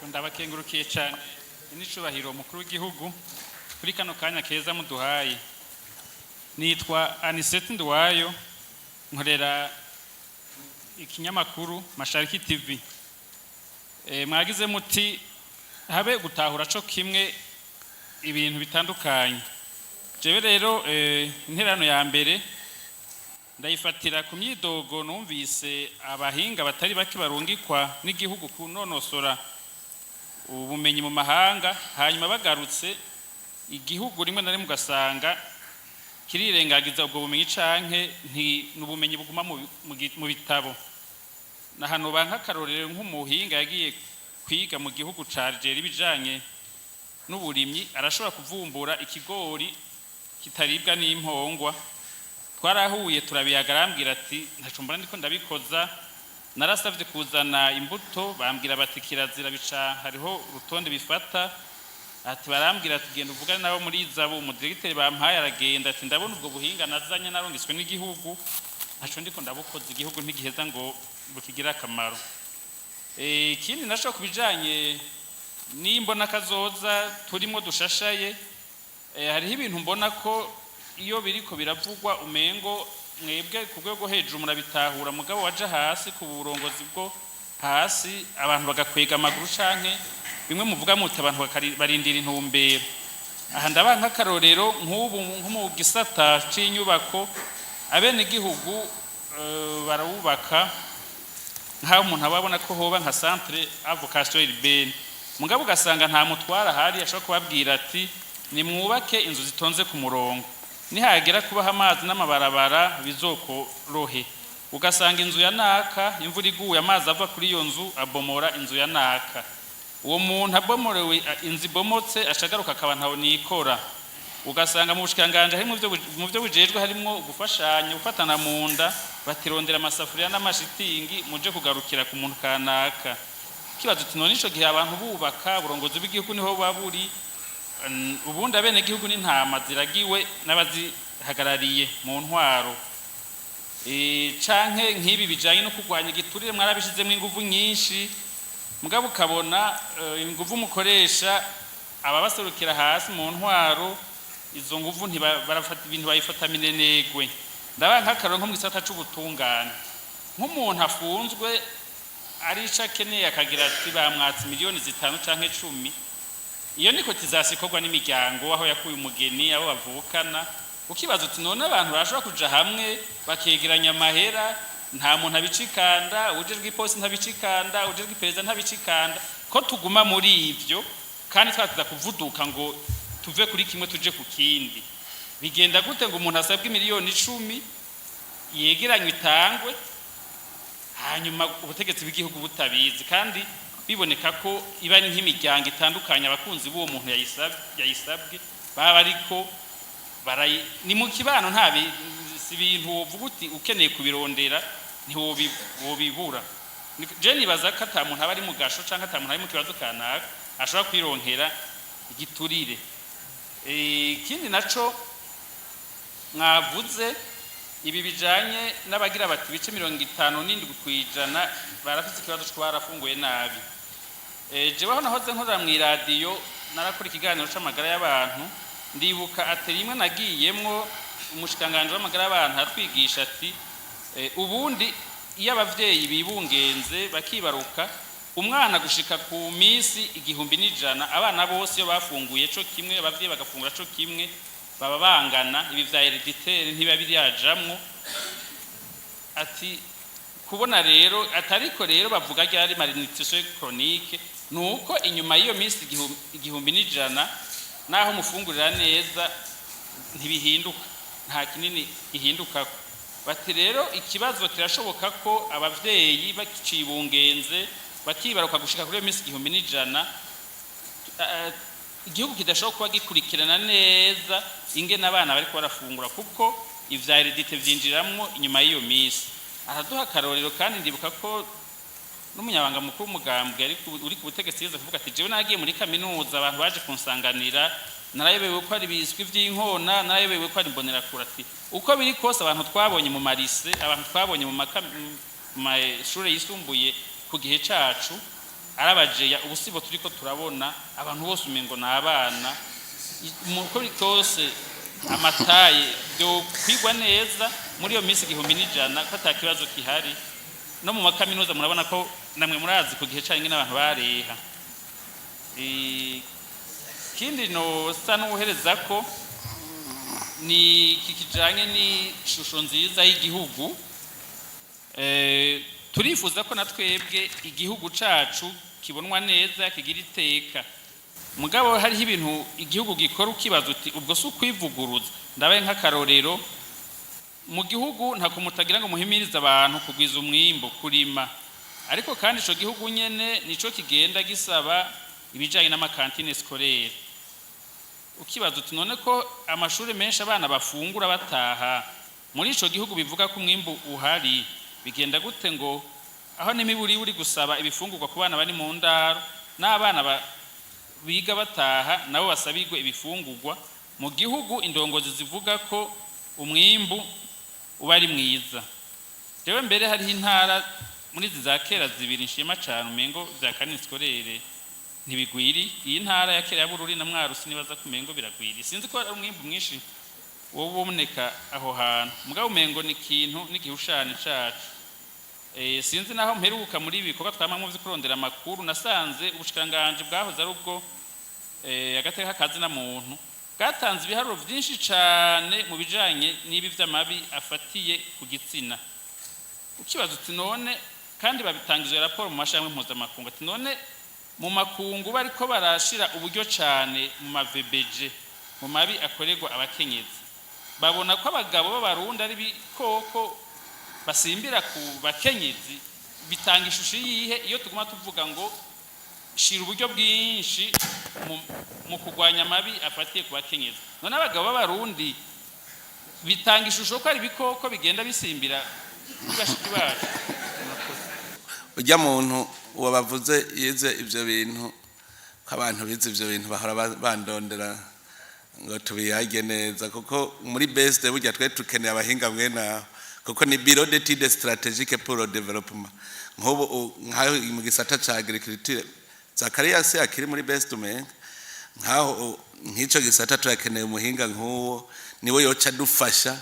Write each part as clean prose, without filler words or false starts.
Ndabakengurukiye cyane n'icubahiro mukuru w'igihugu kuri kano kanya keza muduhaye. Nitwa Anisete Nduwayo, nkorera ikinyamakuru Mashariki TV. Mwagize muti habe gutahura co kimwe ibintu bitandukanye. Jewe rero interano ya mbere ndayifatira ku myidogo numvise abahinga batari bake barungikwa n'igihugu kunonosora ubumenyi mu mahanga, hanyuma bagarutse igihugu rimwe na rimwe ugasanga kirirengagiza ubwo bumenyi canke nti n'ubumenyi buguma mu bitabo. Na hano banka akarorero nk'umuhinga yagiye kwiga mu gihugu ca Algeria ibijanye n'uburimyi, arashobora kuvumbura ikigori kitaribwa n'impongwa. Twarahuye turabiyaga, arambwira ati: "Ntaco mbona ndiko ndabikoza, narasavye kuzana imbuto, bambwira bati kirazira, bica hariho urutonde bifata." Ati barambwira ati: "Genda uvugane nabo muri ISABU." Umudiregiteri bampaye aragenda, ati: "Ndabona ubwo buhinga nazanye narungiswe n'igihugu, ntaco ndiko ndabukoza, igihugu ntigiheza ngo bukigire akamaro." Ikindi naco ku bijanye n'imbona kazoza turimo dushashaye, hariho ibintu mbona ko iyo biriko biravugwa umengo mwebwe ku rwego hejuru murabitahura, mugabo waja hasi ku burongozi bwo hasi abantu bagakwega amaguru, canke bimwe muvuga muti abantu barindira intumbero. Aha ndabaha nk'akarorero nk'ubu nko mu gisata c'inyubako, abenegihugu barawubaka nk'aho umuntu aba abona ko hoba nka centre à vocation urbaine, mugabo ugasanga nta mutwara ahari ashobora kubabwira ati: "Nimwubake inzu zitonze ku murongo, nihagera kubaha amazi n'amabarabara bizokorohe." Ugasanga inzu ya naka, imvura iguye, amazi ava kuri iyo nzu abomora inzu ya naka. Uwo muntu abomorewe, inzu ibomotse, ashagaruka akaba ntaho nikora. Ugasanga mu bushikiranganji harimo mu byo bujejwe harimo gufashanya, gufatana mu nda, batirondera amasafuriya n'amashitingi muje kugarukira ku muntu kanaka. Kibazo uti: "None ico gihe abantu bubaka, uburongozi bw'igihugu niho buba buri?" Ubundi abenegihugu n'intama ziragiwe n'abazihagarariye mu ntwaro. Canke nk'ibi bijanye no kurwanya igiturire, mwarabishizemo inguvu nyinshi, mugabo ukabona inguvu mukoresha ababaserukira hasi mu ntwaro, izo nguvu barafata ibintu bayifata minenegwe. Ndabaha nk'akarorero nko mu gisata c'ubutungane, nk'umuntu afunzwe ari ico akeneye, akagira ati bamwatse miliyoni 5 canke 10, iyo niko tizasikorwa n'imiryango aho yakuye umugeni, abo bavukana. Ukibaza uti: "None abantu barashobora kuja hamwe bakegeranya amahera, nta muntu abicikanda, ujejwe iposi ntabicikanda, ujejwe iperereza ntabicikanda, ko tuguma muri ivyo kandi twatuza kuvuduka ngo tuve kuri kimwe tuje ku kindi? Bigenda gute ngo umuntu asabwe miliyoni 10 yegeranywe itangwe, hanyuma ubutegetsi bw'igihugu butabizi, kandi biboneka ko iba ari nk'imiryango itandukanye, abakunzi b'uwo muntu yayisabwe baba ariko barayi ni mu kibano, nta si ibintu wovuga uti ukeneye kubirondera ntiwobibura." Je nibaza ko ata muntu aba ari mu gasho canke ata muntu ari mu kibazo kanaka ashobora kwironkera igiturire. Ikindi naco mwavuze, ibi bijanye n'abagira bati ibice 57% barafise ikibazo co barafunguye nabi. Jewe aho nahoze nkorera mw'iradiyo, narakora ikiganiro c'amagara y'abantu. Ndibuka atelier imwe nagiyemwo, umushikiranganji w'amagara y'abantu aratwigisha ati: "Ubundi iyo abavyeyi bibungenze bakibaruka umwana gushika ku minsi 1100, abana bose iyo bafunguye co kimwe, abavyeyi bagafungura co kimwe, baba bangana, ibi vya héréditaire ntibiba biryajamwo." Ati kubona rero atariko rero bavuga ryari malnutrition chronique, nuko inyuma y'iyo minsi 1100, naho mufungurira neza ntibihinduka, nta kinini gihindukako. Bati rero ikibazo kirashoboka ko abavyeyi bacibungenze bakibaruka gushika kuri iyo minsi 1100, igihugu kidashobora kuba gikurikirana neza ingene abana bariko barafungura, kuko ivya hérédité vyinjiramwo inyuma y'iyo minsi. Araduha akarorero, kandi ndibuka ko n'umunyabanga mukuru w'umugambwe uri ku butegetsi yize kuvuga ati: "Jewe nagiye muri kaminuza, abantu baje kunsanganira, narayobewe ko ari ibiswi vy'inkona, narayobewe ko ari imbonerakure." Ati uko biri kose, abantu twabonye mu marise, abantu twabonye mu mashure yisumbuye ku gihe cacu. Ari abajeya ubu sibo turiko turabona abantu bose umengo ni abana. Uko biri kose, ama tailles byo kwigwa neza muri iyo minsi 1100 ko ata kibazo gihari. No mu makaminuza murabona ko namwe murazi ku gihe canke n'abantu bareha. Ikindi nosa n'ubuhereza ko ni iki kijanye n'ishusho nziza y'igihugu. Turifuza ko na twebwe igihugu cacu kibonwa neza, kigira iteka. Mugabo hariho ibintu igihugu gikora ukibaza uti: "Ubwo si ukwivuguruza?" Ndabaye nk'akarorero, mu gihugu nta kumutagira ngo muhimirize abantu kugwiza umwimbo, kurima, ariko kandi ico gihugu nyene nico kigenda gisaba ibijanye n'ama cantines scolaires. Ukibaza uti: "None ko amashuri menshi abana bafungura bataha muri ico gihugu bivuga ko umwimbu uhari, bigenda gute ngo aho n'imiburi uri gusaba ibifungurwa ku bana bari mu ndaro, n'abana biga bataha nabo basabirwe ibifungurwa, mu gihugu indongozi zivuga ko umwimbu uba ari mwiza?" Jewe mbere hariho intara muri izi za kera zibiri nshima cane, umengo vya cantines scolaires ntibigwiri. Iyi ntara ya kera ya Bururi na Mwaro, sinibaza ko umengo biragwiri. Sinzi ko ari umwimbu mwinshi woba uboneka aho hantu, mugabo umengo ni ikintu n'igihushane cacu. Sinzi naho mperuka muri ibi bikorwa twamamwo vyo kurondera amakuru, nasanze ubushikiranganji bwahoze ari ubwo agateka kazina muntu bwatanze ibiharuro vyinshi cane mu bijanye n'ibi vy'amabi afatiye ku gitsina. Ukibaza uti: "None kandi babitanga izo raporo mu mashami mpuzamakungu?" Ati: "None mu makungu bariko barashira uburyo cane mu ma VBG, mu mabi akorerwa abakenyezi, babona ko abagabo b'Abarundi ari ibikoko basimbira ku bakenyezi, bitanga ishusho yihe iyo tuguma tuvuga ngo shira uburyo bwinshi mu kurwanya amabi afatiye ku bakenyezi? None abagabo b'Abarundi bitanga ishusho ko ari ibikoko bigenda bisimbira kuri bashiki bacu?" Murakoze. Ujya muntu wabavuze yize ibyo bintu, ko abantu bize ibyo bintu bahora bandondera ngo tubiyage neza, kuko muri BESD burya twe tukeneye abahinga mwene aho, kuko ni Bureau d'études stratégiques pour le développement. Nk'ubu nkaho mu gisata ca agriculture, Zakarias akiri muri BESD, umenga nkaho nk'ico gisata turakeneye umuhinga nk'uwo, niwe yoca adufasha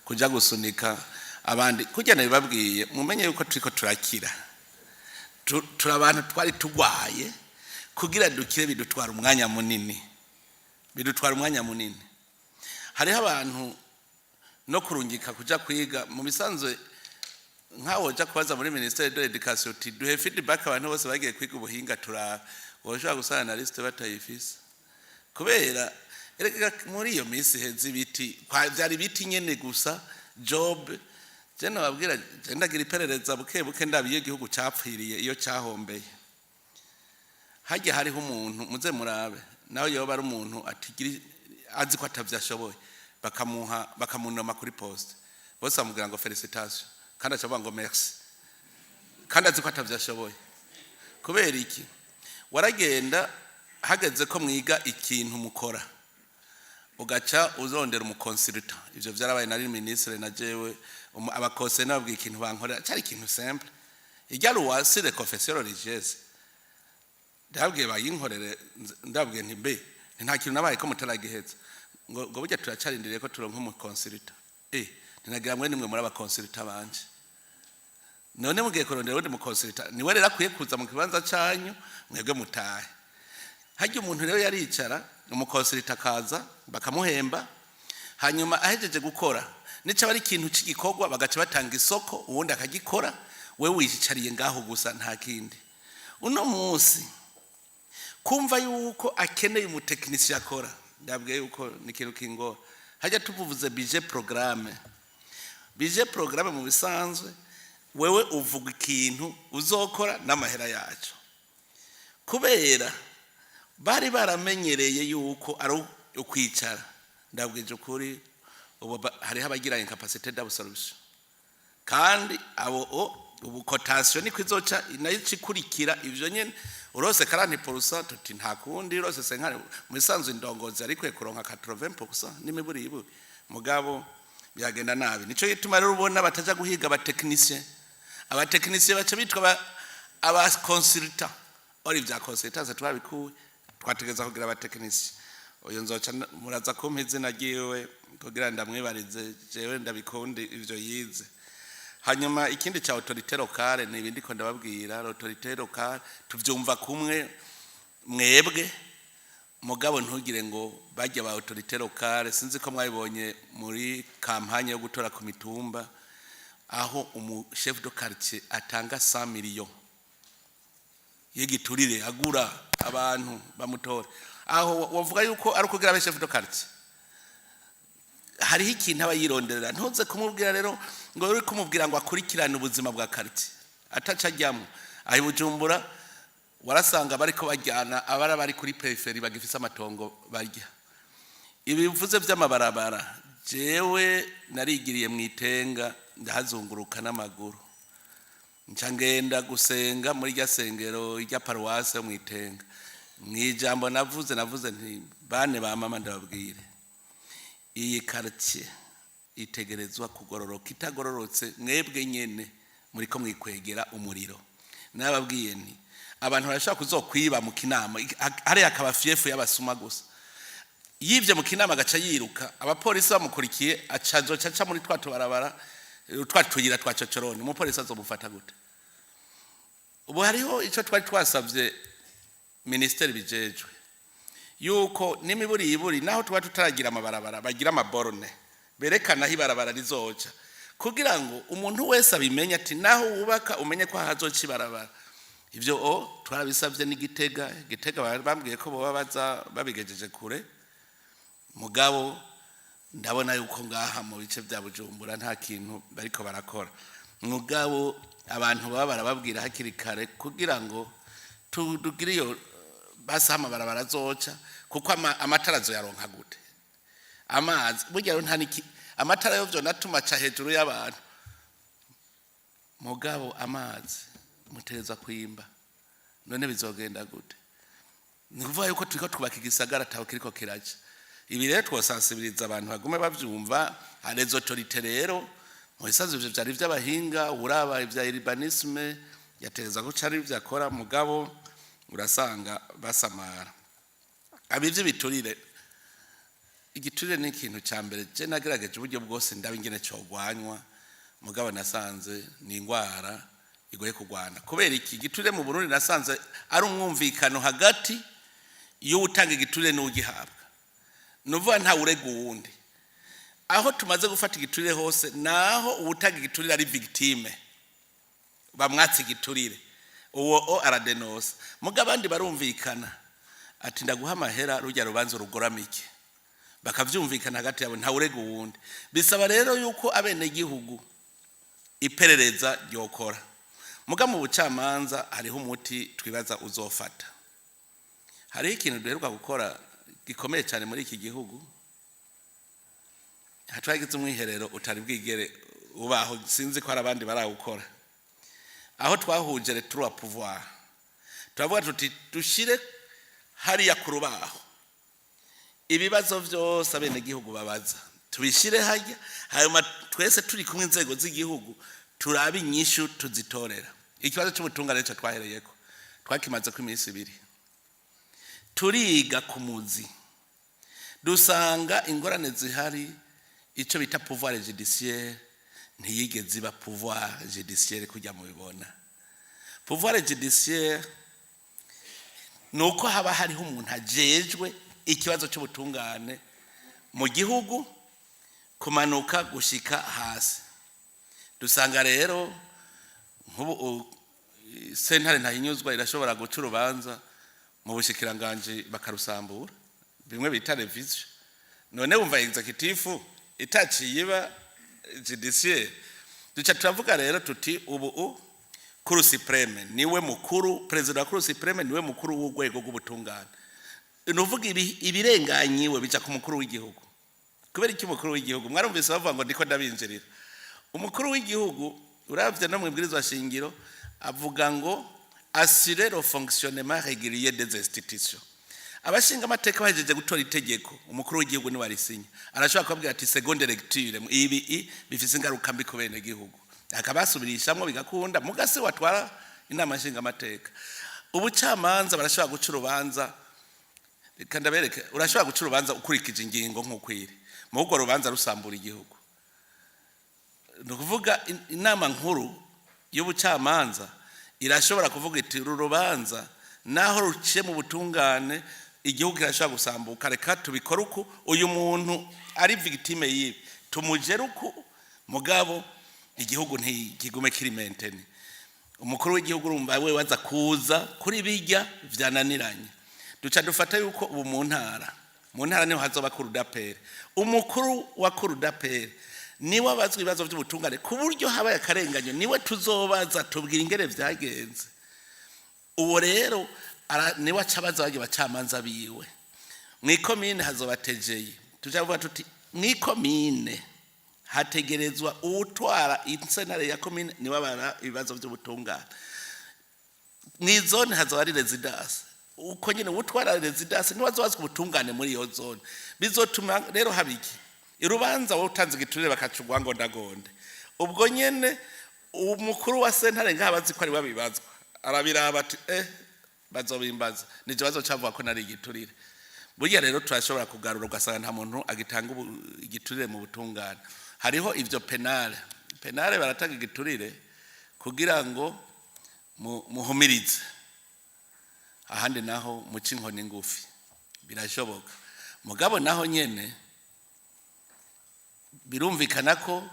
kuja gusunika abandi. Kurya nabibabwiye, mumenye yuko turiko turakira. Turi abantu twari tugwaye. Kugira dukire bidutwara umwanya munini, bidutwara umwanya munini. Hariho abantu no kurungika kuja kwiga mu bisanzwe, nkaho woja kubaza muri ministère de l'éducation uti: "Duhe feedback abantu bose bagiye kwiga ubuhinga turaba," woshobora gusanga na liste batayifise. Kubera erega muri iyo minsi heza ibiti vyari ibiti nyene gusa. Job je nababwira, je ndagira iperereza buke buke, ndaba iyo igihugu capfiriye, iyo cahombeye. Hajya hariho umuntu, muze murabe, nawe yoba ari umuntu atigira azi ko atavyo ashoboye, bakamuha, bakamunoma kuri poste, bose bamubwira ngo "Félicitations", kandi aca avuga ngo "Merci", kandi azi ko atavyo ashoboye. Kubera iki? Waragenda hageze ko mwiga ikintu mukora, ugaca uzondera umu consultant. Ivyo vyarabaye, nari ministre na jewe abakose nababwiye ikintu bankorera, cari ikintu simple, irya loi sur les confessions religieuses. Ndababwiye bayinkorere, ndababwiye nti: "Mbe nta kintu nabaye ko mutaragiheza?" Ngo: "Burya turacarindiriye ko turonka umu consultant." Ntinagira mwe nimwe muri aba consultants banje. None mugiye kurondera uwundi mu consultant, niwe rero akwiye kuza mu kibanza canyu, mwebwe mutahe. Harya umuntu rero yaricara, umu consultant akaza, bakamuhemba, hanyuma ahejeje gukora nico aba ari ikintu c'igikorwa, bagaca batanga isoko, uwundi akagikora, wewe wiyicariye ngaho gusa, nta kindi. Uno munsi kumva yuko akeneye umu technicien akora, ndabwiye yuko ni ikintu kingora. Hajya tuvuze budget programme, budget programme mu bisanzwe wewe uvuga ikintu uzokora n'amahera yacu. Kubera bari baramenyereye yuko ari ukwicara, ndabwije ukuri, ubu hariho abagira incapacité d'absorption, kandi abo ubu cotation niko izoca nayo ikurikira ivyo nyene. Urose 40%, tuti nta kundi, urose 50. Mu bisanzwe indongozi ariko kuronka 80% n'imiburi iburi, mugabo byagenda nabi. Nico gituma rero ubona bataja guhiga aba techniciens, aba techniciens baca bitwa aba consultant. Or ibya consultance twabikuye, twategeza kugira aba techniciens. Uyu nzoca muraza kumpa izina ryiwe kugira ndamwibarize, jewe ndabikundi ivyo yize. Hanyuma ikindi ca autorité locale ni ibindi ko ndababwira. Autorité locale tuvyumva kumwe mwebwe, mugabo ntugire ngo bajya ba autorité locale. Sinzi ko mwabibonye muri campagne yo gutora ku mitumba, aho umu chef de quartier atanga 100 millions y'igiturire agura abantu bamutora. Aho wavuga yuko ari ukugira abe chef de quartier, hariho ikintu aba yironderera. Ntuze kumubwira rero ngo uri kumubwira ngo akurikirane ubuzima bwa quartier ataca ajyamo. Aho i Bujumbura warasanga bariko bajyana abara bari kuri périphérie bagifise amatongo barya. Ibivuze by'amabarabara, jewe narigiriye mu Itenga, ndahazunguruka n'amaguru, nca ngenda gusenga muri rya sengero rya paruwase mu Itenga. Mu ijambo navuze nti: "Bane ba mama, ndababwire, iyi quartier itegerezwa kugororoka. Itagororotse, mwebwe nyene muriko mwikwegera umuriro." Nababwiye nti abantu barashobora kuzokwiba mu Kinama, hariya akaba fief y'abasuma gusa. Yivye mu Kinama agaca yiruka, abapolisi bamukurikiye, aca azoca aca muri twa tubarabara, twa tuyira twa cocoroni. Umupolisi azomufata gute? Ubu hariho ico twari twasavye ministeri bijejwe, yuko n'imiburi iburi naho tuba tutaragira amabarabara, bagira ama bornes berekana aho ibarabara rizoca, kugira ngo umuntu wese abimenye, ati naho wubaka umenye ko hazoca ibarabara. Ibyo o twarabisabye n'Igitega. Gitega bambwiye ko boba baza babigejeje kure, mugabo ndabona yuko ngaha mu bice bya Bujumbura nta kintu bariko barakora. Mugabo abantu baba barababwira hakiri kare kugira ngo tugire iyo basi aho amabarabara azoca, kuko amatara azoyaronka gute? Amazi burya rero nta niki, amatara yo vyonatuma aca hejuru y'abantu, mugabo amazi mutereza kwimba, none bizogenda gute? Ni ukuvuga yuko turiko twubaka igisagara ataho kiriko kiraca. Ibi rero twosansibiriza abantu bagume bavyumva. Les autorités rero mu bisanzwe ivyo vyari vy'abahinga, uraba ivya urbanisme yatereza ko cari ivyo akora, mugabo urasanga basamara. Abivyo biturire, igiturire ni ikintu ca mbere je nagerageje uburyo bwose ndaba ingene cogwanywa, mugabo nasanze ni ingwara igoye kurwana. Kubera iki? Igiturire mu Burundi nasanze ari umwumvikano hagati y'uwutanga igiturire n'ugihabwa. Ni ukuvuga ntawe urega uwundi. Aho tumaze gufata igiturire hose, naho uwutanga igiturire ari victime, bamwatse igiturire, uwo o aradenosa, muga abandi barumvikana ati: "Ndaguha amahera, rujya rubanza rugoramike." Bakavyumvikana hagati yabo, ntawe urega uwundi. Bisaba rero yuko abenegihugu iperereza ryokora. Muga mu bucamanza hariho umuti twibaza uzofata. Hariho ikintu duheruka gukora gikomeye cyane muri iki gihugu. Twagize umwiherero utari bwigere ubaho, sinzi ko hari abandi barawukora, aho twahuje les trois pouvoirs. Turavuga tuti dushire hariya ku rubaho ibibazo byose abenegihugu babaza, tubishyire hajya, hanyuma twese turi kumwe, inzego z'igihugu, turabe inyishu tuzitorera. Ikibazo cy'ubutungane cyo twahereyeko, twakimaze ko iminsi 2 turiga ku muzi, dusanga ingorane zihari, icyo bita pouvoir judiciaire ntiyigeze iba pouvoir judiciaire kujya mubibona. Pouvoir judiciaire ni uko haba hariho umuntu ajejwe ikibazo cy'ubutungane mu gihugu, kumanuka gushika hasi. Dusanga rero nk'ubu sentare ntahinyuzwa irashobora guca urubanza, mu bushikiranganji bakarusambura, bimwe bita révision. None wumva exécutif itaciye iba judiciaire? Duca turavuga rero tuti ubu Cour suprême niwe mukuru, perezida wa Cour suprême niwe mukuru w'urwego rw'ubutungane. Ni uvuga ibirenganyiwe bica ku mukuru w'igihugu. Kubera iki umukuru w'igihugu? Mwarumvise bavuga ngo ndiko ndabinjirira. Umukuru w'igihugu, uravye no mu ibwirizwa shingiro, avuga ngo assurer le fonctionnement régulier des institutions. Abashinga amateka bahejeje gutora itegeko, umukuru w'igihugu niwe arisinya. Arashobora kubabwira ati: "Seconde lecture, ibi bifise ingaruka mbi ku bene gihugu," akabasubirishamwo bigakunda. Mugasi watwara inama nshinga amateka. Ubucamanza barashobora guca urubanza. Reka ndabereke, urashobora guca urubanza ukurikije ingingo nk'uko iri, mu urwo rubanza rusambura igihugu. Ni ukuvuga inama nkuru y'ubucamanza irashobora kuvuga iti: "Uru rubanza naho ruciye mu butungane, igihugu kirashobora gusambuka. Reka tubikore uku, uyu muntu ari victime y'ibi tumugere uku, mugabo igihugu ntikigume kiri maintenu." Umukuru w'igihugu, urumva, we waza kuza kuri bijya vyananiranye. Duca dufata yuko ubu mu ntara niho hazoba cour d'appel. Umukuru wa cour d'appel niwe abazwa ibibazo by'ubutungane, ku buryo habaye akarenganyo niwe tuzobaza, tubwira ingene vyagenze. Uwo rero niwe aca abaza bagiye bacamanza biwe. Mw'ikomine hazoba TGI. Tuja kuvuga tuti mw'ikomine hategerezwa uwutwara insentare ya komine, niwe abara ibibazo by'ubutungane. Mw'izone hazoba ari résidence, uko nyine uwutwara résidence niwe azobazwa ubutungane muri iyo zone. Bizotuma rero haba iki? Urubanza wowe utanze igiturire bakacugwa ngo ndagonde, ubwo nyene umukuru wa sentare ngaho abazi ko ari we abibazwa, arabiraba ati: "Bazobimbaza, nije bazocavuga ko nari igiturire." Burya rero turashobora kugarura, ugasanga nta muntu agitanga igiturire mu butungane. Hariho ivyo pénal. Pénal baratanga igiturire kugira ngo muhumirize, ahandi naho muce inkoni ngufi, birashoboka. Mugabo naho nyene birumvikana ko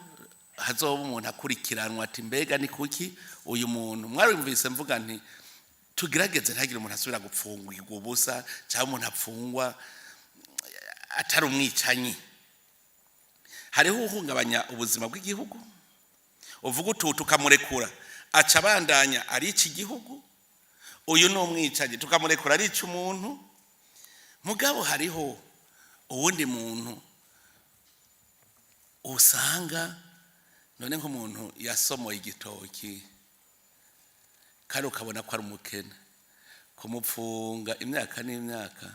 hazoba umuntu akurikiranwa, ati: "Mbega ni kuki uyu muntu?" Mwarumvise mvuga nti tugerageze ntagire umuntu asubira gupfungirwa ubusa, cyangwa umuntu apfungwa atari umwicanyi. Hariho uhungabanya ubuzima bw'igihugu, uvuga utu tukamurekura aca abandanya arica igihugu. Uyu ni umwicanyi, tukamurekura arica umuntu. Mugabo hariho uwundi muntu usanga none nk'umuntu yasomoye igitoki kandi ukabona ko ari umukene, kumupfunga imyaka n'imyaka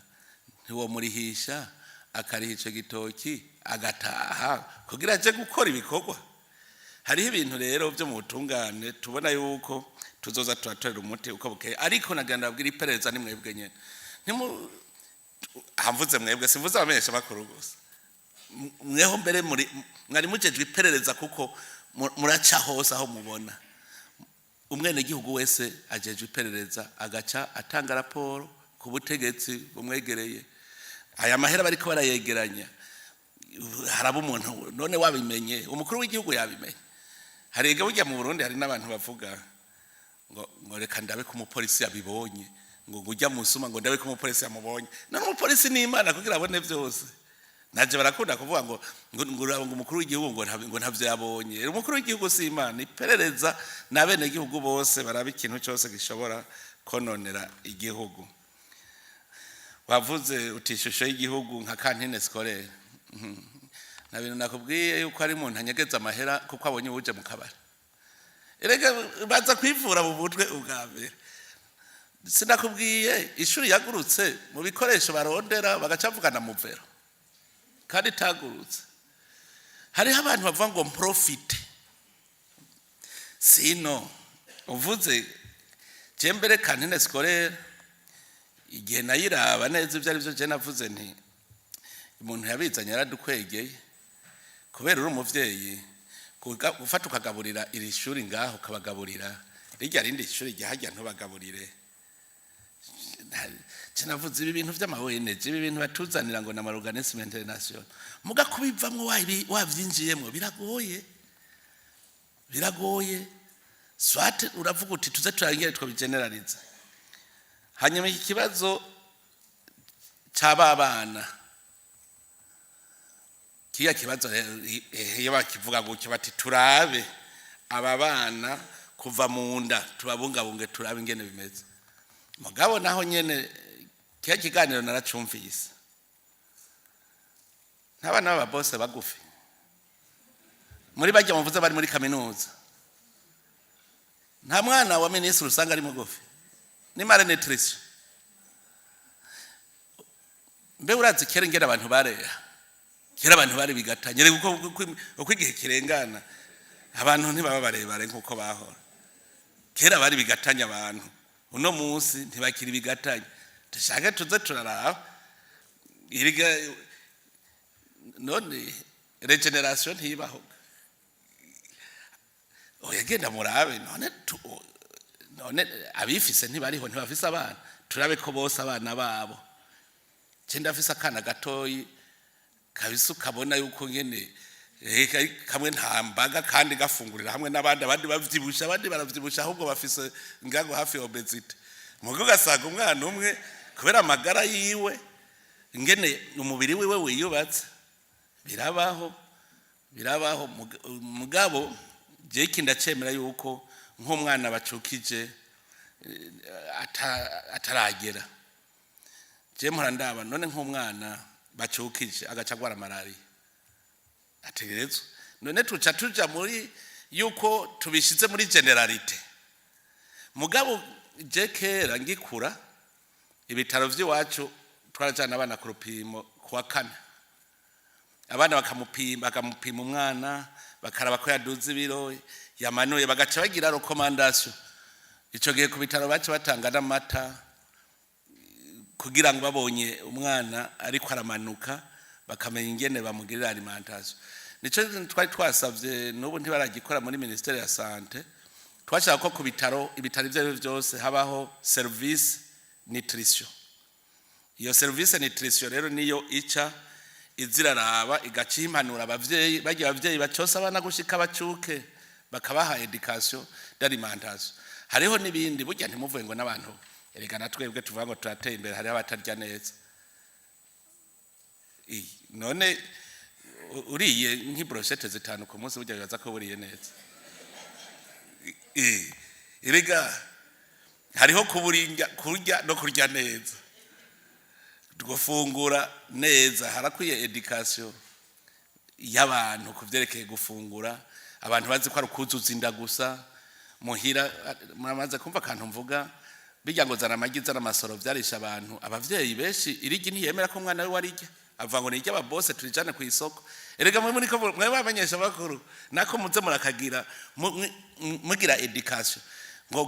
ntiwomurihisha, akariha icyo gitoki agataha kugira aje gukora ibikorwa. Hariho ibintu rero byo mu butungane tubona yuko tuzoza turatorera umuti uko bukeye. Ariko nagira ndabwira, iperereza ni mwebwe nyene. Ntimu hamvuze mwebwe, simvuze abamenyesha makuru gusa. Mweho mbere muri mwari mujejwe iperereza, kuko muraca hose aho mubona. Umwenegihugu wese ajejwe iperereza, agaca atanga raporo ku butegetsi bumwegereye. Aya mahera bariko barayegeranya, haraba umuntu none wabimenye, umukuru w'igihugu yabimenye. Hari burya mu Burundi hari n'abantu bavuga ngo reka ndabe ko umupolisi yabibonye, ngo ujya musuma, ngo ndabe ko umupolisi yamubonye. None umupolisi ni Imana kugira abone byose? Naje barakunda kuvuga ngo umukuru w'igihugu ngo ntavyo yabonye. Umukuru w'igihugu si Imana. Iperereza n'abenegihugu bose baraba ikintu cyose gishobora kononera igihugu. Wavuze uti ishusho y'igihugu nka cantine scolaire. Na bintu nakubwiye yuko ari umuntu anyegeza amahera kuko abonye uje mu kabari. Erega baza kwivura mu mutwe ubwa mbere. Sinakubwiye ishuri yagurutse, mu bikoresho barondera bagaca bavugana mu vero kandi itagurutse? Hariho abantu bavuga ngo profite sino. Uvuze je mbere cantine scolaire, igihe nayiraba neza ibyo ari byo, je navuze nti umuntu yabizanye yaradukwegeye, kubera uri umuvyeyi gufata ukagaburira iri shuri ngaho, ukabagaburira rirya rindi shuri ryahajya ntubagaburire. Kinavuze ibi bintu vy'ama ONG, ibi bintu batuzanira ngo n'ama organisme international, muga kubivamwo wavyinjiyemwo biragoye, biragoye. Soit uravuga uti tuze turangire twabigeneraliza. Hanyuma iki kibazo c'aba bana, kiya kibazo rero, iyo bakivuga gutyo bati turabe aba bana kuva mu nda, tubabungabunge, turabe ingene bimeze. Mugabo naho nyene kiya kiganiro naracumvise, n'abana b'ababose bagufi muri bajya muvuze bari muri kaminuza, nta mwana wa minisitiri usanga ari mugufi, ni malnutrition. Mbe urazi kera ingene abantu bareha? Kera abantu bari bigatanye. Reka uko igihe kirengana abantu ntibaba barebare nk'uko bahora. Kera bari bigatanya abantu. Uno munsi ntibakiri bigatanya. Dushake tuze turaraba erega. None régénération ntibaho? Oya, genda murabe. None none abifise ntibariho? Ntibafise abana? Turabe ko bose abana babo. Je ndafise akana gatoyi kabisa, ukabona yuko nyene kamwe nta mbaga, kandi gafungurira hamwe n'abandi. Abandi bavyibusha, abandi baravyibusha, ahubwo bafise ngango hafi ya obésité. Mugo ugasanga umwana umwe, kubera amagara yiwe, ingene umubiri wiwe wiyubatse. Birabaho, birabaho. Mugabo je iki ndacemera yuko nk'umwana bacukije ataragera, je mpora ndaba. None nk'umwana bacukije agaca agwara malariya, ategerezwa? None tuca tuja muri yuko tubishize muri généralité. Mugabo je kera ngikura, ibitaro vy'iwacu twarajana abana ku rupimo kuwa kane. Abana bakamupima, bakamupima umwana, bakaraba ko yaduze ibiro, yamanuye, bagaca bagira recommandation. Ico gihe ku bitaro baca batanga n'amata, kugira ngo babonye umwana ariko aramanuka bakamenya ingene bamugirira alimentation. Nico twari twasavye, n'ubu ntibaragikora muri ministère ya santé. Twashaka ko ku bitaro, ibitaro ivyo arivyo vyose, habaho service nutrition. Iyo service nutrition rero niyo ica iziraraba, igaca impanura abavyeyi bagiye, abavyeyi bacosa abana gushika bacuke, bakabaha éducation d'alimentation. Hariho n'ibindi burya, ntimuvuge ngo n'abantu. Erega na twebwe tuvuga ngo turateye imbere, hariho abatarya neza. None uriye nk'i brochettes 5 ku munsi, burya bibaza ko buriye neza? Erega hariho kuburinga kurya no kurya neza, gufungura neza. Harakwiye éducation y'abantu ku vyerekeye gufungura. Abantu bazi ko ari ukuzuza inda gusa muhira. Muramaze kumva akantu mvuga bijya ngo zana amagi, zana amasoro, vyarisha abantu. Abavyeyi benshi irigi ntiyemera ko umwana we warirya, avuga ngo ni iry'ababose, turijane ku isoko. Erega mwe muriko mwe bamenyesha bakuru nako muze murakagira mugira éducation ngo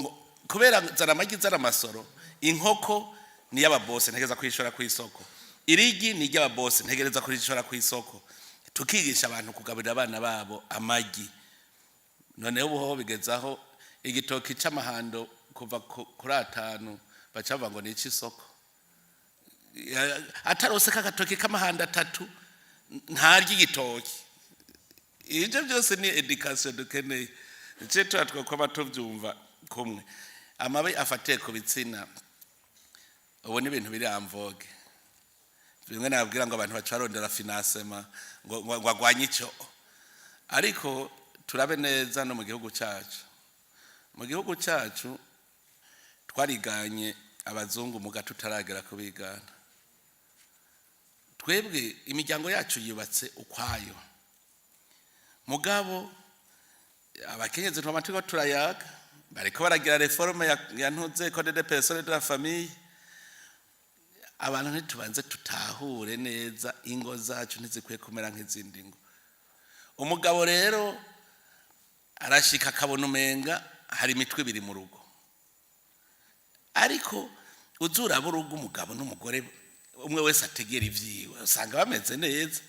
kubera zana amagi, zana amasoro, inkoko ni y'ababose, ntegereza kuyishora ku isoko, irigi ni iry'ababose, ntegereza kurishora ku isoko. Tukigisha abantu kugaburira abana babo amagi. Noneho ubu ho bigezaho igitoki c'amahando kuva kuri 5, baca bavuga ngo ni ic'isoko. Atarose k'agatoki k'amahando 3 ntarya igitoki. Ibyo byose ni éducation dukeneye. Ice tuba twokwama tuvyumva kumwe. Amabi afatiye ku bitsina, ubu ni ibintu biri en vogue. Bimwe nababwira ngo abantu baca barondera financement ngo agwanye ico. Ariko turabe neza no mu gihugu cyacu. Mu gihugu cyacu twariganye abazungu, muga tutaragera kubigana. Twebwe imiryango yacu yubatse ukwayo. Mugabo abakenyezi twama turiko turayaga, bariko baragira réforme ya ntuze, code de personnes, de la famille. Abantu ntitubanze tutahure neza, ingo zacu ntizikwiye kumera nk'izindi ngo. Umugabo rero arashika akabona umenga hari imitwe ibiri mu rugo. Ariko uzuraba urugo, umugabo n'umugore umwe wese ategera ivyiwe, usanga bameze neza.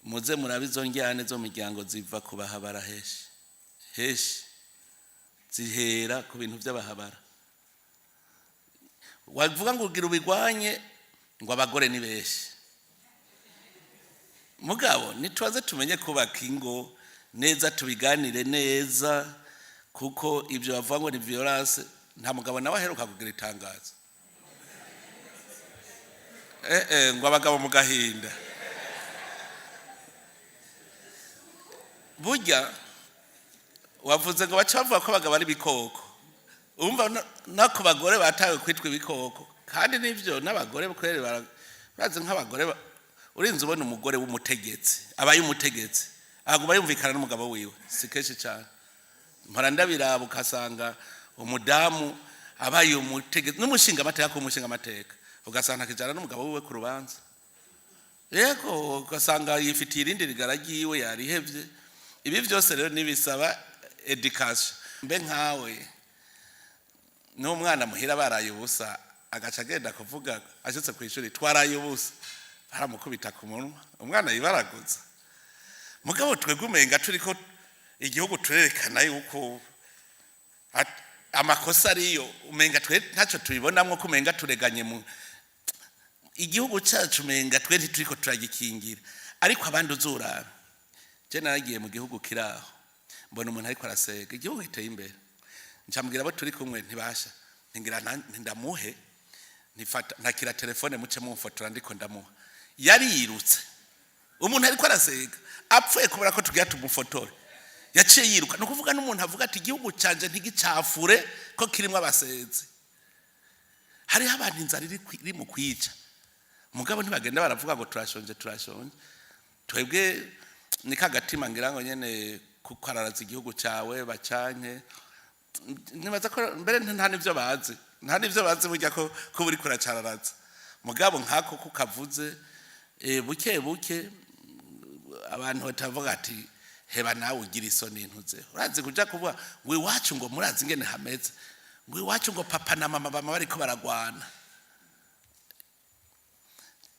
Muze murabe izo njyane zo miryango ziva ku bahabara. Heshi heshi zihera ku bintu by'abahabara. Wavuga ngo ugira ubigwanye, ngo abagore ni benshi. Mugabo nitubaze tumenye kubaka ingo neza, tubiganire neza, kuko ibyo bavuga ngo ni violence, nta mugabo nawe aheruka kugira itangazo ngo abagabo mu gahinda. Burya wavuze ngo baca bavuga ko abagabo ari ibikoko. Umva, no ku bagore batawe kwitwa ibikoko, kandi nivyo n'abagore kweri bazi nk'abagore urinze ubona umugore w'umutegetsi abaye umutegetsi, aguma yumvikana n'umugabo wiwe, si kenshi cyane. Mpora ndabiraba, ukasanga umudamu abaye umutegetsi n'umushinga amateka, ku mushinga amateka, ugasanga akijana n'umugabo wiwe ku rubanza. Yego, ugasanga yifitiye irindi rigara ryiwe yarihevye. Ibi byose rero nibisaba éducation. Mbe nkawe N'umwana muhira baraye ubusa, agaca agenda kuvuga ashitse ku ishuri: "Twaraye ubusa." Baramukubita ku munwa, umwana yibaraguza. Mugabo twebwe umenga turiko igihugu turerekana yuko amakosa ariyo, umenga twe ntacyo tubibonamwo, ko umenga tureganye mu igihugu cyacu, umenga twe ntituriko turagikingira. Ariko abandi uzuraba, je naragiye mu gihugu kiraho, mbona umuntu ariko arasega, igihugu giteye imbere, ncambwira abo turi kumwe, ntibasha ntingira ntindamuhe, ntifata ntakira telefone, muce mumfotora ndiko ndamuha. Yarirutse, umuntu ariko arasega apfuye kubera ko tugira tumufotore, yaciye yiruka. Ni ukuvuga n'umuntu avuga ati: "Igihugu canje ntigicafure ko kirimo abasezi." Hariho abantu inzara iri mu kwica, mugabo ntibagenda baravuga ngo turashonje, turashonje. Twebwe ni kagatima ngira ngo nyene kukararaza igihugu cyawe bacanke. Nibaza ko mbere nta n'ivyo bazi, nta n'ivyo bazi burya ko buri kuracararaza. Mugabo nk'ako kukavuze, buke buke abantu batavuga ati: "Heba nawe ugira isoni." Ntuze urazi kuja kuvuga ngo iwacu, ngo murazi ingene hameze, ngo iwacu ngo papa na mama bama bariko baragwana.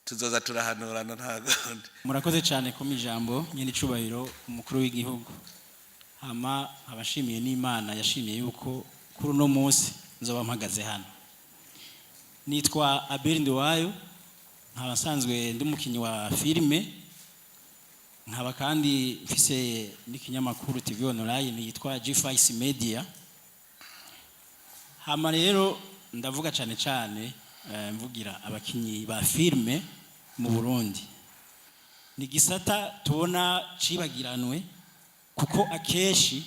Tuzoza turahanurana, nta gundi. Murakoze cyane ku ijambo, nyine icubahiro umukuru w'igihugu. Hama abashimiye n'Imana yashimiye yuko kuri uno munsi nzoba mpagaze hano. Nitwa Abel Nduwayo, nkaba nsanzwe ndi umukinnyi wa filime, nkaba kandi mfise n'ikinyamakuru TV online yitwa G5 Media. Hama rero ndavuga cyane cyane, mvugira abakinyi ba filime mu Burundi. Ni gisata tubona cibagiranwe, kuko akenshi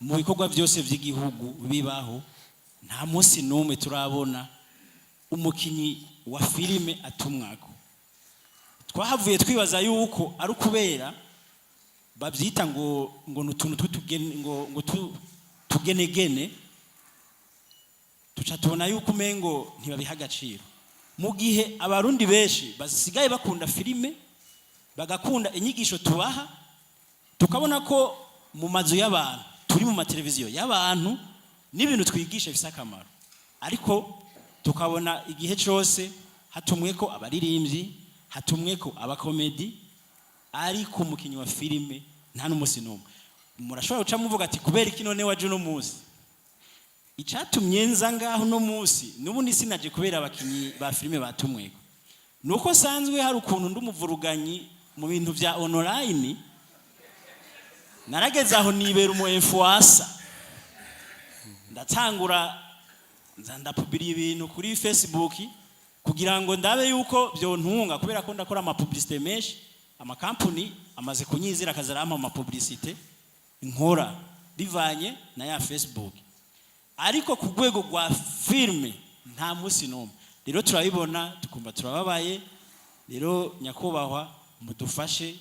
mu bikorwa byose by'igihugu bibaho, nta munsi n'umwe turabona umukinyi wa filime atumwako. Twahavuye twibaza yuko ari ukubera babyita ngo ni utuntu tw'utugene, ngo tugenegene. Tuca tubona yuko umengo ntibabiha agaciro, mu gihe Abarundi benshi basigaye bakunda filime, bagakunda inyigisho tubaha, tukabona ko mu mazu y'abantu turi, mu mateleviziyo y'abantu, n'ibintu twigisha bifise akamaro. Ariko tukabona igihe cyose hatumwe ko abaririmbyi, hatumwe ko abakomedi, ariko umukinnyi wa filime nta n'umunsi n'umwe. Murashobora guca muvuga ati: "Kubera iki none waje uno munsi?" Icatumye nza ngaho uno munsi, n'ubundi sinaje kubera abakinyi ba filime batumweko, nuko sanzwe hari ukuntu ndi umuvuruganyi mu bintu vya online. Narageze aho nibera umu influencer, ndatangura nza ndapubira ibintu kuri Facebook kugira ngo ndabe yuko byontunga, kubera ko ndakora ama publicité menshi. Amakampuni amaze kunyizira, akazarampa ama publicité nkora bivanye na ya Facebook. Ariko ku rwego rwa filime nta munsi n'umwe. Rero turabibona, tukumva turababaye. Rero nyakubahwa, mudufashe,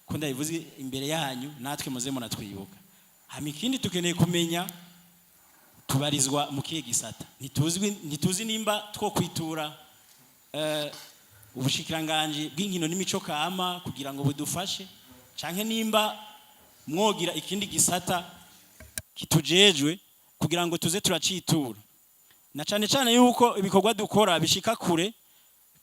ko ndabivuze imbere yanyu, natwe muze munatwibuka. Hama ikindi tukeneye kumenya, tubarizwa mu kihe gisata? Ntituzwi, ntituzi nimba two kwitura ubushikiranganji bw'inkino n'imico kama kugira ngo budufashe, canke nimba mwogira ikindi gisata kitujejwe kugira ngo tuze turacitura, na cane cane yuko ibikorwa dukora bishika kure,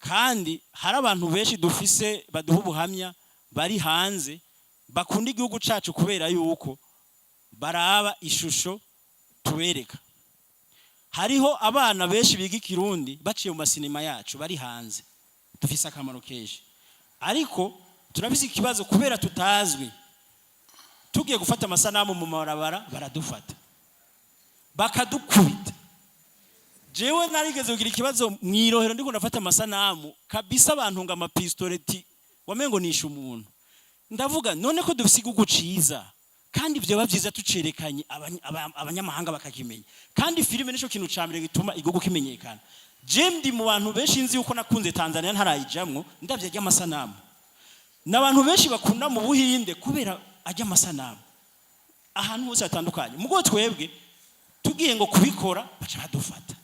kandi hari abantu benshi dufise baduha ubuhamya bari hanze bakunda igihugu cacu kubera yuko baraba ishusho tubereka. Hariho abana benshi biga ikirundi baciye mu masinema yacu bari hanze. Dufise akamaro kenshi, ariko turafise ikibazo kubera tutazwi. Tugiye gufata amasanamu mu mabarabara, baradufata bakadukubita. Jewe narigeze kugira ikibazo mw'irohero, ndiko ndafata amasanamu kabisa, abantu ngo amapistoleti, wamengo nishe umuntu. Ndavuga: "None ko dufise igihugu ciza, kandi vyoba vyiza tucerekanye, abanyamahanga bakakimenya." Kandi filime nico kintu ca mbere gituma igihugu kimenyekana. Je ndi mu bantu benshi nzi yuko nakunze Tanzania ntarayijamwo, ndavye ry'amasanamu, n'abantu benshi bakunda mu Buhinde kubera ajya amasanamu ahantu hose hatandukanye. Mugo twebwe tugiye ngo kubikora, baca badufata,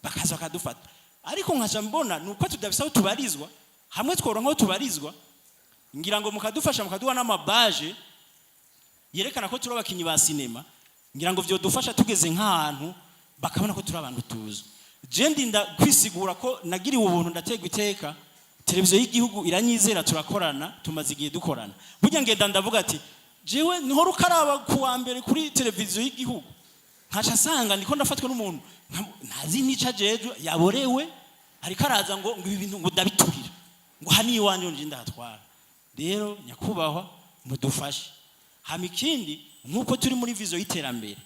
bakaza bakadufata. Ariko nkaca mbona nuko tudafise aho tubarizwa hamwe. Tworonka aho tubarizwa, ngira ngo mukadufasha, mukaduha n'amabaje yerekana ko turi abakinyi ba sinema, ngira ngo vyodufasha tugeze nk'ahantu. Bakabona ko turi abantu tuzi. Je ndinda kwisigura ko nagiriwe ubuntu, ndategwa iteka, televiziyo y'igihugu iranyizera, turakorana, tumaze igihe dukorana. Burya ngenda ndavuga ati jewe nihora ukaraba ku wa mbere kuri televiziyo y'igihugu, nkaca asanga ndiko ndafatwa n'umuntu ntazi nica ajejwe, yaborewe, ariko araza ngo ibi bintu ngo ndabiturira, ngo aha ni iwanjye, nje ndahatwara. Rero nyakubahwa, mudufashe. Hama ikindi, nk'uko turi muri vision y'iterambere,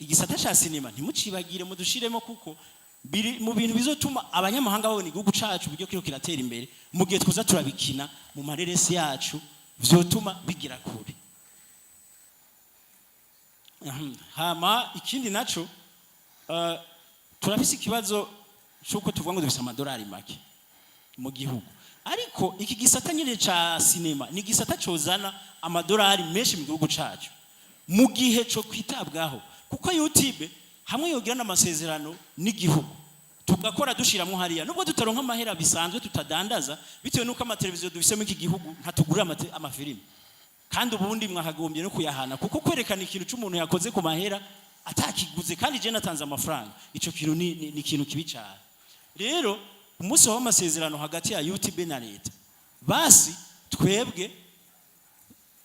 igisata ca sinema ntimucibagire, mudushiremo, kuko biri mu bintu bizotuma abanyamahanga babona igihugu cacu uburyo kiriko kiratera imbere. Mu gihe twoza turabikina mu mareresi yacu, vyotuma bigira kure. Hama ikindi naco, turafise ikibazo c'uko tuvuga ngo dufise amadolari make mu gihugu, ariko iki gisata nyine ca sinema ni igisata cozana amadolari menshi mu gihugu cacu mu gihe co kwitabwaho, kuko YouTube hamwe yogira n'amasezerano n'igihugu, tugakora dushiramo hariya, nubwo tutaronka amahera bisanzwe, tutadandaza, bitewe n'uko amateleviziyo dufise muri iki gihugu ntatugurira amafilimi, kandi ubundi mwakagombye no kuyahana, kuko kwerekana ikintu c'umuntu yakoze ku mahera atakiguze, kandi je natanze amafaranga, ico kintu ni ikintu kibi cyane. Rero umunsi w'amasezerano hagati ya UTB na leta, basi twebwe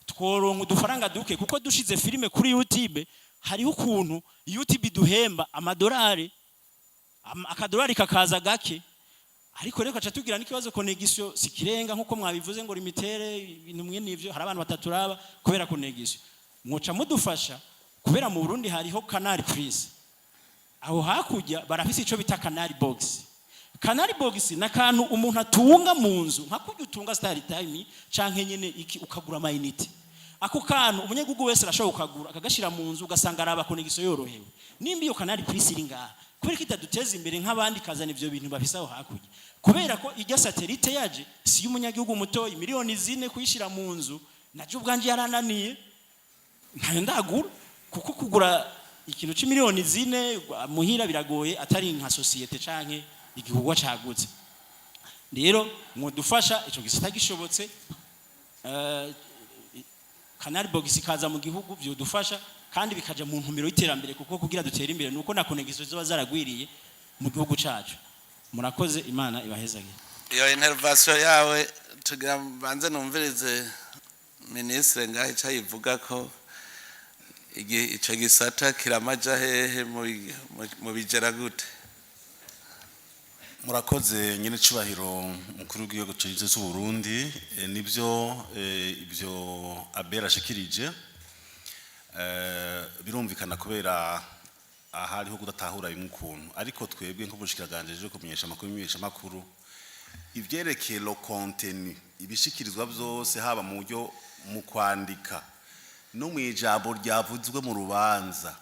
tworonka udufaranga duke, kuko dushize filime kuri YouTube hariho ukuntu YouTube duhemba amadolari, akadolari kakaza gake. Ariko rero kaca tugira n'ikibazo, connexion si kirenga, nkuko mwabivuze ngo limitere ibintu mwe nivyo. Hari abantu bataturaba kubera connexion. Mwoca mudufasha, kubera mu Burundi hariho Canal Plus, aho hakurya barafise ico bita Canal Box. Canal Box ni akantu umuntu atunga mu nzu, nka kurya utunga Star Time canke nyene iki, ukagura ama unité. Ako kantu umunyagihugu wese arashobora kukagura, akagashira mu nzu, ugasanga araba connexion yorohewe. Nimba iyo Canal Plus iri ngaha, kubera ko itaduteza imbere nk'abandi, kazana ivyo bintu bafise aho hakurya? Kubera ko irya satellite yaje si y'umunyagihugu mutoyi, miliyoni 4 kuyishira mu nzu, naje ubwanje yarananiye, ntayo ndagura, kuko kugura ikintu c'imiliyoni 4 muhira biragoye, atari nka société canke igikorwa cagutse. Rero mwodufasha ico gisata gishobotse, Canal Box ikaza mu gihugu, vyodufasha kandi bikaja mu ntumbero y'iterambere, kuko kugira dutere imbere nuko na connexion ziba zaragwiriye mu gihugu cacu. Murakoze, Imana ibahezagire. Iyo intervention yawe tugira banze numvirize ministre ngaho icyo ayivuga, ko ico gisata kiramaja hehe, mu bigera gute? Murakoze, nyine cubahiro mukuru w'igihugu cyiza cy'u Burundi. Nibyo, ibyo Abel ashikirije birumvikana, kubera aha hariho kudatahura bimwe ukuntu. Ariko twebwe nk'ubushikiranganje bwo kumenyesha amakuru, imenyesha amakuru, ivyerekeye le contenu, ibishikirizwa byose, haba mu buryo mu kwandika no mu ijambo ryavuzwe mu rubanza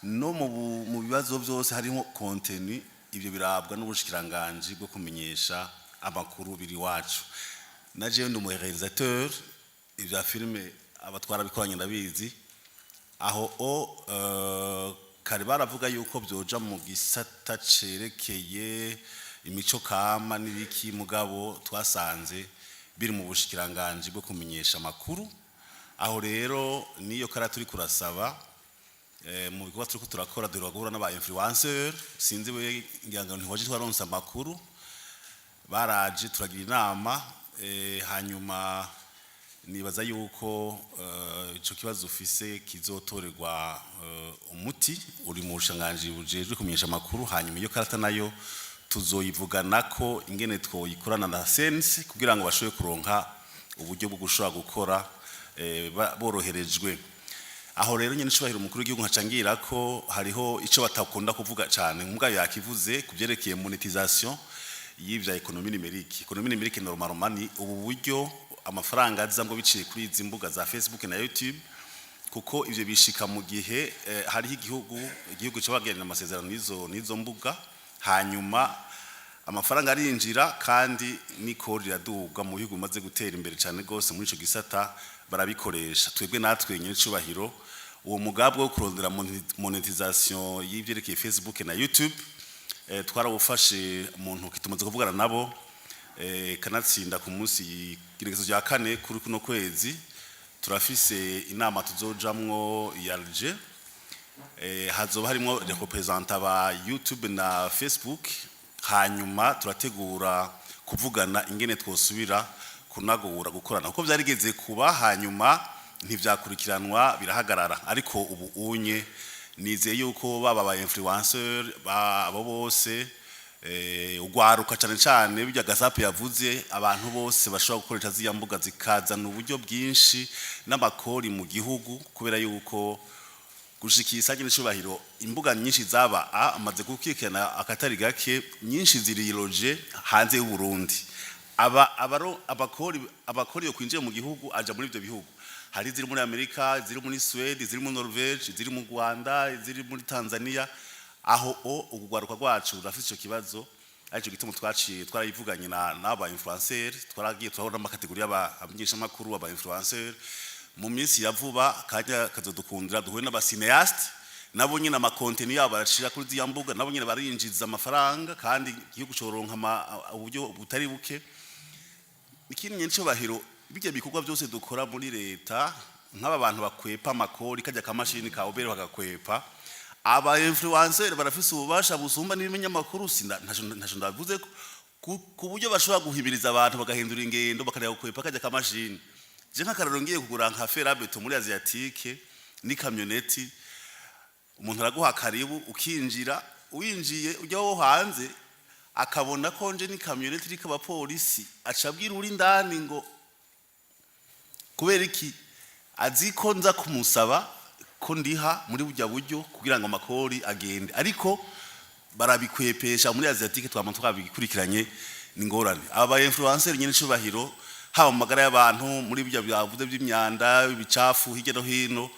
no mu bibazo byose harimo contenu, ibyo birabwa n'ubushikiranganje bwo kumenyesha amakuru biri wacu. Na jewe ndi umu réalisateur, ibya filime abatwara bikoranye ndabizi. Aho o kare baravuga yuko byoja mu gisata cerekeye imico kama n'ibiki, mugabo twasanze biri mu bushikiranganje bwo kumenyesha amakuru. Aho rero niyo kara turi kurasaba, mu bikorwa turiko turakora, duheruka guhura n'aba influenceur, sinzi we ngira ngo ntiwaje, twaronse amakuru, baraje turagira inama. Hanyuma nibaza yuko ico kibazo ufise kizotorerwa umuti uri mu bushanganji bujejwe kumenyesha amakuru. Hanyuma iyo karata nayo tuzoyivuganako ingene twoyikorana na sense, kugira ngo bashobore kuronka uburyo bwo gushobora gukora boroherejwe. Aho rero nyene icubahiro umukuru w'igihugu, nkaca ko hariho ico batakunda kuvuga cane, mbwa yakivuze ku vyerekeye monétisation y'ivya économie numérique. Économie numérique normalement ni ubu buryo amafaranga aza ngo biciye kuri izi mbuga za Facebook na YouTube, kuko ivyo bishika mu gihe hariho igihugu cyo amasezerano n'izo mbuga, hanyuma amafaranga arinjira kandi n'ikori riraduga. Mu bihugu bimaze gutera imbere cyane rwose muri ico gisata barabikoresha. Twebwe natwe nyine cubahiro, uwo mugambi wo kurondera monétisation y'ivyerekeye Facebook na YouTube twarawufashe mu ntoki, tumaze kuvugana nabo, kanatsinda ku munsi igenekerezo rya 4 kuri kuno kwezi turafise inama tuzojamwo ya Alger. Hazoba harimo représentants ba YouTube na Facebook. Hanyuma turategura kuvugana ingene twosubira kunagura gukorana, kuko byarigeze kuba, hanyuma ntivyakurikiranwa, birahagarara. Ariko ubu unye nizeye yuko baba ba influenceur, abo bose, ugwaruka cane cane, bijya gasape yavuze, abantu bose bashobora gukoresha ziya mbuga zikazana uburyo bwinshi n'amakori mu gihugu, kubera yuko gushikira isanye n'icubahiro imbuga nyinshi zaba amaze gukikana akatari gake, nyinshi ziriroje hanze y'u Burundi. Aba abaro abakori yo kwinjiye mu gihugu aja muri ivyo bihugu. Hari ziri muri Amerika, ziri muri Sweden, ziri muri Norvege, ziri mu Rwanda, ziri muri Tanzania. Aho o ugwaruka rwacu rurafise ico kibazo, aricyo gituma twaciye twarayivuganye na n'aba influencer. Twaragiye turabona ama catégories y'abamenyeshamakuru, aba influencer. Mu minsi ya vuba kanya kazodukundira duhure n'aba cinéastes, nabo nyine ama contenu yabo barashira kuri ziya mbuga, nabo nyine barinjiza amafaranga, kandi igihugu coronka uburyo butari buke. Ikindi nyene, bijya bikorwa byose dukora muri leta, nk'aba bantu bakwepa amakori, kajya kamashini ka OBR bagakwepa, aba influencer barafise ububasha busumba n'ibinyamakuru. Sinda ntaco ndavuze ko ku buryo bashobora guhimiriza abantu bagahindura ingendo, bakareba gukwepa kajya kamashini. Je nk'akararo, ngiye kugura nka fer à béton muri Asiatique n'ikamyoneti, umuntu araguha karibu ukinjira. Winjiye, ujya wo hanze akabona ko nje n'ikamyoneti iriko abapolisi, aca abwira uri indani ngo kubera iki azi ko nza kumusaba ko ndiha muri burya buryo kugira ngo amakori agende. Ariko barabikwepesha muri Asiatique, twama twabikurikiranye, ni ngorane. Aba influencer nyene, icubahiro, haba mu magara y'abantu, muri burya byavuze by'imyanda, ibicafu hirya no hino,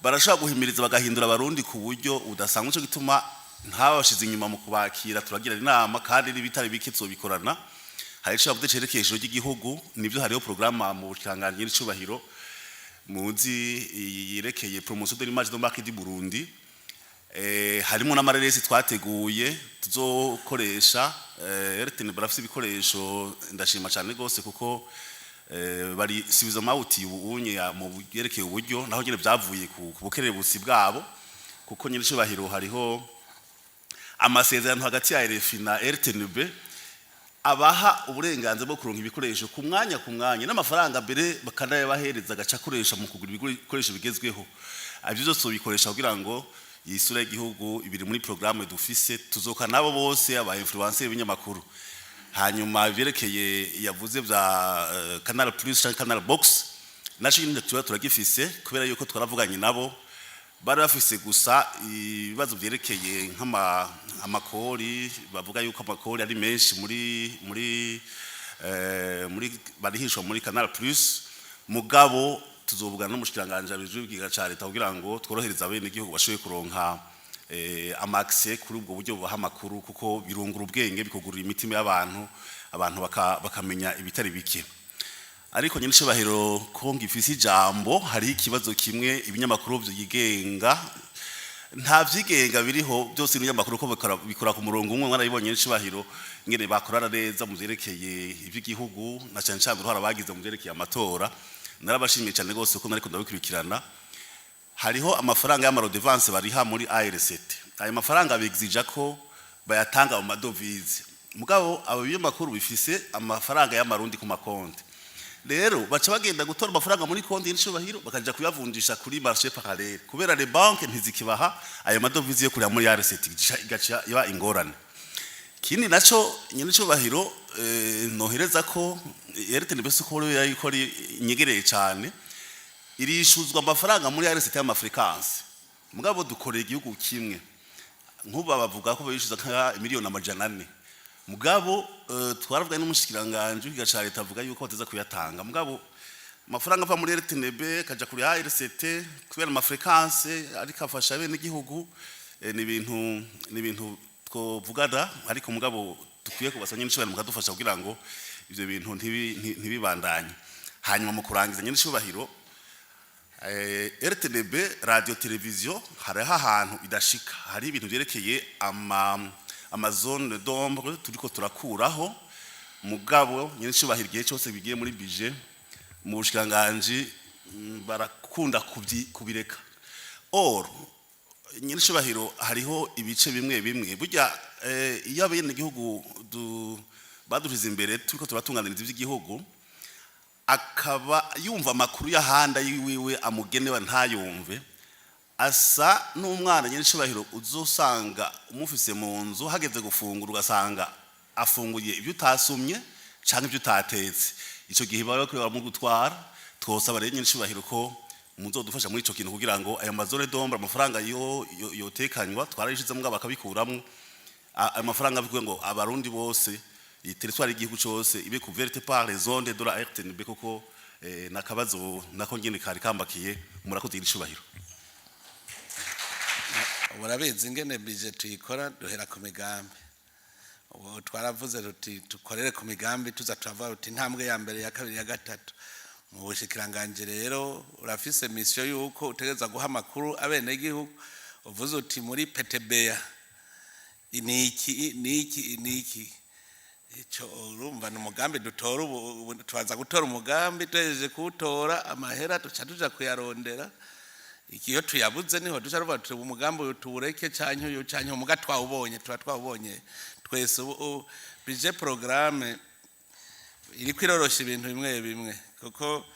barashobora guhimiriza bagahindura Abarundi ku buryo budasanzwe. Cyo gituma ntabashize inyuma mu kubakira, turagira inama kandi n'ibitari bike tuzobikorana. Hari ico bavuze cerekeye ijoro ry'igihugu, nibyo, hariho programme mu bushikiranganji n'icubahiro muzi yerekeye promotion de l'image de marque du Burundi. Harimo n'amareresi twateguye tuzokoresha. RTN barafise ibikoresho, ndashima cyane gose, kuko bari subiza mawuti ubunye mu byerekeye uburyo, naho nyene byavuye ku bukerebutsi bwabo, kuko nyine icubahiro hariho amasezerano hagati ya RFI na RTNB abaha uburenganzira bwo kuronka ibikoresho ku mwanya ku mwanya, n'amafaranga mbere bakanayabahereza agaca akoresha mu kugura ibikoresho bigezweho. Ibyo byose tubikoresha kugira ngo iyi sura y'igihugu ibiri muri programme dufise. Tuzoka nabo bose, aba influencer, b'ibinyamakuru. Hanyuma byerekeye yavuze bya Canal Plus cyangwa Canal Box, naco nyine tuba turagifise, kubera yuko twaravuganye nabo, bari bafise gusa ibibazo byerekeye nk'ama amakori. Bavuga yuko amakori ari menshi muri barihishwa muri Canal Plus. Mugabo tuzovugana n'umushikiranganje abijwe ibigega ca leta kugira ngo tworohereze abene igihugu bashoboye kuronka ama accès kuri ubwo buryo bubaha amakuru, kuko birungura ubwenge, bikugurura imitima y'abantu, abantu bakamenya ibitari bike. Ariko nyine, icubahiro, ko ngifise ijambo, hariho ikibazo kimwe. Ibinyamakuru vyigenga, nta vyigenga biriho, byose ibinyamakuru ko bikora ku murongo umwe. Mwarabibonye, n'icubahiro, ingene bakorana neza mu vyerekeye ivy'igihugu, na cane cane uruhara bagize mu vyerekeye amatora. Narabashimiye cyane rwose ko nariko ndabikurikirana. Hariho amafaranga y'ama redevances bariha muri ARCT. Ayo mafaranga bigzija ko bayatanga mu ma devises, mugabo abo binyamakuru bifise amafaranga y'amarundi ku makonti. Rero baca bagenda gutora amafaranga muri konti y'icubahiro, bakaja kuyavunjisha kuri marché parallèle, kubera les banques ntizikibaha ayo ma devises yo kurira muri ARCT, igaca iba ingorane. Kindi naco nyene, icubahiro, nohereza ko RTNB ko yuko inyegereye cyane, irishuzwa amafaranga muri ARCT y'ama fréquences, mugabo dukoreye igihugu kimwe. Nk'ubu bavuga ko bishyuza nka miliyoni 400, mugabo twaravuga n'umushikiranganje w'ikiga ca leta, avuga yuko bateza kuyatanga. Mugabo amafaranga ava muri RTNB kaja kuri ARCT kubera ama fréquences, ariko afasha bene igihugu. Ni ibintu twovugana, ariko mugabo dukwiye kubasanya n'icubahiro mukadufasha kugira ngo ivyo bintu ntibibandanye. Hanyuma mu kurangiza, nyene icubahiro, RTNB radio television hariho ahantu idashika, hari ibintu byerekeye ama zones d'ombre turiko turakuraho. Mugabo nyene icubahiro, igihe cyose bigiye muri budget mu bushikiranganji, barakunda kubireka. Or Nyirishubahiro, hariho ibice bimwe bimwe burya iyo abenegihugu badushize imbere turiko turatunganiriza iby'igihugu, akaba yumva amakuru y'ahandi yiwiwe amugenewe ntayumve, asa n'umwana, nyirishubahiro, uzosanga umufise mu nzu, hageze gufungura ugasanga afunguye ibyo utasumye canke ibyo utatetse. Ico gihe baba bariko baramugutwara. Twosaba rero, nyirishubahiro, ko muzodufasha muri ico kintu kugira ngo ayo ma zones d'ombre, amafaranga yo yotekanywa twarayishizemo mugabo bakabikuramwo ayo mafaranga, bikuye ngo Abarundi bose, iyi territoire y'igihugu cose ibe couverte par les ondes de la RTNB, kuko nakabazo nako nyene kari kambakiye. Murakoze, nyirishubahiro. Murabizi ingene budget tuyikora, duhera ku migambi. Ubu twaravuze tuti dukorere ku migambi, tuza turavuga tuti intambwe ya mbere, ya kabiri, ya gatatu. Mu bushikiranganji rero urafise mission yuko utegereza guha amakuru abenegihugu. Uvuze uti muri PTBA niki, niki, niki, ico urumva ni umugambi dutora. Ubu tubanza gutora umugambi, tuhejeje kuwutora, amahera duca tuja kuyarondera. Iyo tuyabuze niho duca ruvuga tuti umugambi uyu tuwureke canke uyu canke umuga twawubonye, tuba twawubonye twese. Ubu budget programme iriko irorosha ibintu bimwe bimwe, kuko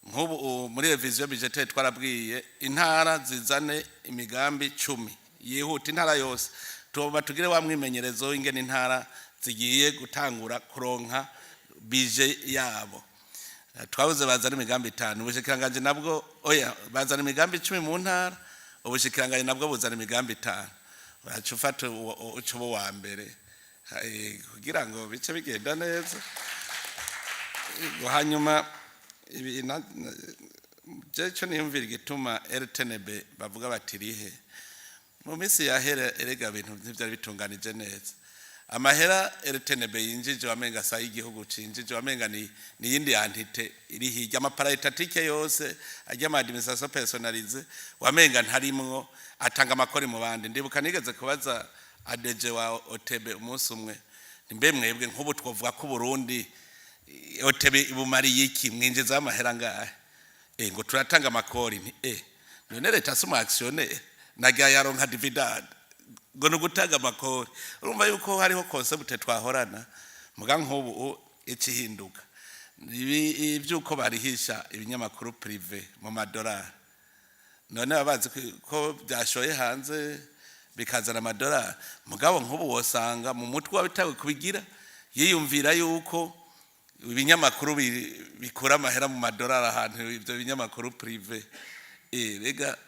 nk'ubu muri révision budgétaire twarabwiye intara zizane imigambi 10 yihuta, intara yose. Tuba tugire wa mwimenyerezo w'ingene intara zigiye gutangura kuronka budget yabo. Twabuze bazana imigambi 5, ubushikiranganje nabwo, oya, bazana imigambi 10 mu ntara, ubushikiranganje nabwo buzana imigambi 5. Uraca ufata uca uba uwa mbere kugira ngo bice bigenda neza. Hanyuma ibi je cyo niyumvira igituma RTNB bavuga bati rihe mu minsi yahera. Erega ibintu ntivyari bitunganije neza. Amahera RTNB yinjije wamenga sa y'igihugu cinjije, wamenga ni yindi entité iri hirya. Ama paraétatiques yose ajya ama administration personnalisée wamenga ntarimwo, atanga amakori mu bandi. Ndibuka nigeze kubaza ADG wa OTB umunsi umwe: mbe mwebwe nk'ubu twovuga ko Burundi OTB ibumariye iki, mwinjiza amahera ngahe? Ngo turatanga amakori. Nti none leta si umu actionnaire, nagira yaronka dividende? Ngo ni ugutanga amakori. Urumva yuko hariho concept twahorana. Muga nk'ubu ikihinduka ibi iby'uko barihisha ibinyamakuru privé mu madolari, none baba bazi ko byashoye hanze bikazana amadolari. Mugabo nk'ubu wosanga mu mutwe wabitawe kubigira yiyumvira yuko ibinyamakuru bikura amahera mu madolari ahantu ibyo binyamakuru privé. Rega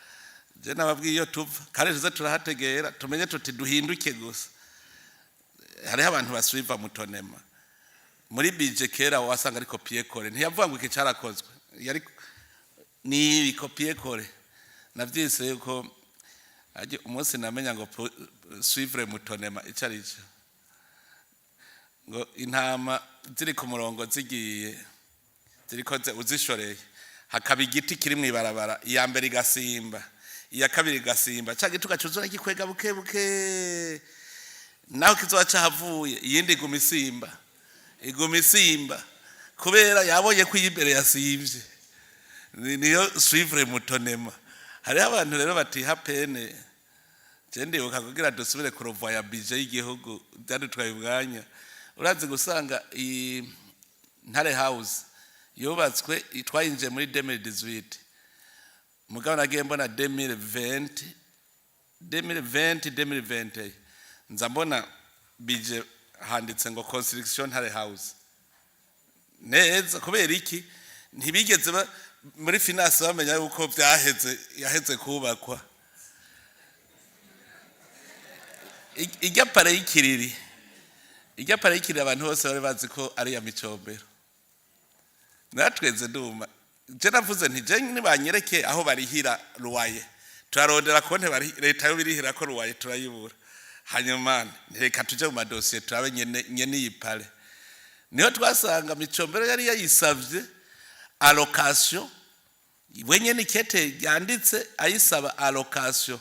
je nababwiye iyo tuva, kandi tuze turahategera, tumenye tuti duhinduke gusa. Hariho abantu basuiva moutonnement muri budget. Kera wasanga ari copier-coller, ntiyavuga ngo iki carakozwe, yari ni copier-coller. Navyise yuko umunsi namenya ngo suivre moutonnement ico ari cyo, ngo intama ziri ku murongo zigiye ziriko uzishoreye, hakaba igiti kiri mw'ibarabara, iya mbere igasimba, iya kabiri igasimba, ca giti ugaca uza uragikwega buke buke, naho kizoba cahavuye, iyindi iguma isimba, iguma isimba, kubera yabonye ko iy'imbere yasimvye. Niyo suivre moutonnement. Hariho abantu rero batiha peine. Je ndibuka kugira dusubire kurevoya budget y'igihugu byadutwaye umwanya. Urazi gusanga iyi Ntare House yubatswe, twayinjiye muri 2018, mugabo nagiye mbona 2020, 2020, 2021, nza mbona budget handitse ngo construction Ntare House neza. Kubera iki? Ntibigeze muri finance bamenya yuko byaheze, yaheze kubakwa. Ijya palais y'Ikiriri, ijya palais y'Ikiriri, abantu bose bari bazi ko ari iya Micombero. Natweze nduma je navuze nti je nibanyereke aho barihira loyer. Turarondera konte bari leta yo birihira ko loyer, turayibura. Hanyuma reka tuje mu madosiye turabe nyene nyene iyi palais. Niho twasanga Micombero yari yayisavye allocation we nyene, ikete yanditse ayisaba allocation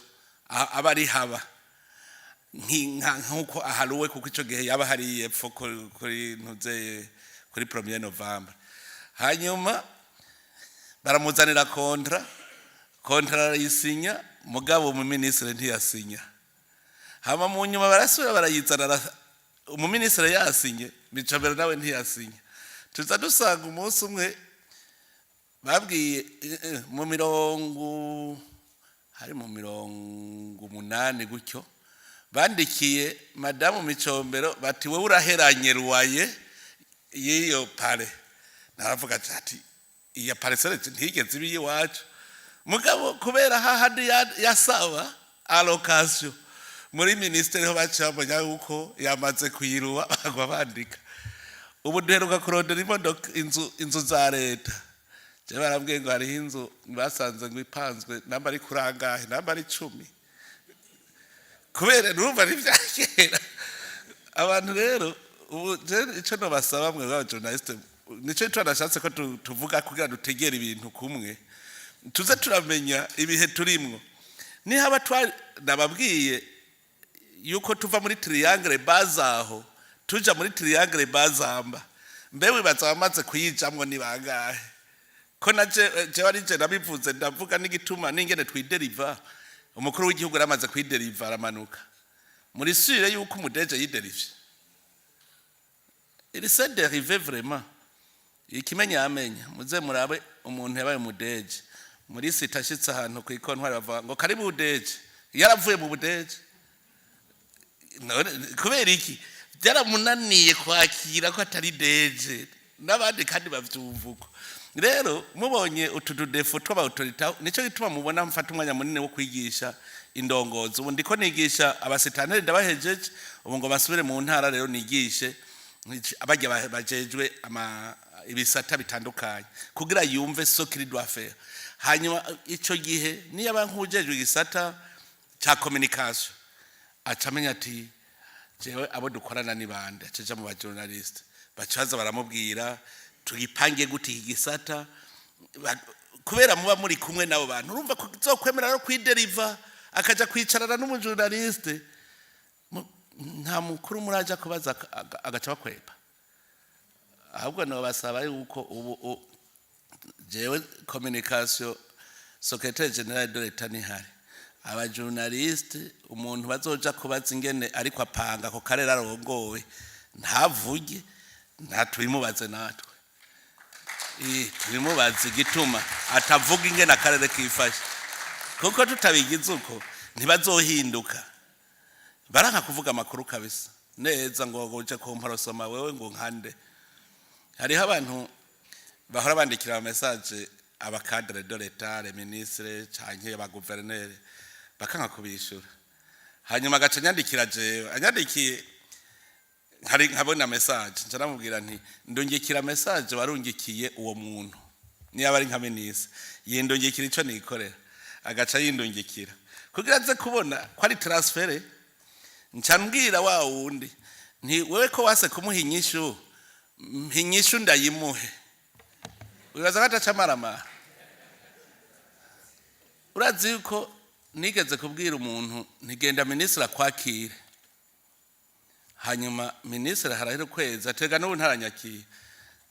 aba ari haba nkuko aharuwe, kuko ico gihe yaba hari yepfo kuri ntuze kuri 1er novembre. Hanyuma baramuzanira contrat, contrat arayisinya. Mugabo umuminisitiri ntiyasinya. Hama mu nyuma barasubira barayizana, umuminisitiri yasinye, Micombero nawe ntiyasinya. Tuza dusanga umunsi umwe babwiye mu mirongo, hari mu 80 gutyo, bandikiye madamu Micombero bati: "Wowe uraheranye loyer y'iyo palais." Naravuga ati: "Iya parcelle ntigeze iba iyiwacu." Mugabo kubera hahandi yasaba allocation muri ministeri, ho baciye bamenya yuko yamaze kuyiruwa, bagwa bandika. Ubu duheruka kurondera imodoka, inzu za leta. Je barambwiye ngo hariho inzu basanze ngo ipanzwe, namba ari kurangahe, namba ari 10, kubera nurumva ari ibya kera. Abantu rero ubu je ico nobasaba mwe b'aba journaliste, nico ico nashatse ko tuvuga kugira dutegere ibintu kumwe, tuze turamenya ibihe turimwo. Nihaba nababwiye yuko tuva muri triangle bazaho tuja muri triangle bazamba, mbe wibaza abamaze kuyijamwo ni bangahe? Ko na jewe ari je nabivuze, ndavuga n'igituma n'ingene twideriva. Umukuru w'igihugu yaramaze kwideriva, aramanuka muri sûrs yuko umu DG yiderivye. Il s'est dérivé vraiment. Ikimenya amenya, muze murabe umuntu yabaye umu DG muri cité, ashitse ahantu ku ikontwari bavuga ngo: "Karibu DG." Yaravuye mu bu DG. None kubera iki? Byaramunaniye kwakira ko atari DG n'abandi, kandi bavyumva uko. Rero mubonye utu tu défauts tw'aba autorités, nico gituma mubona mfata umwanya munini wo kwigisha indongozi. Ubu ndiko nigisha abasitanteri, ndabahejeje ubu ngo basubire mu ntara. Rero nigishe abajya bajejwe ibisata bitandukanye kugira yumve ce qu'il doit faire. Hanyuma ico gihe niyo aba nk'ujejwe igisata ca communication, aca amenya ati: "Jewe abo dukorana ni bande?" Acaja mu ba journaliste, bacaza baramubwira: "Tugipange gute iki gisata?" Kubera muba muri kumwe n'abo bantu, urumva ko uzokwemera no kwideriva akaja kwicarana n'umu journaliste. Nta mukuru muraja kubaza agaca bakwepa. Ahubwo nobasaba yuko ubu jewe communication, secrétaire général de l'État nihari, aba journaliste, umuntu bazoja kubaza ingene ariko apanga ako karere arongowe ntavuge, nta tubimubaze natwe. Tubimubaze igituma atavuga ingene akarere kifashe, kuko tutabigize uko ntibazohinduka. Baranka kuvuga amakuru kabisa neza, ngo uje kumparosoma wewe ngo nkande. Hariho abantu bahora bandikira ama message aba cadre de l'État, les ministres canke aba gouverneur, bakanka kubishura. Hanyuma agaca anyandikira jewe, anyandikiye nkari nkabona message, nca namubwira nti: "Ndungikira message warungikiye uwo muntu." Niba ari nka ministre, yindungikira ico nikorera, agaca yindungikira kugira aze kubona ko ari transfert. Nca mbwira wa wundi nti: "Wewe ko wase kumuha inyishu, mpa inyishu ndayimuhe." Wibaza ko ataca amaramara? Urazi yuko nigeze kubwira umuntu ntigenda minisitiri akwakire, hanyuma minisitiri harahera ukwezi atega n'ubu ntaranyakiye.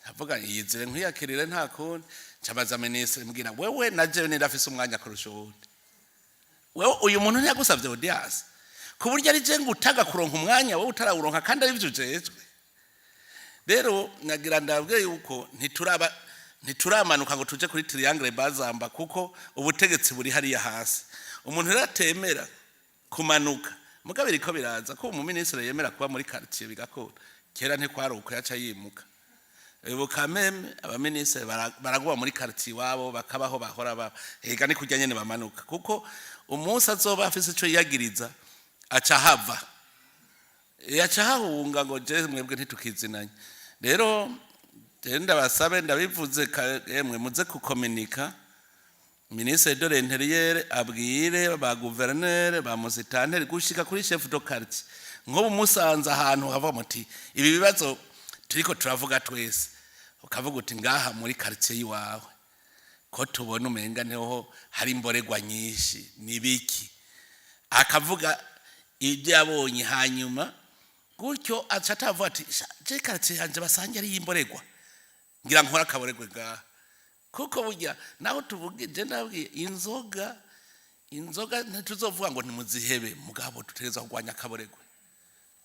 Ndavuga: "Yizire nkwiyakirire, nta kundi." Ncabaza minisitiri, mbwira: "Wewe na jewe nindafise umwanya kurusha uwundi? Wewe uyu muntu ntiyagusavye audience, ku buryo ari je ngutaga kuronka umwanya, wowe utarawuronka kandi ari byo ujejwe?" Rero nagira ndabwiye yuko ntituraba, ntituramanuka ngo tuje kuri triangle bazamba, kuko ubutegetsi buri hariya hasi. Umuntu rero atemera kumanuka, mugabo biriko biraza ko umuminisitiri yemera kuba muri quartier bigakora. Kera ntikwari uko, yaca yimuka. Ubu kameme abaminisitiri baraguma muri quartier iwabo, bakabaho bahora baba. Ega ni kurya nyene bamanuka, kuko umunsi azoba afise ico yiyagiriza aca hava, yaca hahunga ngo: "Je mwebwe ntitukizinanye." Rero je ndabasabe, ndabivuze, emwe muze kukominika ministre de l'Intérieur, abwire ba gouverneur, ba musitanteri, gushika kuri chef de quartier. Nk'ubu musanze ahantu hava muti: "Ibi bibazo turiko turavuga twese," ukavuga uti: "Ngaha muri quartier yiwawe ko tubona umenga niho hari imboregwa nyinshi, nibiki?" Akavuga ibyo yabonye, hanyuma gutyo aca atavuga ati: "Sha, je quartier yanje basange ari imboregwa, ngira nkora akaboregwe ngaha." Kuko burya naho tuvuge, je ndabwiye inzoga. Inzoga ntituzovuga ngo ntimuzihebe, mugabo dutegerezwa kurwanya akaboregwe,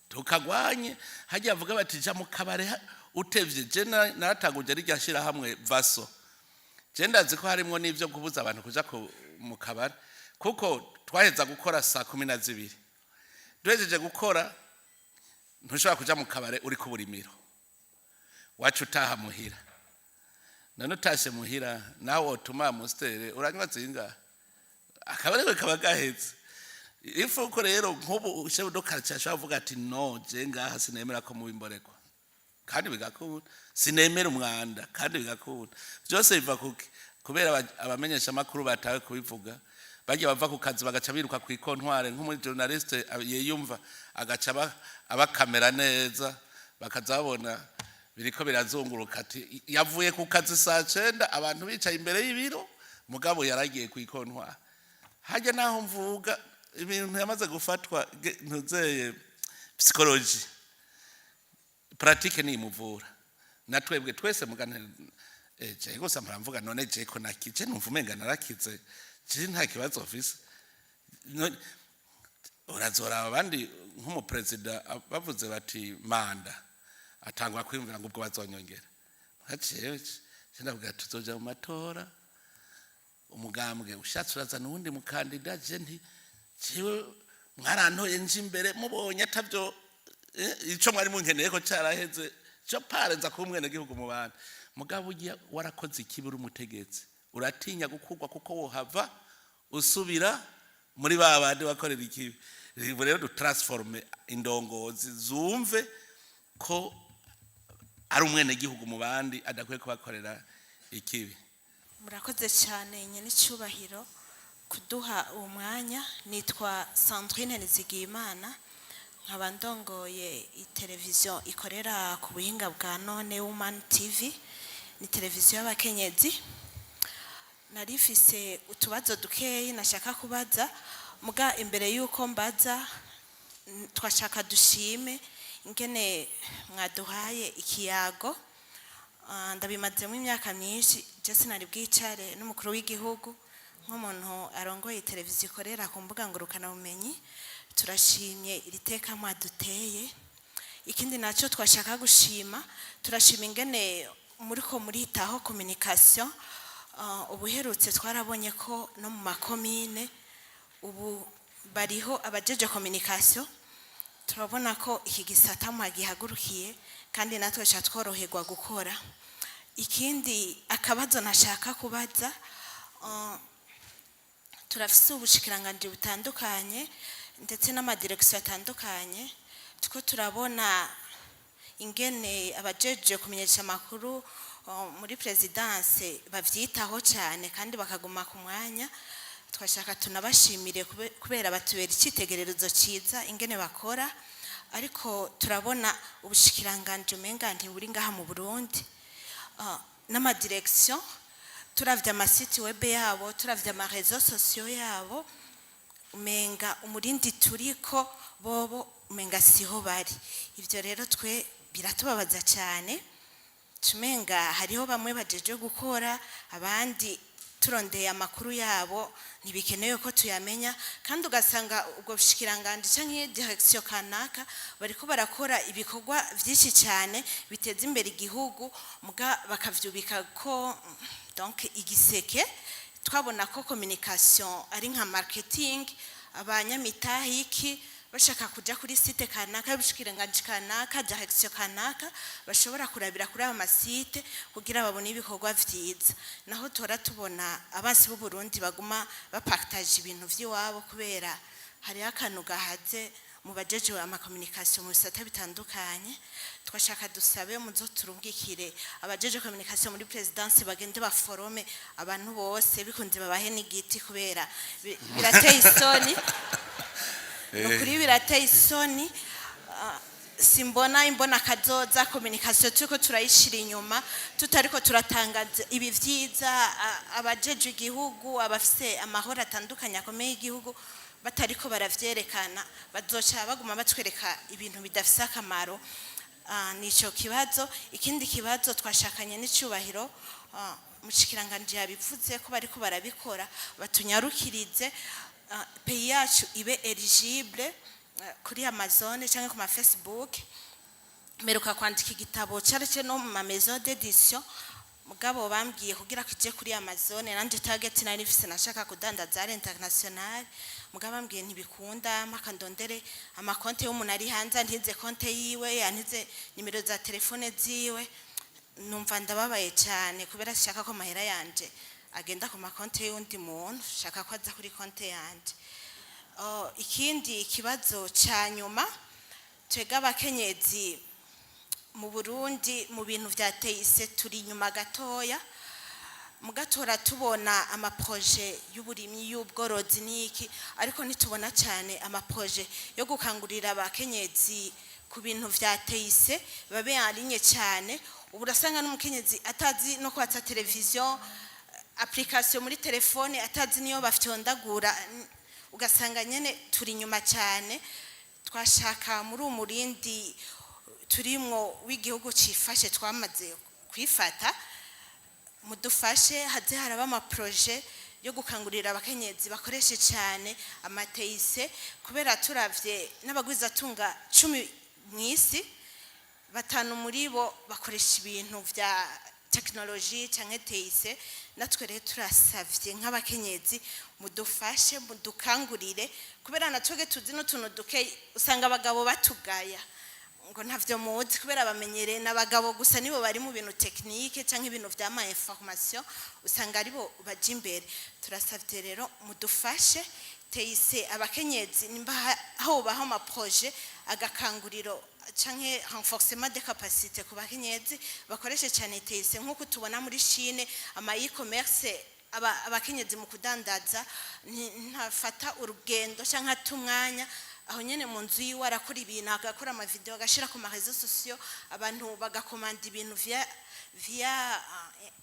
tukagwanye. Hajya bavuga bati ja mu kabare utevye. Je naratanguje rirya shirahamwe vaso, je ndazi ko harimwo n'ivyo kubuza abantu kuja mu kabare, kuko twaheza gukora saa 12. Duhejeje gukora, ntushobora kuja mu kabare uri ku burimiro, waca utaha muhira. None utashe muhira, nawe wotuma Amstel, uranywa zingahe? Akabarebe kaba gaheze. Ifuko rero nk'ubu chef de quartier ashobora kuvuga ati: "No, je ngaha sinemera ko muba imboregwa," kandi bigakunda. "Sinemera umwanda," kandi bigakunda. Byose biva kuki? Kubera abamenyesha amakuru batawe kubivuga, bagiye bava ku kazi bagaca biruka ku i comptoir, nk'umuri journaliste yiyumva agaca abakamera neza, bakaza babona biriko birazunguruka, ati yavuye ku kazi saa 9, abantu bicaye imbere y'ibiro, mugabo yaragiye ku i comptoir. Hajya naho mvuga ibintu yamaze gufatwa ntuzeye psychologie pratique nimuvura. Na twebwe twese mugane je gusa muramvuga. None je ko nakije, numva umenga narakize, je nta kibazo mfise. Urazoraba abandi, nk'umuperezida bavuze bati manda, atangwa kwiyumvira ngo ubwo bazonyongera. Haciye ndavuga tuzoja mu matora, umugambwe ushatse urazana uwundi mukandida. Je nti jewe mwarantoye nje imbere, mubonye atavyo ico mwari munkeneye ko caraheze, co pare nza kuba umwenegihugu mu bandi. Mugabo ugiye warakoze ikibi uri umutegetsi, uratinya gukurwa, kuko wohava usubira muri ba bandi bakorera ikibi. Ubu rero dutransforme indongozi zumve ko ari umwenegihugu mu bandi, adakwiye kubakorera ikibi. Murakoze cyane, nyine icyubahiro, kuduha uwo mwanya. Nitwa Sandrine Nizigiyimana, nkaba ndongoye iteleviziyo ikorera ku buhinga bwa none, Woman TV, ni televiziyo y'abakenyezi. Nari mfise utubazo dukeyi nashaka kubaza, muga imbere y'uko mbaza, twashaka dushime ingene mwaduhaye ikiyago. Ndabimazemo imyaka myinshi, je sinari bwicare n'umukuru w'igihugu nk'umuntu arongoye televiziyo ikorera ku mbuga ngurukanabumenyi. Turashimye iri teka mwaduteye. Ikindi nacyo twashaka gushima, turashima ingene muriko muritaho communication. Ubuherutse twarabonye ko no mu makomine ubu bariho abajeje communication. Turabona ko iki gisata mwagihagurukiye, kandi natwe ca tworoherwa gukora. Ikindi akabazo nashaka kubaza, turafise ubushikiranganji butandukanye ndetse n'amadirekisiyo atandukanye. Tuko turabona ingene abajeje kumenyesha amakuru muri présidence bavyitaho cyane kandi bakaguma ku mwanya. Twashaka tunabashimire kubera batubera icyitegererezo cyiza ingene bakora. Ariko turabona ubushikiranganji umenga ntiburi ngaha mu Burundi, n'amadirekisiyo. Turavye amasite web yabo, turavye amaréseaux sociaux yabo, umenga umurindi turiko bobo umenga siho bari. Ivyo rero twe biratubabaza cyane. Tumenga hariho bamwe bajeje gukora, abandi turondeye amakuru yabo ntibikenewe ko tuyamenya. Kandi ugasanga ubwo bushikiranganji canke direction kanaka bariko barakora ibikorwa vyinshi cyane biteza imbere igihugu, muga bakavyubika ko donc igiseke. Twabona ko communication ari nka marketing, abanyamitahe iki bashaka kuja kuri site kanaka y'ubushikiranganji kanaka, direction kanaka, bashobora kurabira kuri ayo masite kugira babone ibikorwa vyiza. Naho tora tubona abansi b'u Burundi baguma bapartage ibintu vy'iwabo, kubera hariho akantu gahaze mu bajeje amacommunication mu bisata bitandukanye. Twashaka dusabe muzo turungikire abajeje communication muri présidence, bagende baforome abantu bose, bikunze babahe n'igiti, kubera birateye isoni. Ni ukuri birateye isoni. Simbona imbona kazoza communication turiko turayishira inyuma, tutariko turatangaza ibi vyiza, abajeje igihugu, abafise amahoro atandukanye akomeye y'igihugu batariko baravyerekana, bazoca baguma batwereka ibintu bidafise akamaro. Nico kibazo. Ikindi kibazo twashakanye n'icubahiro, mushikiranganje yabivuze ko bariko barabikora, batunyarukirize. Pays yacu ibe éligible kuri Amazon cyangwa ku ma Facebook. Mperuka kwandika igitabo cyarece no mu ma maison d'édition, mugabo bambwiye kugira kije kuri Amazon, nanje target nari nifise nashaka kudandaza ari international, mugabo bambwiye ntibikunda mpaka ndondere amakonte y'umuntu ari hanze, antize konte yiwe, antize nimero za telefone ziwe. Numva ndababaye cyane kubera shaka ko amahera yanje agenda ku makonte y'undi muntu, shaka ko aza kuri konte yanje. Oh, ikindi ikibazo cya nyuma, twebwe abakenyezi mu Burundi mu bintu vya TIC turi inyuma gatoya. Mugatora tubona ama projets y'uburimyi, y'ubworozi n'iki, ariko ntitubona cyane ama projets yo gukangurira abakenyezi ku bintu vya TIC babe en cyane. Ubu urasanga n'umukenyezi atazi no kwatsa televiziyo, application muri telefone atazi niyo bafyondagura, ugasanga nyene turi inyuma cyane. Twashaka muri uwo murindi turimwo w'igihugu cifashe, twamaze kwifata, mudufashe haze haraba ama projets yo gukangurira abakenyezi bakoreshe cyane ama TIC, kubera turavye n'abagwizatunga 10 mu isi, batanu muri bo bakoresha ibintu vya tekinoloji canke TIC. Natwe rero turasavye nk'abakenyezi mudufashe, mudukangurire, kubera natwebwe tuzi n'utuntu duke. Usanga abagabo batugaya ngo ntavyo muzi, kubera bamenyereye n'abagabo gusa, nibo bari mu bintu technique canke ibintu vya ma information, usanga aribo baja imbere. Turasavye rero mudufashe TIC abakenyezi, nimba hobaho ama projets agakanguriro canke renforcement des capacités ku bakenyezi bakoreshe cyane TIC, nk'uko tubona muri Chine ama e-commerce, abakenyezi mu kudandaza ntafata urugendo canke ata umwanya, aho nyene mu nzu yiwe arakora ibintu, agakora ama vidéos, agashira ku ma réseaux sociaux, abantu bagakomanda ibintu via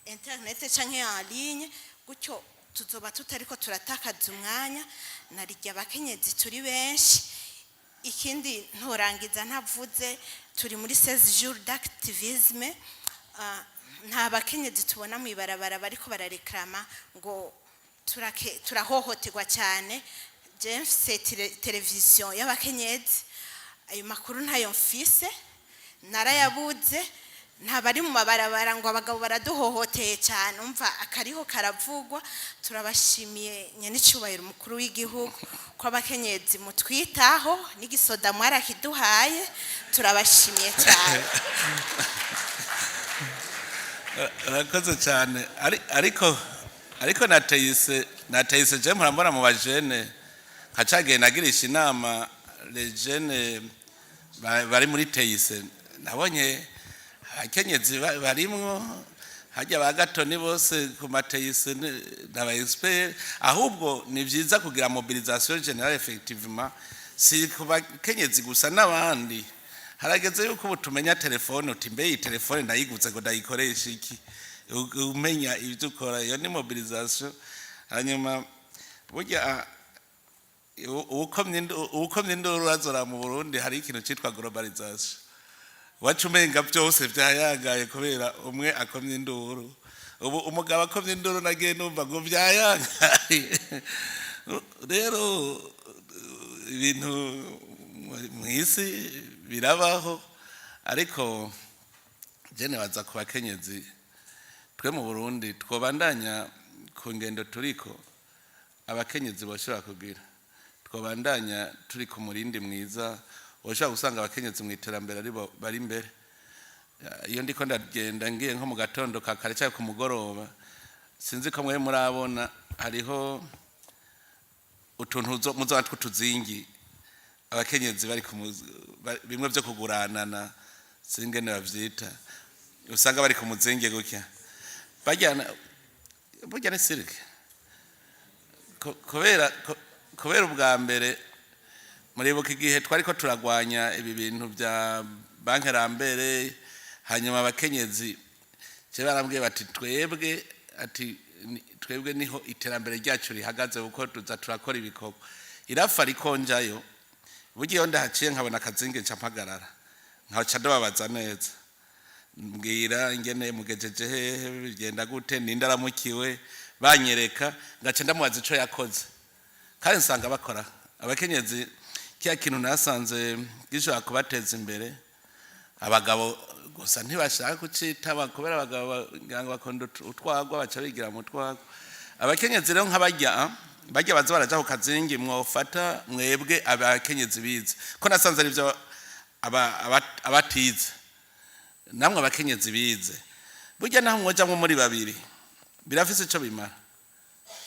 internet canke en ligne. Gutyo tuzoba tutariko turatakaza umwanya, narirya abakenyezi turi benshi. Ikindi ntorangiza ntavuze, turi muri 16 jours d'activisme, nta bakenyezi tubona mu ibarabara bariko barareklama ngo turahohoterwa cyane. Je mfise televiziyo y'abakenyezi, ayo makuru ntayo mfise, narayabuze. Ntabari mu mabarabara ngo abagabo baraduhohoteye cyane. Umva akariho karavugwa. Turabashimiye nyenicubahiro umukuru w'igihugu ko abakenyezi mutwitaho, n'igisoda mwarakiduhaye, turabashimiye cyane. Urakoze cyane. Ariko nateyise je murambona mu bajene nka cagihe nagirisha inama les jeunes bari muri TIC, nabonye abakenyezi barimwo hajya ba gatoni bose ku ma TIC n'aba expert. Ahubwo ni vyiza kugira mobilisation générale, effectivement, si ku bakenyezi gusa, n'abandi. Harageze yuko ubu tumenya telefone, uti mbe iyi telefone ndayiguze ngo ndayikoresha iki? Umenya ibyo ukora, iyo ni mobilisation. Hanyuma burya uwukomye induru urazora mu Burundi, hari ikintu cyitwa globalisation, waca umenga byose byayagaye kubera umwe akomye induru. Ubu umugabo akomye induru, nagiye numva ngo byayagaye. Rero ibintu mu isi birabaho, ariko je nibaza ku bakenyezi twe mu Burundi twobandanya ku ngendo turiko. Abakenyezi boshobora kugira, twobandanya turi ku murindi mwiza, woshobora gusanga abakenyezi mu iterambere aribo bari imbere. Iyo ndiko ndagenda ngiye nko mu gatondo ka kare cyangwa ku mugoroba, sinzi ko mwe murabona, hariho utuntu muzoba tw'utuzingi abakenyezi bari bimwe byo kuguranana, singene bavyita, usanga bari ku muzingi gutya bajyana. Burya ni sirike. Kubera ubwa mbere muribuka igihe twari ko turagwanya ibi bintu bya banque Lambert, hanyuma abakenyezi je barambwiye bati twebwe, ati twebwe niho iterambere ryacu rihagaze, kuko tuza turakora ibikorwa irafa rikonjayo. Burya iyo ndahaciye nkabona akazingi, nca mpagarara, nkaca ndababaza neza, mbwira ingene mugejeje hehe, bigenda gute, ninde aramukiwe, banyereka, ngaca ndamubaza ico yakoze. Kandi nsanga bakora abakenyezi kiya kintu nasanze gishobora kubateza imbere. Abagabo gusa ntibashaka kucitaba, kubera abagabo ngira ngo bakunda utwagwa, baca bigira mu twagwa. Abakenyezi rero nk'abajya bajya baza baraja ku kazingi, mwofata mwebwe abakenyezi bize, ko nasanze ari byo abatize. Namwe abakenyezi bize, burya naho mwojamwo muri babiri birafise ico bimara.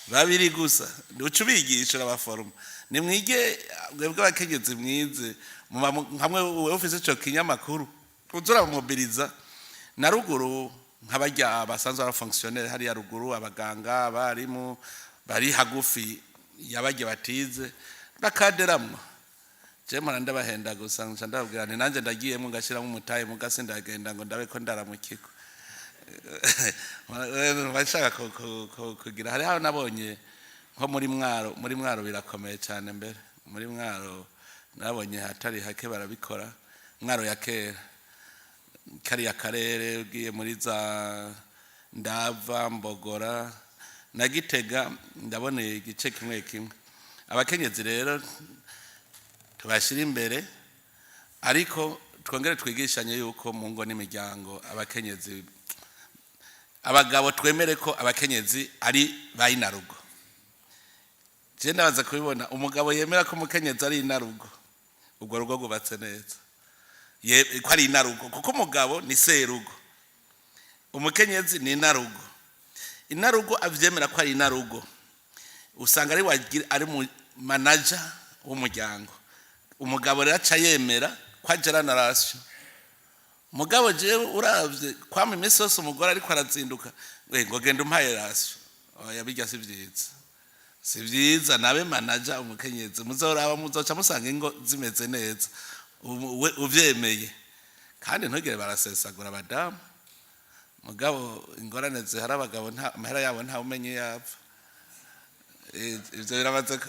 Babiri gusa uca ubigisha, urabaforoma. Nimwige mwebwe abakenyezi mwize, muba hamwe wewe ufise ico kinyamakuru uza urabamobiriza na ruguru, nk'abarya basanzwe ari fonctionnaire hariya ruguru, abaganga, abarimu bari hagufi y'abarya batize, bakaderamwo. Je mpora ndabahenda gusa, nca ndababwira nti nanjye ndagiyemo ngashyiramo umutahe, mugasi ndagenda ngo ndabe ko ndara mu kigo bashaka kugira. Hariho nabonye nko muri Mwaro, muri Mwaro birakomeye cyane. Mbere muri Mwaro nabonye hatari hake barabikora. Mwaro ya kera, kariya karere ugiye muri za Ndava, Mbogora na Gitega, ndabona igice kimwe kimwe. Abakenyezi rero tubashyira imbere, ariko twongere twigishanye yuko mu ngo n'imiryango abakenyezi, abagabo twemere ko abakenyezi ari ba inarugo. Je ndabaza kubibona, umugabo yemera ko umukenyezi ari inarugo, ubwo rugo rwubatse neza. Ko ari inarugo, kuko umugabo ni serugo, umukenyezi ni inarugo. Inarugo avyemera ko ari inarugo, usanga ari ari mu manager w'umuryango. Umugabo rero aca yemera ko agera na ration. Mugabo jewe uravye kwama iminsi yose umugore ariko arazinduka, we ngo genda umpaye ration, oya, bijya si vyiza, si vyiza. Nabe manager umukenyezi, muzoraba muzoca musanga ingo zimeze neza. We uvyemeye kandi ntugire barasesagura abadamu. Mugabo ingorane zihari, abagabo nta amahera yabo nta umenye yapfa. Ivyo biramaze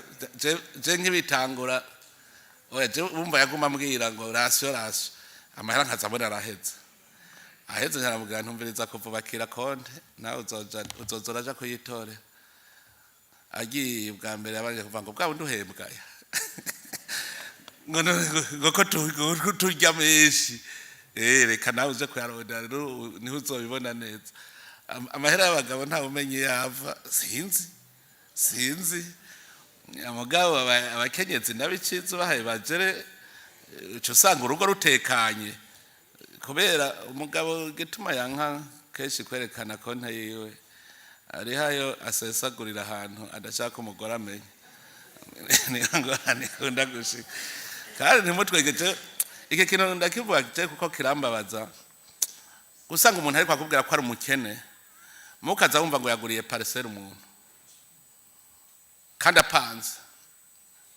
je nk'ibitangura, oya, je wumva yaguma ambwira ngo ration, ration, amahera nkaza mbona araheze aheze. Nkaramubwira ntumviriza, kuva bakira konte nawe uzoja uzoza uraja kuyitorera. Agiye bwa mbere yabanje kuvuga ngo bwa bundi uhembwa ngo ngo ko ngo turya menshi. Reka nawe uje kuyarondera rero niho uzobibona neza. Amahera y'abagabo ntawe umenye yava, sinzi, sinzi. Mugabo abakenyezi n'abiciza bahaye bagere, uca usanga urugo rutekanye, kubera umugabo gituma yanka kenshi kwerekana konte yiwe, ariho ayo asesagurira ahantu adashaka umugore amenya. Niyo ngorane ikunda gushika. Kandi ntimutwegeje iki kintu, ndakivuga je kuko kirambabaza gusanga umuntu ariko akubwira ko ari umukene, mukaza wumva ngo yaguriye parcelle umuntu kandi apanze,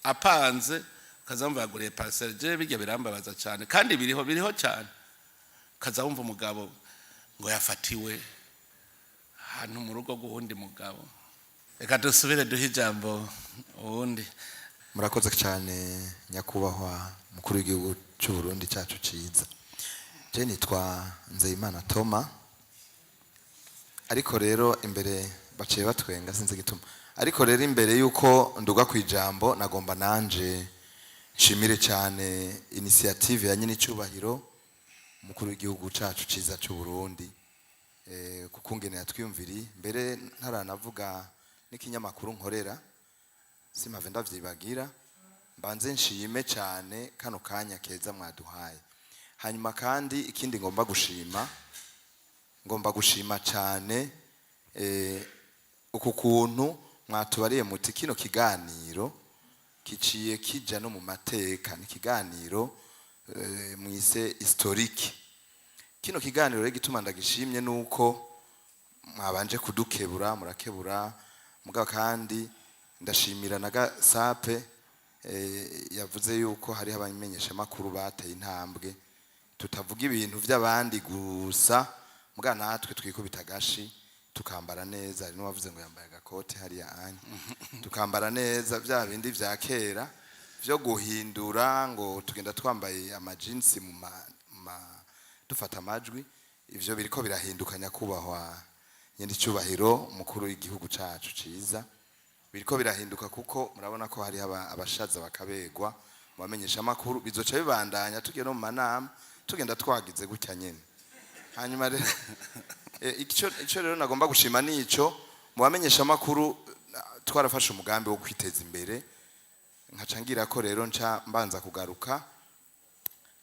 apanze, ukaza wumva yaguriye parcelle. Je bijya birambabaza cyane, kandi biriho, biriho cyane. Ukaza wumva umugabo ngo yafatiwe ahantu mu rugo rw'uwundi mugabo. Reka dusubire duhe ijambo uwundi. Murakoze cyane, nyakubahwa mukuru w'igihugu cy'u Burundi cyacu cyiza. Je nitwa Nzeyimana Toma. Ariko rero imbere baciye batwenga, sinzi igituma. Ariko rero imbere yuko nduga ku ijambo, nagomba nanje nshimire cyane initiative ya nyine icyubahiro umukuru w'igihugu cyacu cyiza cy'u Burundi, kuko ngene yatwiyumviriye. Mbere ntaranavuga n'ikinyamakuru nkorera, simpave ndavyibagira, mbanze nshime cyane kano kanya keza mwaduhaye. Hanyuma kandi ikindi ngomba gushima, ngomba gushima cyane uku kuntu mwatubariye muti kino kiganiro kiciye kija no mu mateka, ni ikiganiro mwise historique. Kino kiganiro rero igituma ndagishimye nuko mwabanje kudukebura, murakebura. Mugabo kandi ndashimira na Gasape, yavuze yuko hariho abamenyeshamakuru bateye intambwe, tutavuga ibintu by'abandi gusa, muga natwe twikubita agashi tukambara neza. Hari n'uwavuze ngo yambaye agakote hariya anya, tukambara neza bya bindi vya kera vyo guhindura ngo tugenda twambaye amajinsi mu dufata amajwi. Ivyo biriko birahinduka, nyakubahwa nyene icyubahiro umukuru w'igihugu cacu ciza. Biriko birahinduka, kuko murabona ko hariho abashaza bakabegwa mu bamenyesha amakuru. Bizoca bibandanya, tugiye no mu manama tugenda twagize gutya nyene. Hanyuma rero ico rero nagomba gushima nico mu bamenyesha amakuru, twarafashe umugambi wo kwiteza imbere. Nkaca ngira ko rero nca mbanza kugaruka,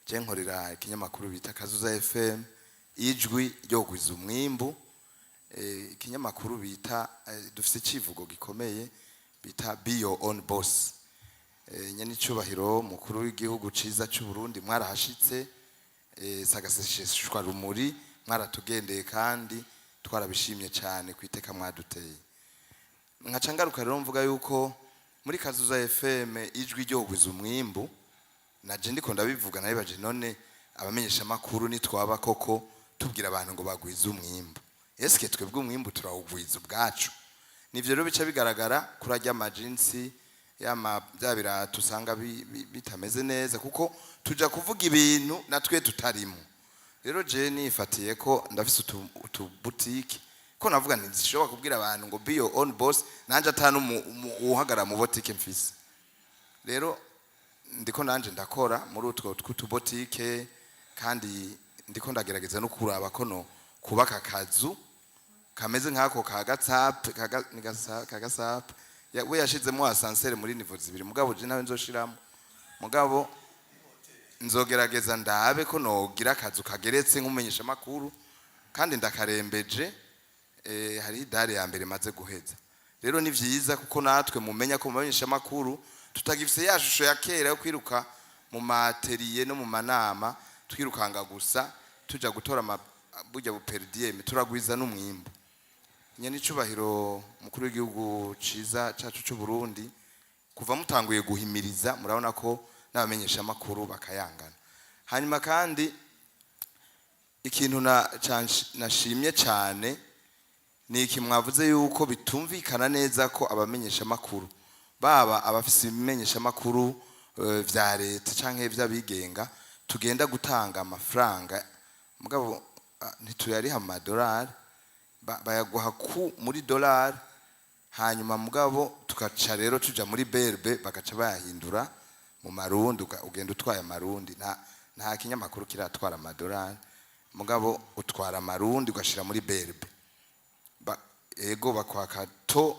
je nkorera ikinyamakuru bita Kazuza FM, ijwi ryo gwiza umwimbu. Ikinyamakuru bita dufise icivugo gikomeye bita "Be your own boss". Nyene icubahiro mukuru w'igihugu ciza c'u Burundi, mwarahashitse, sagasesheshwa rumuri, mwaratugendeye kandi twarabishimye cyane kwiteka mwaduteye. Nkaca ngaruka rero mvuga yuko muri Kazuza FM, ijwi ryo gwiza umwimbu, naje ndiko ndabivuga, nabibaje: none abamenyesha makuru nitwaba koko tubwira abantu ngo bagwize umwimbu, eske twebwe umwimbu turawugwiza ubwacu? Nivyo rero bica bigaragara kuri arya majinsi yama bya birato usanga bitameze neza, kuko tuja kuvuga ibintu natwe tutarimo. Rero je nifatiye ko ndafise utu boutique, ko navuga nti zishobora kubwira abantu ngo "Be your own boss", nanje atanu uhagarara mu boutique mfise. Rero ndiko nanje ndakora muri utwo tw'utubotike, kandi ndiko ndagerageza no kuraba ko no kubaka akazu kameze nk'ako ka gatsape ka gasape. We yashizemo ascenseur muri niveau zibiri, mugabo je nawe nzoshiramo, mugabo nzogerageza ndabe ko nogira akazu kageretse nk'umumenyesha makuru, kandi ndakarembeje. Hariho idare ya mbere maze guheza. Rero ni vyiza kuko natwe mumenya ko mu bamenyesha makuru tutagifise ya shusho ya kera yo kwiruka mu ma ateliers no mu manama, twirukanga gusa tuja gutora burya bu per diem. Turagwiza n'umwimbu. Nyene icubahiro mukuru w'igihugu ciza cacu c'u Burundi, kuva mutanguye guhimiriza, murabona ko n'abamenyesha makuru bakayangana. Hanyuma kandi ikintu nashimye cyane ni iki mwavuze, yuko bitumvikana neza ko abamenyesha makuru, baba abafise ibimenyesha makuru vya leta canke vy'abigenga, tugenda gutanga amafaranga, mugabo ntituyariha amadolari, bayaguha ku muri dolari. Hanyuma mugabo tugaca rero tuja muri BRB, bagaca bayahindura mu marundi, ugenda utwaye amarundi. Nta kinyamakuru kiratwara amadolari, mugabo utwara amarundi ugashira muri BRB. Ego, bakwaka to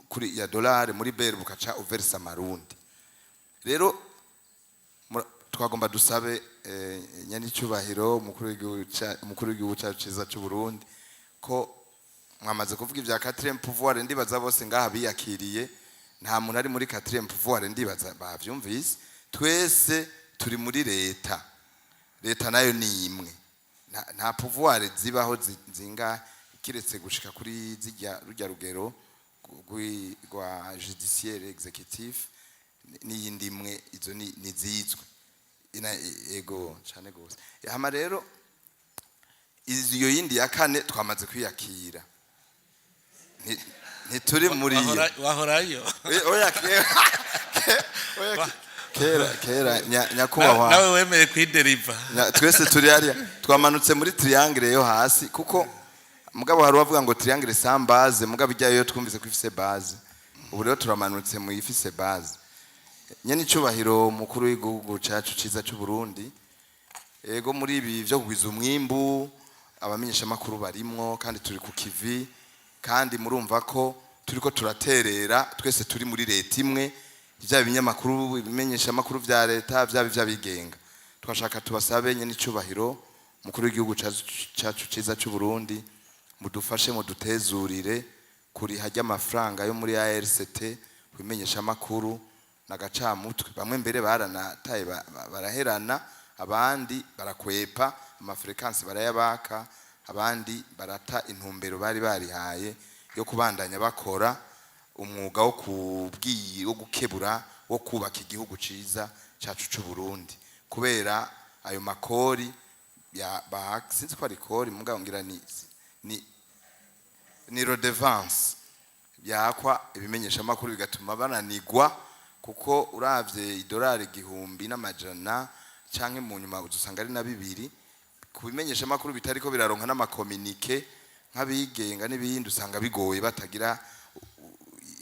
kuri ya dolari muri BRB, ukaca uversa amarundi. Rero twagomba dusabe nyanicyubahiro umukuru w'igihugu cyacu cyiza cy'u Burundi, ko mwamaze kuvuga ibya quatrième pouvoir, ndibaza bose ngaha biyakiriye, nta muntu ari muri quatrième pouvoir, ndibaza bavyumvise. Twese turi muri leta, leta nayo ni imwe. Nta pouvoir zibaho zinga kiretse gushika kuri zijya rujya rugero rwa judiciaire, exécutif n'iyindi imwe, izo ni zizwe. Ego cyane gose. Hama rero iyo yindi ya kane twamaze kwiyakira. Ntituri muri iyo. Wahorayo. Oya, oya, kera kera, nyakubahwa. Nawe wemeye kwideriva. Twese turi hariya, twamanutse muri triangle yo hasi, kuko mugabo hari uwavuga ngo triangle sans base, mugabo ijyayo twumvise ko ifise base. Ubu rero turamanutse mu ifise base. Nyene icubahiro mukuru w'igihugu cacu ciza c'u Burundi, ego, muri ibi vyo kugwiza umwimbu abamenyesha makuru barimwo, kandi turi ku kivi, kandi murumva ko turiko turaterera. Twese turi muri leta imwe, vyaba ibinyamakuru, ibimenyesha makuru vya leta, vyaba ivy'abigenga. Twashaka tubasabe, nyene icubahiro mukuru w'igihugu cacu ciza c'u Burundi, mudufashe mudutezurire kuriha ry'amafaranga yo muri ARCT kubimenyesha makuru nagacamutwe. Bamwe mbere baranataye, baraherana, abandi barakwepa ama fréquences barayabaka, abandi barata intumbero bari barihaye yo kubandanya bakora umwuga wo kubwiye, wo gukebura, wo kubaka igihugu ciza cacu c'u Burundi, kubera ayo makori ya ba sinzi ko ari kori, mugabo ngira ni redevance yakwa ibimenyesha makuru, bigatuma bananigwa, kuko uravye idolari 1100 canke mu nyuma uzusanga ari na 2 ku bimenyesha makuru bitariko biraronka n'ama communiqués nk'abigenga n'ibindi, usanga bigoye batagira.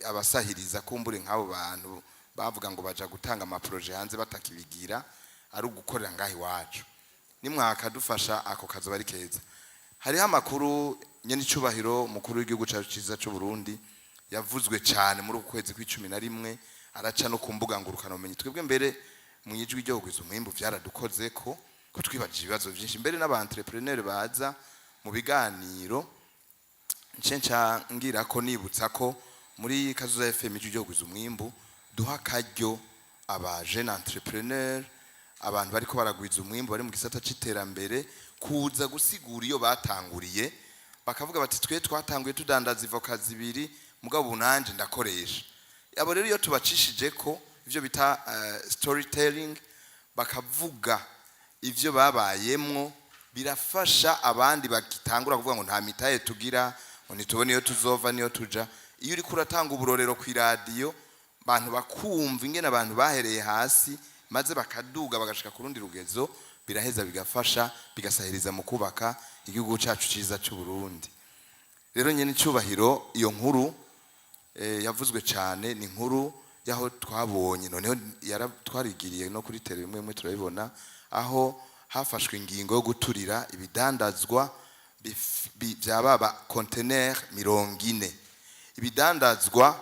Abasahiriza kumbure nk'abo bantu bavuga ngo baja gutanga ama projets hanze batakibigira, ari ugukorera ngaho iwacu. Nimwakadufasha, ako kazoba ari keza. Hariho amakuru, nyene icubahiro umukuru w'igihugu cacu ciza c'u Burundi, yavuzwe cyane muri uku kwezi kw'icumi na rimwe, araca no ku mbuga ngurukanabumenyi. Twebwe mbere mu Ijwi ryo Kugwiza Umwimbu vyaradukoze ko twibajije ibibazo vyinshi, mbere n'aba entrepreneur baza mu biganiro. Nce nca ngira ko nibutsa ko muri Kazoza FM, Ijwi ryo Kugwiza Umwimbu, duha akaryo aba jeune entrepreneur, abantu bariko baragwiza umwimbu, bari mu gisata c'iterambere, kuza gusigura iyo batanguriye, bakavuga bati: "Twe twatanguye tudandaza ivoka zibiri, mugabo ubu nanje ndakoresha." Abo rero iyo tubacishije ko ivyo bita storytelling, bakavuga ivyo babayemwo, birafasha abandi bagitangura kuvuga ngo nta mitahe tugira, ngo ntitubone iyo tuzova niyo tuja. Iyo uriko uratanga uburorero ku iradiyo, abantu bakumva ingene abantu bahereye hasi maze bakaduga bagashika ku rundi rugezo, biraheza bigafasha, bigasahiriza mu kubaka igihugu cacu ciza c'u Burundi. Rero nyene icubahiro, iyo nkuru yavuzwe cyane ni inkuru y'aho twabonye noneho twarigiriye no kuri tele bimwe bimwe turabibona, aho hafashwe ingingo yo guturira ibidandazwa bya baba conteneur 40, ibidandazwa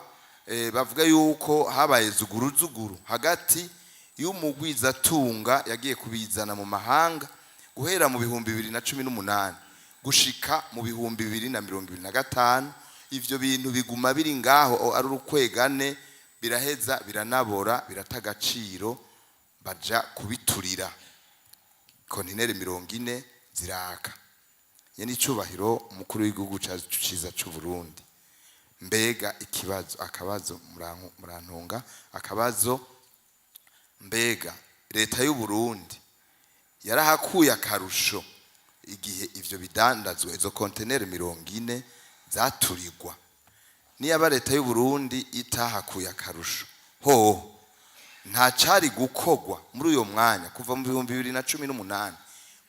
bavuga yuko habaye zuguru zuguru hagati y'umugwizatunga yagiye kubizana mu mahanga guhera mu 2018 gushika mu 2025. Ivyo bintu biguma biri ngaho ari urukwegane, biraheza biranabora, birata agaciro, baja kubiturira. Kontineri 40 ziraka. Nyene icubahiro umukuru w'igihugu cacu ciza c'u Burundi, mbega ikibazo, akabazo, murantunga, akabazo: mbega leta y'u Burundi yarahakuye akarusho igihe ivyo bidandazwa, izo konteneri 40 zaturirwa? Niyaba leta y'u Burundi itahakuye akarusho hoho, nta cari gukogwa muri uyo mwanya kuva mu 2018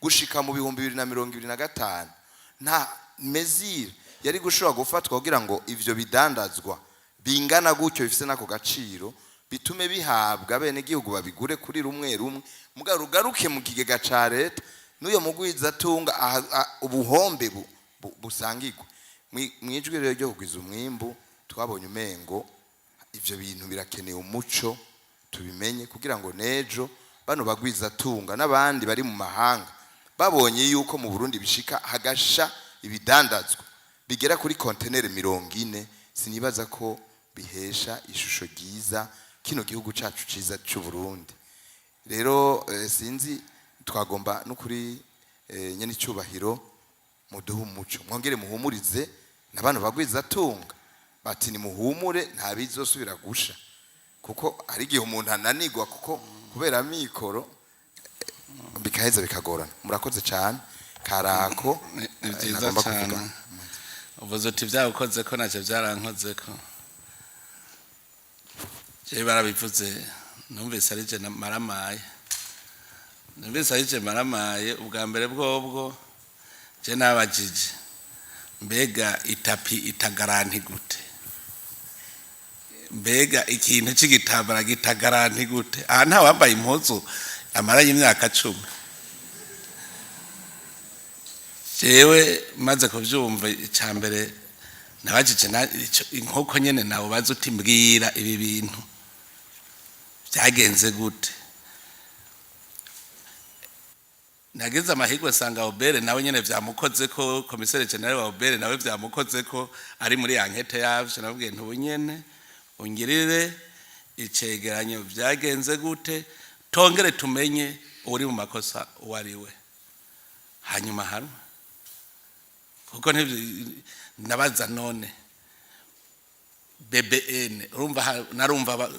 gushika mu 2025? Nta mesure yari gushobora gufatwa kugira ngo ivyo bidandazwa bingana gutyo, bifise n'ako gaciro, bitume bihabwa bene gihugu, babigure kuri rumwe rumwe, muga rugaruke mu kigega ca leta, n'uyo mugwizatunga ubuhombe busangirwe? Mwijwi rero ryo Kugwiza Umwimbu, twabonye umengo ivyo bintu birakeneye umuco, tubimenye kugira ngo nejo bano bagwizatunga n'abandi bari mu mahanga babonye yuko mu Burundi bishika hagasha ibidandazwa bigera kuri konteneri 40, sinibaza ko bihesha ishusho ryiza kino gihugu cacu ciza c'u Burundi. Rero sinzi, twagomba no kuri nyene icubahiro muduhe umuco, mwongere muhumurize na bano bagwizatunga, bati nimuhumure, nta bizosubira gusha, kuko hari igihe umuntu ananigwa kuko kubera amikoro bikaheza bikagorana. Murakoze cyane, karako. Ni byiza nagomba cyane. Kuvuga. Uvuze uti byawukoze ko ntacyo byarankoze ko jewe barabivuze, numvise ari je maramaye, numvise ari je maramaye. Ubwa mbere bwobwo je nabajije: mbega itapi itagaranti gute? Mbega ikintu c'igitambara gitagaranti gute? Aha nta wambaye impuzu amaranye imyaka 10. Jewe maze kuvyumva, icya mbere nabajije inkoko nyene nawe baza uti: "Mbwira, ibi bintu byagenze gute?" Nagize amahirwe nsanga OBR nawe nyene vyamukoze ko, commissaire général wa OBR nawe vyamukoze ko, ari muri enquête yavyo. Nabwiye nti: "Ubu nyene ungirire icegeranyo, vyagenze gute, tongere tumenye uri mu makosa uwo ari we, hanyuma hanwe." Kuko nabaza none BBN, urumva narumva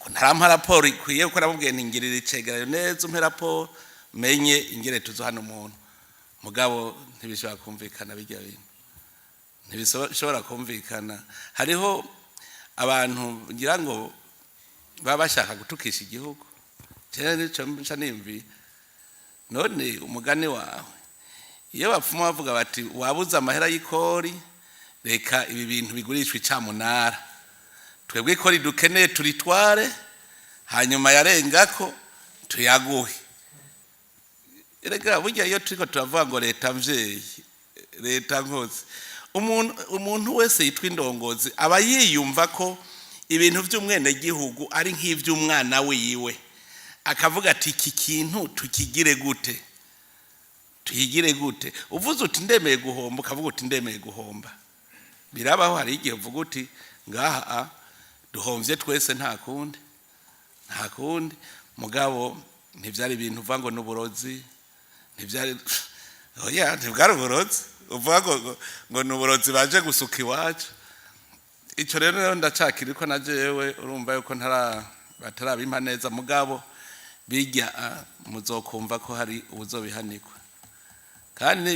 ntarampa raporo ikwiye, kuko namubwiye nti: "Ngirira icegeranyo neza, umpe raporo, menye ingere tuzo hano umuntu." Mugabo ntibishobora kumvikana, bijya bintu ntibishobora kumvikana. Hariho abantu ngira ngo baba bashaka gutukisha igihugu. Jewe nico nca nimvi none umugani wawe, iyo bapfuma bavuga bati: "Wabuze amahera y'ikori, reka ibi bintu bigurishwa icamunara." Twebwe ko ridukeneye turitware, hanyuma yarengako tuyaguhe. Erega burya iyo turiko turavuga ngo leta mvyeyi, leta nkozi, umuntu wese yitwa indongozi aba yiyumva ko ibintu vy'umwenegihugu ari nk'ivy'umwana wiwe, akavuga ati: "Iki kintu tukigire gute, tuyigire gute?" Uvuze uti: "Ndemeye guhomba," ukavuga uti: "Ndemeye guhomba." Birabaho, hari igihe uvuga uti: "Ngaha duhomvye twese, nta kundi, nta kundi." Mugabo ntivyari ibintu uvuga ngo n'uburozi, ntivyari, oya, ntibwari uburozi uvuga ngo ni uburozi baje gusuka iwacu. Ico rero ndacakiri ko na jewe urumva yuko batarabimpa neza. Mugabo bijya muzokumva ko hari ubuzobihanikwa. Kandi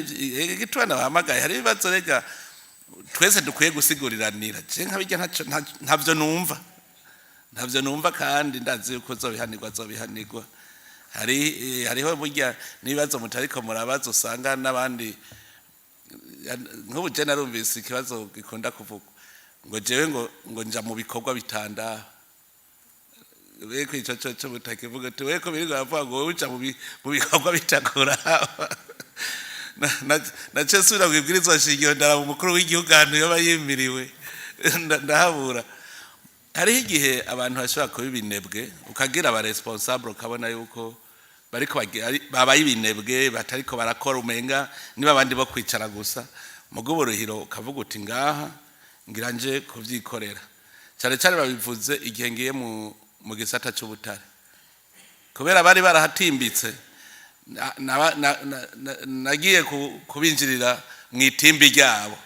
igituma nabahamagaye, hari ibibazo rega twese dukwiye gusiguriranira. Je nka bijya ntavyo numva, ntavyo numva, kandi ndazi yuko uzobihanirwa, azobihanirwa. Hariho burya n'ibibazo mutariko murabaza, usanga n'abandi. Nk'ubu je narumvise ikibazo gikunda kuvugwa ngo jewe ngo nja mu bikorwa bitandaba. Weko ico co mutakivuga uti weko birirwa bavuga ngo wowe uja mu bikorwa bitakuraba. Naciye nsubira mw'ibwirizwa shingiro, ndaraba umukuru w'igihugu ahantu yoba yimiriwe, ndahabura. Hariho igihe abantu bashobora kuba ibinebwe, ukagira aba responsable, ukabona yuko bariko babaye ibinebwe, batariko barakora, umenga niba abandi bo kwicara gusa. Mugo uburuhiro ukavuga uti: "Ngaha ngira nje kuvyikorera." Cyane cyane babivuze igihe ngiye mu gisata c'ubutare, kubera bari barahatimbitse. Nagiye kubinjirira mu itimbi ryabo.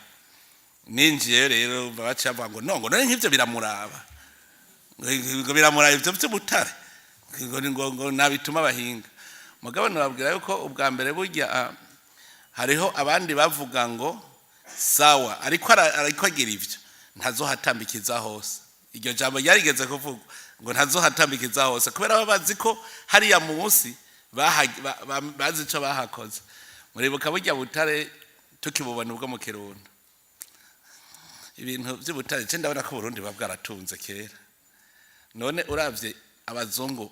Ninjiye rero baca bavuga ngo no, ngo none nk'ivyo biramuraba, ngo biramuraba ivyo vy'ubutare, ngo nabituma abahinga. Mugabo nababwira yuko ubwa mbere burya hariho abandi bavuga ngo sawa, ariko agira ivyo ntazohatambikiza hose. Iryo jambo ryarigeze kuvugwa ngo ntazohatambikiza hose, kubera baba bazi ko hariya munsi bazi ico bahakoze. Muribuka burya butare tukibubona ubwo mu Kirundo, ibintu vy'ubutare. Je ndabona ko Burundi buba bwaratunze kera. None uravye abazungu,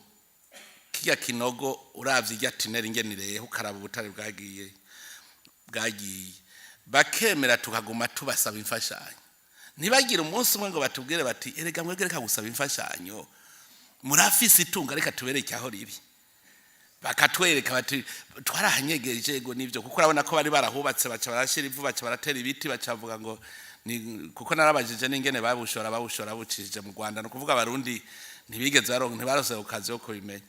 kirya kinogo, uravye irya tunnel ingene ireha, ukaraba ubutare bwagiye, bakemera tukaguma tubasaba imfashanyo, ntibagire umunsi umwe ngo batubwire bati: "Erega mwebwe, reka gusaba imfashanyo, murafise itunga, reka tubereke aho riri." Bakatwereka bati: "Twarahanyegeje." Ego nivyo, kuko urabona ko bari barahubatse, baca barashira ivu, baca baratera ibiti, baca bavuga ngo ni kuko narabajije n'ingene babushora bucishije mu Rwanda. Ni ukuvuga Abarundi ntibigeze baronka, ntibarose ku kazi yo kubimenya.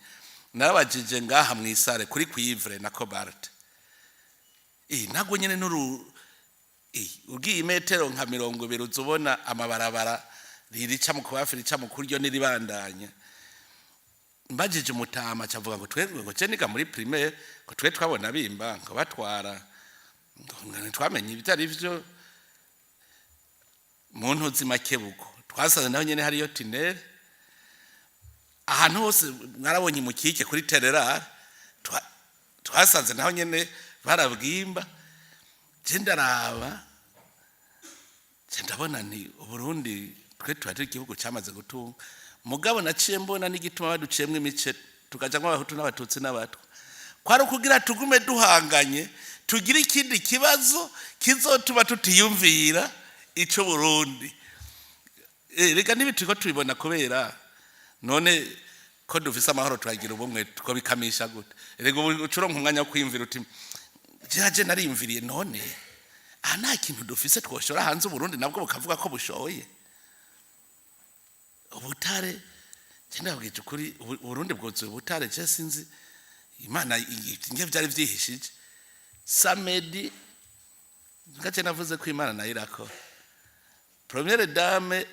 Narabajije ngaha mu isare kuri cuivre na cobalt, ntabwo nyene nuru ugiye imetero nka 20 uza ubona amabarabara, ririca mu kubafi, rica mu kuryo n'iribandanya. Mbajije umutama, acavuga ngo twebwe, ngo je niga muri primaire, ngo twe twabona bimba, ngo batwara, ngo ntitwamenye ibyo ari byo. Mu ntuzi Makebuko twasanze naho nyene hariyo tunnel. Ahantu hose mwarabonye mukike kuri tererare, twasanze naho nyene barabwimba. Je ndaraba, je ndabona nti Uburundi twe tuba turi igihugu cyamaze gutunga. Mugabo naciye mbona n'igituma baduciyemwo imice, tukajamwo Abahutu n'Abatutsi n'Abatwa, kwari ukugira tugume duhanganye, tugire ikindi kibazo kizotuma tutiyumvira ico Burundi. Reka nibi turiko tubibona kubera none ko dufise amahoro, turagira ubumwe, two bikamisha gute? Erega ubu ucuronka umwanya wo kwiyumvira uti: "Jeje nariyumviriye, none aha nta kintu dufise twoshora hanze, Uburundi nabwo bukavuga ko bushoye ubutare?" Je ndabwije ukuri, Uburundi bwuzuye ubutare. Je sinzi Imana nge vyari vyihishije samedi ngace navuze ko Imana nayo irakora. Première dame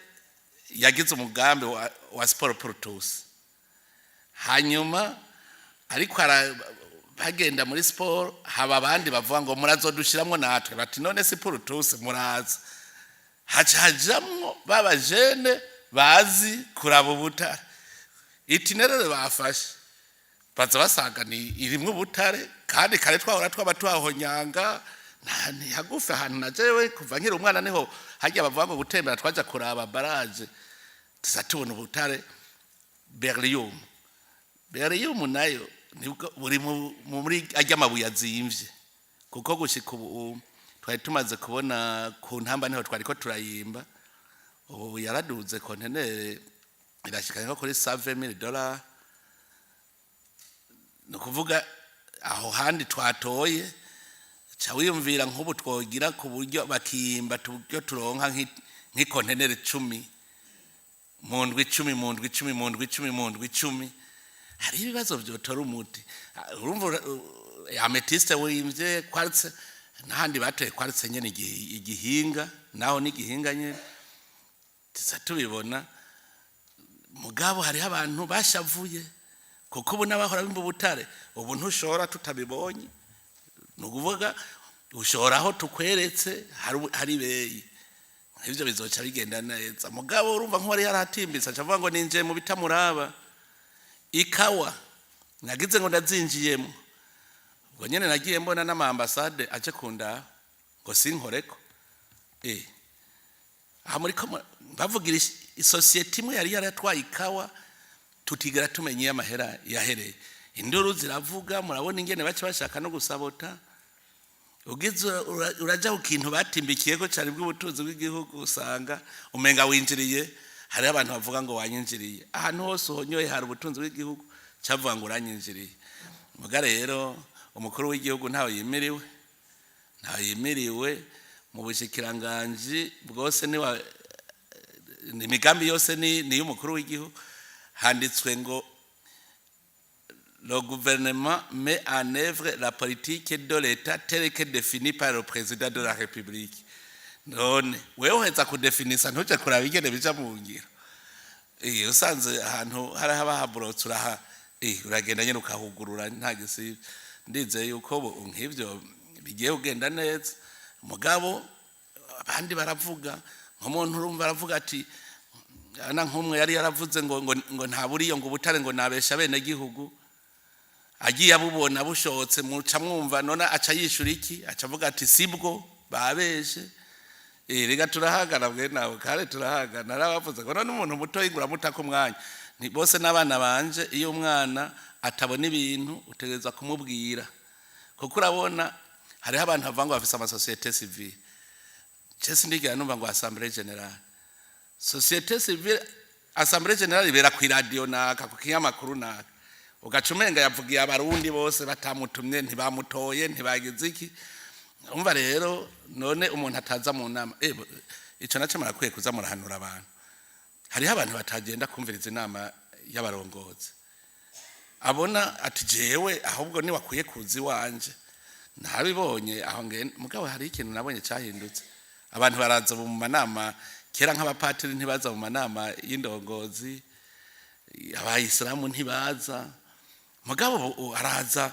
yagize umugambi wa sport pour tous, hanyuma ariko bagenda muri sport, haba abandi bavuga ngo murazodushiramwo natwe, bati: "None si pour tous, muraza." Haca hajamwo baba jene bazi kuraba ubutare. Itinéraire bafashe baza basanga ni irimwo ubutare, kandi kare twahora twaba tuhahonyanga ni hagufi ahantu na jewe kuva nkiri umwana niho hajya bavuga ngo gutembera, twaja kuraba baraje. Tuza tubona ubutare beryllium. Beryllium nayo nibwo buri muri ajya amabuye azimvye, kuko gushika ubu twari tumaze kubona ku ntamba niho twari ko turayimba. Ubu yaraduze, kontenere irashika nko kuri $70,000. Ni ukuvuga aho handi twatoye, ca wiyumvira nk'ubu twogira ku buryo bakimba tuburyo turonka nk'ikontenere 10 mu ndwi 10, mu ndwi 10, mu ndwi 10, mu ndwi 10, hari ibibazo vyotora umuti. Ah, urumva améthyste wimvye, quartz n'ahandi batoye quartz nyene, igihinga naho n'igihinga nyene tuza tubibona. Mugabo hariho abantu bashavuye, kuko ubu n'abahora bimba ubutare ubu ntushora tutabibonye. Ni ukuvuga ushora aho tukweretse hari beyi, ivyo bizoca bigenda neza. Mugabo urumva nk'uwari yaratimbitse aca avuga ngo ninjiye mu bitamuraba. Ikawa nagize ngo ndazinjiyemo, ubwo nyene nagiye mbona n'ama-ambassade aje kundaba ngo sinkoreko. Aha muri ko bavugira isosiyete imwe yari yaratwaye ikawa tutigera tumenya iyo amahera yahereye. Induru ziravuga, murabona ingene baca bashaka no gusabota. Ugize uraja ku kintu batimbikiyeko cyane bw'ubutunzi bw'igihugu, usanga umenga winjiriye. Hariho abantu bavuga ngo wanyinjiriye. Ahantu hose uhonyoye hari ubutunzi bw'igihugu, cavuga ngo uranyinjiriye. Muga rero umukuru w'igihugu ntawe yimiriwe, ntawe yimiriwe mu bushikiranganji bwose. Niwa imigambi yose ni y'umukuru w'igihugu. Handitswe ngo "Le gouvernement met en œuvre la politique de l'État telle que définie par le président de la République." None wewe uheza kudefinisa, ntuje kuraba ingene bija mu ngiro? Usanze ahantu hari haba haburotse, uraha uragenda nyene ukahugurura, nta gisibye. Ndizeye yuko ubu nk'ivyo bigiye kugenda neza. Mugabo abandi baravuga, nk'umuntu urumva aravuga ati ana nk'umwe yari yaravuze ngo nta buriyo, ngo ubutare, ngo nabesha bene gihugu, agiye abubona bushotse, muca mwumva none aca yishura iki? Aca avuga ati sibwo, babeshe. Rega turahagana bwe nawe kare turahagana. Narabavuze ngo none umuntu muto yingura ko umwanya ni bose n'abana banje. Iyo umwana atabona ibintu, utegereza kumubwira, kuko urabona hariho abantu bavuga ngo bafise amasociété civile. Je sindigera numva ngo assemblée générale, société civile, assemblée générale ibera ku radio naka, ku kinyamakuru naka, ugaca umenga yavugiye abarundi bose batamutumye, ntibamutoye, ntibagize iki. Umva rero, none umuntu ataza mu nama, ico naco murakwiye kuza murahanura abantu. Hariho abantu batagenda kumviriza inama y'abarongozi, abona ati jewe ahubwo ni wakwiye kuza iwanje ntabibonye aho ngenda. Mugabo hari ikintu nabonye cyahindutse, abantu baraza mu manama. Kera nk'abapatiri ntibaza mu manama y'indongozi, abayisilamu ntibaza, mugabo ubu araza.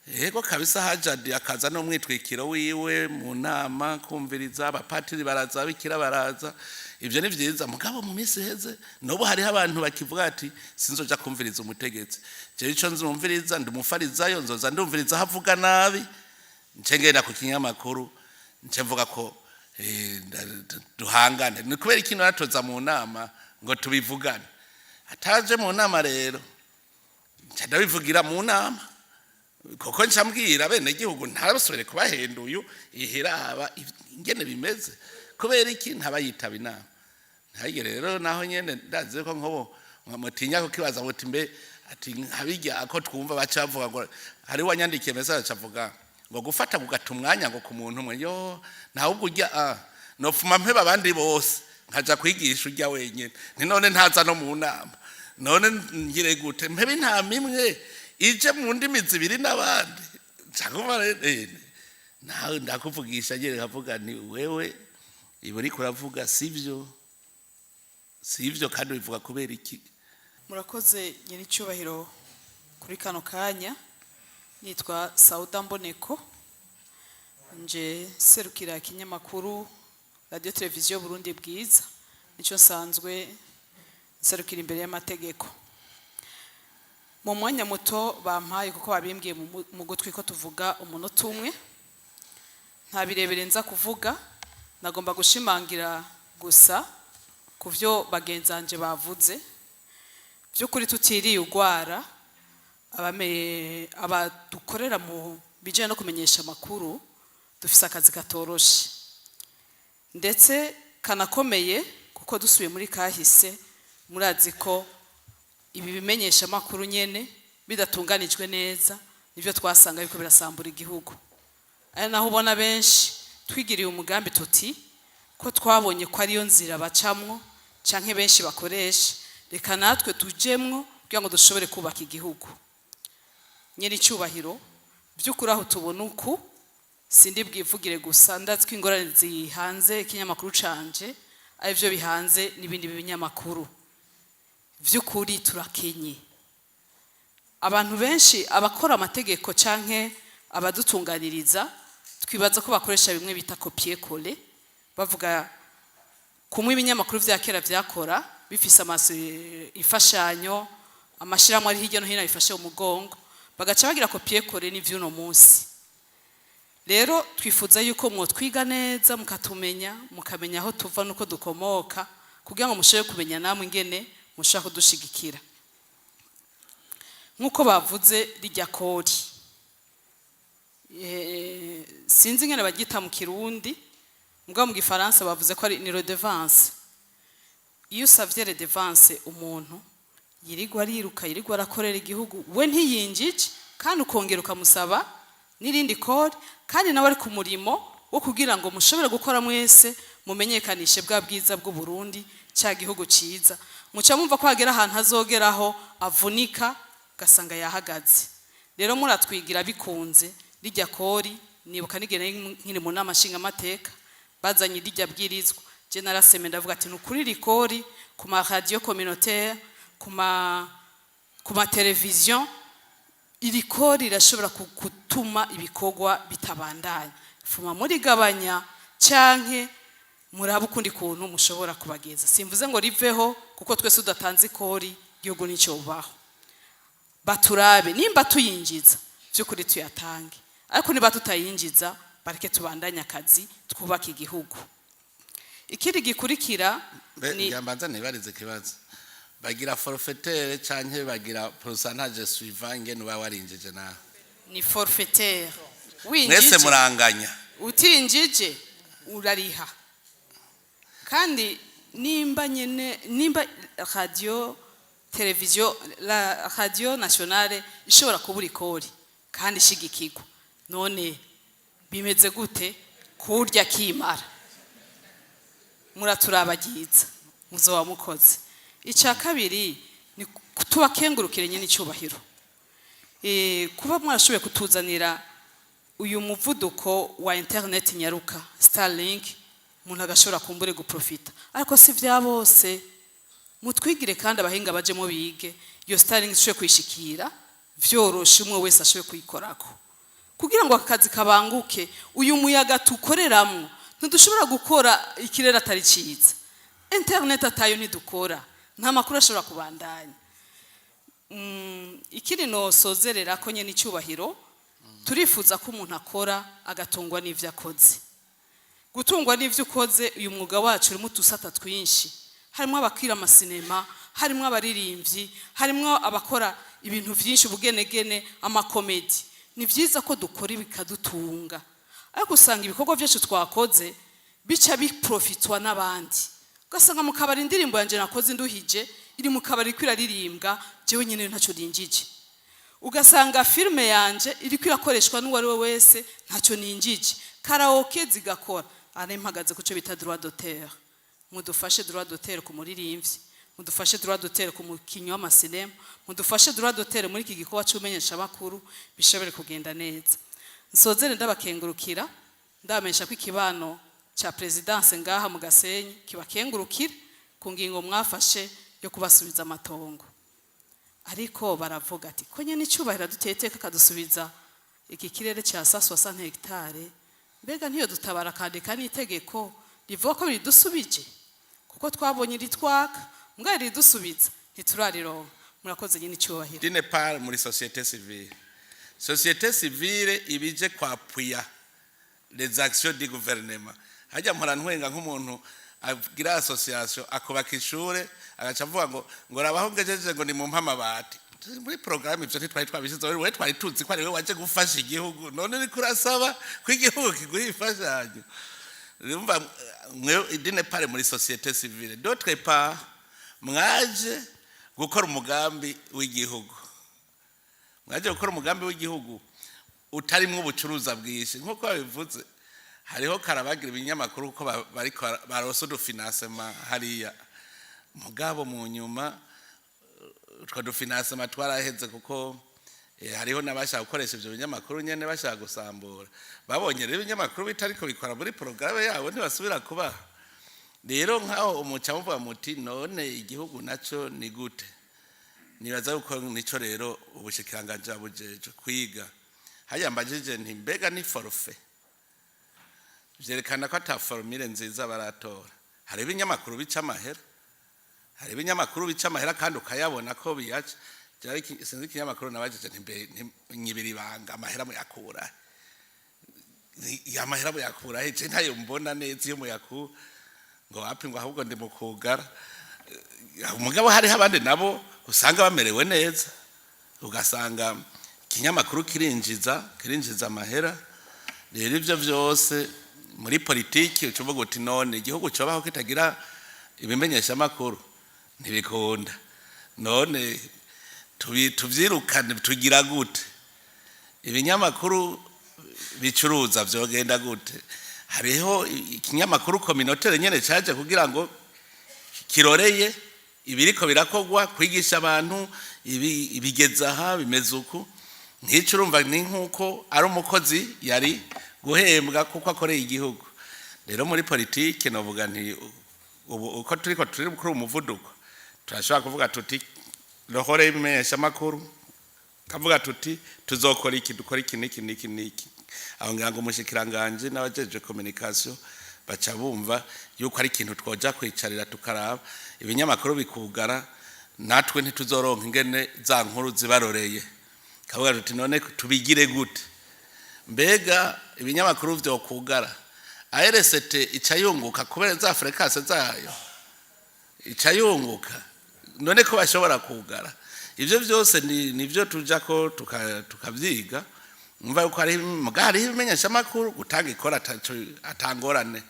Yego kabisa, hajadi akaza n'umwitwikiro wiwe mu nama kumviriza. Abapatiri baraza, ababikira baraza, ibyo ni byiza. Mugabo mu minsi iheze, n'ubu hariho abantu bakivuga ati sinzoja kumviriza umutegetsi, jewe ico nzumviriza ndi umufarizayo, nzoza ndumviriza aho avuga nabi, nce ngenda ku kinyamakuru nce mvuga ko duhangane. Ni kubera ikintu aratoza mu nama ngo tubivugane, ataje mu nama rero nca ndabivugira mu nama, kuko nca mbwira bene gihugu ntabasubire kubahenda. Uyu ihiraba ingene bimeze, kubera iki ntaba yitaba inama? Ntihagire rero naho nyene ndazi ko nkobo mutinya kukibaza muti mbe ati nkabijya ko twumva baca bavuga ngo hari wanyandikiye message avuga ngo gufata kugata umwanya ngo ku muntu umwe, yo ntawe ujya, ah nofuma mpeba abandi bose nkaja kwigisha ujya wenyine. Ni none ntaza no mu nama, none ngire gute? Mpebe intama imwe ije mu ndimi zibiri n'abandi. Nca nawe ndakuvugisha nyine, nkavuga ni wewe ibi uriko uravuga sivyo, sivyo, kandi ubivuga kubera iki? Murakoze nyiricyubahiro kuri kano kanya. Nitwa Sauda Mboneko, nje serukira ikinyamakuru Radiyo Televiziyo Burundi Bwiza, nicyo nsanzwe nserukira imbere y'amategeko. Mu mwanya muto bampaye, kuko babimbwiye mu gutwi ko tuvuga umunota umwe, nta birebire nza kuvuga. Nagomba gushimangira gusa ko Ku byo bagenzanje bavuze, by'ukuri tutiriye ugwara, abadukorera mu bijyanye no kumenyesha amakuru dufise akazi katoroshe ndetse kanakomeye, kuko dusubiye muri kahise, murazi ko ibi bimenyesha amakuru nyene bidatunganijwe neza nibyo twasanga yuko birasambura igihugu. Ari naho ubona benshi twigiriye umugambi tuti ko twabonye ko ariyo nzira bacamwo canke benshi bakoresha, reka natwe tujemwo kugira ngo dushobore kubaka igihugu. Nyiri icyubahiro, by'ukuri aho tubona uku, sindi bwivugire gusa, ndazi ko ingorane zihanze ikinyamakuru canje aribyo bihanze n'ibindi binyamakuru. By'ukuri turakenye. Abantu benshi, abakora amategeko canke abadutunganiriza, twibaza ko bakoresha bimwe bita copier-coller, bavuga kumwe ibinyamakuru vya kera vyakora bifise imfashanyo, amashirahamwe ari hirya no hino abifashe mu mugongo, bagaca bagira copier-coller n'ivy'uno munsi. Rero twifuza yuko mwotwiga neza, mukatumenya, mukamenya aho tuva n'uko dukomoka, kugira ngo mushobore kumenya namwe ingene mushobora kudushigikira. Nk'uko bavuze, rijya kori, sinzi ingene bagita mu Kirundi, mugabo mu Gifaransa bavuze ko ari ni redevance. Iyo usavye redevance umuntu yirirwa ariruka, yirirwa arakorera igihugu, we ntiyinjije, kandi ukongera ukamusaba n'irindi kori, kandi nawe ari ku murimo wo kugira ngo mushobore gukora mwese, mumenyekanishe bwa bwiza bw'u Burundi, cya gihugu ciza, muca mumva ko hagera ahantu azogeraho avunika, ugasanga yahagaze. Rero muratwigira bikunze rijya kori. Nibuka nigene nkiri mu nama nshingamateka bazanye rijya bwirizwa, je naraseme ndavuga ati nukuri rikori ku ma radio communautaire, ku ma television, iri kori rirashobora gutuma ibikorwa bitabandanya. Fuma murigabanya canke murabe ukundi kuntu mushobora kubageza. Simvuze ngo riveho, kuko twese tudatanze ikori igihugu nicyo bubaho. Baturabe nimba tuyinjiza by'ukuri tuyatange, ariko niba tutayinjiza bareke tubandanye akazi, twubake igihugu. Ikindi gikurikira ni Mbanza nibarize ikibazo: bagira forfaitaire canke bagira pourcentage suivant ingene uba warinjije nawe? Ni forfaitaire. Mwese Winjije, muranganya? utinjije urariha. Kandi nimba nyene, nimba radio televiziyo, la radio nationale ishobora kubura ikori kandi ishigikirwa, none bimeze gute kurya kimara? Muraturabagiza, muzoba mukoze. Icya kabiri ni tubakengurukire nyine icyubahiro, kuba mwarashoboye kutuzanira uyu muvuduko wa internet nyaruka, Starlink, umuntu agashobora kumbure guprofita, ariko si vya bose. Mutwigire kandi abahinga bajemo bige iyo Starlink, ishobore kuyishikira vyoroshe, umwe wese ashobore kuyikorako kugira ngo akazi kabanguke. Uyu muyaga tukoreramwo, ntidushobora gukora ikirere atari cyiza, internet atayo ntidukora, nta makuru ashobora kubandanya. Ikindi nosozerera ko nyene icyubahiro, turifuza ko umuntu akora agatungwa n'ivyo akoze. Gutungwa n'ivyo ukoze, uyu mwuga wacu urimo utusata twinshi: harimo abakira amasinema, harimo abaririmbyi, harimo abakora ibintu vyinshi, ubugenegene, amakomedi. Ni vyiza ko dukora bikadutunga, ariko usanga ibikorwa byacu twakoze bica biprofitwa n'abandi, ugasanga mu kabari indirimbo yanjye nakoze nduhije iri mu kabari iriko iraririmbwa, jewe nyine ntacyo ninjije. Ugasanga filime yanje iriko irakoreshwa n'uwo ari we wese, ntacyo ninjije. Karaoke zigakora. Ari mpagaze ku cyo bita droit d'auteur. Mudufashe droit d'auteur ku muririmbyi, mudufashe droit d'auteur ku mukinyi w'amasinema, mudufashe droit d'auteur muri iki gikorwa c'umenyeshamakuru, bishobore kugenda neza. Nsozere ndabakengurukira, ndabamenyesha ko ikibano ca présidence ngaha mu Gasenyi kibakengurukira ku ngingo mwafashe yo kubasubiza amatongo. Ariko baravuga ati ko nyene icyubahiro duteye iteka akadusubiza iki kirere cya 160 hectare, mbega ntiyo dutabara akandika n'itegeko rivuga ko ridusubije, kuko twabonye ritwaka mbwa ridusubiza ntiturarironka. Murakoze nyine icyubahiro. D'une part, muri société civile, société civile ibije kwappuya les actions du gouvernement. Hajya mpora ntwenga nk'umuntu. agira association akubaka ishure, agaca avuga ngo rabaho ngejeje, ngo ni mu amabati muri programme. Ivyo ntitwari twabishizeho. We twari tuzi ko ari we waje gufasha igihugu, none uriko urasaba ko igihugu kiguha imfashanyo. Urumva mwe, d'une part muri société civile, d'autre part mwaje gukora umugambi w'igihugu, mwaje gukora umugambi w'igihugu utarimwo ubucuruza bwinshi nk'uko babivuze. Hariho karabagira ibinyamakuru ko bariko baronse udufinancement hariya, mugabo mu nyuma utwo dufinancement twaraheze, kuko hariho n'abashaka gukoresha ivyo binyamakuru nyene bashaka gusambura. Babonye rero ibinyamakuru bitariko bikora muri porogaramu yabo, ntibasubira kubaha. Rero nkaho umuca muvuga muti: "None igihugu naco ni gute?" Nibaza yuko nico rero ubushikiranganji bujeje kwiga. Hariya mbajije nti: "Mbega ni forfait?" Vyerekana ko ata formule nziza baratora. Hari ibinyamakuru bica amahera, hari ibinyamakuru bica amahera kandi ukayabona ko biyaca. Sinzi ikinyamakuru nabajije nti: "Mbe nyibira ibanga, amahera muyakura amahera muyakura he? Je ntayo mbona neza iyo muyakura." Ngo wapi, ngo ahubwo ndi mu kugara. Mugabo hariho abandi nabo usanga bamerewe neza, ugasanga ikinyamakuru kirinjiza amahera. Rero ivyo vyose muri politiki uca uvuga uti: "None igihugu cobaho kitagira ibimenyeshamakuru?" Ntibikunda. None tuvyirukane, tugira gute? Ibinyamakuru bicuruza vyogenda gute? Hariho ikinyamakuru communautaire nyene caje kugira ngo kiroreye ibiriko birakogwa, kwigisha abantu ibigeza aha bimeze uku. Nk'icyo urumva ni nk'uko ari umukozi yari guhembwa kuko akoreye igihugu. Rero muri politike novuga nti ubu uko turiko turi kuri umuvuduko, turashobora kuvuga tuti rohore y'ibimenyeshamakuru, kavuga tuti tuzokora iki, dukora iki n'iki n'iki n'iki. Aho ngira ngo umushikiranganji n'abajeje communication baca bumva yuko ari ikintu twoja kwicarira tukaraba. Ibinyamakuru bikugara, natwe ntituzoronka ingene za nkuru zibaroreye. Kavuga tuti: "None tubigire gute?" Mbega ibinyamakuru vyokugara, ARCT ica yunguka kubera za fréquences zayo, ica yunguka? None ko bashobora kugara? Ivyo vyose ni nivyo tuja ko tukavyiga. Umva yuko hari muga hariho ibimenyeshamakuru gutanga ikora atangorane.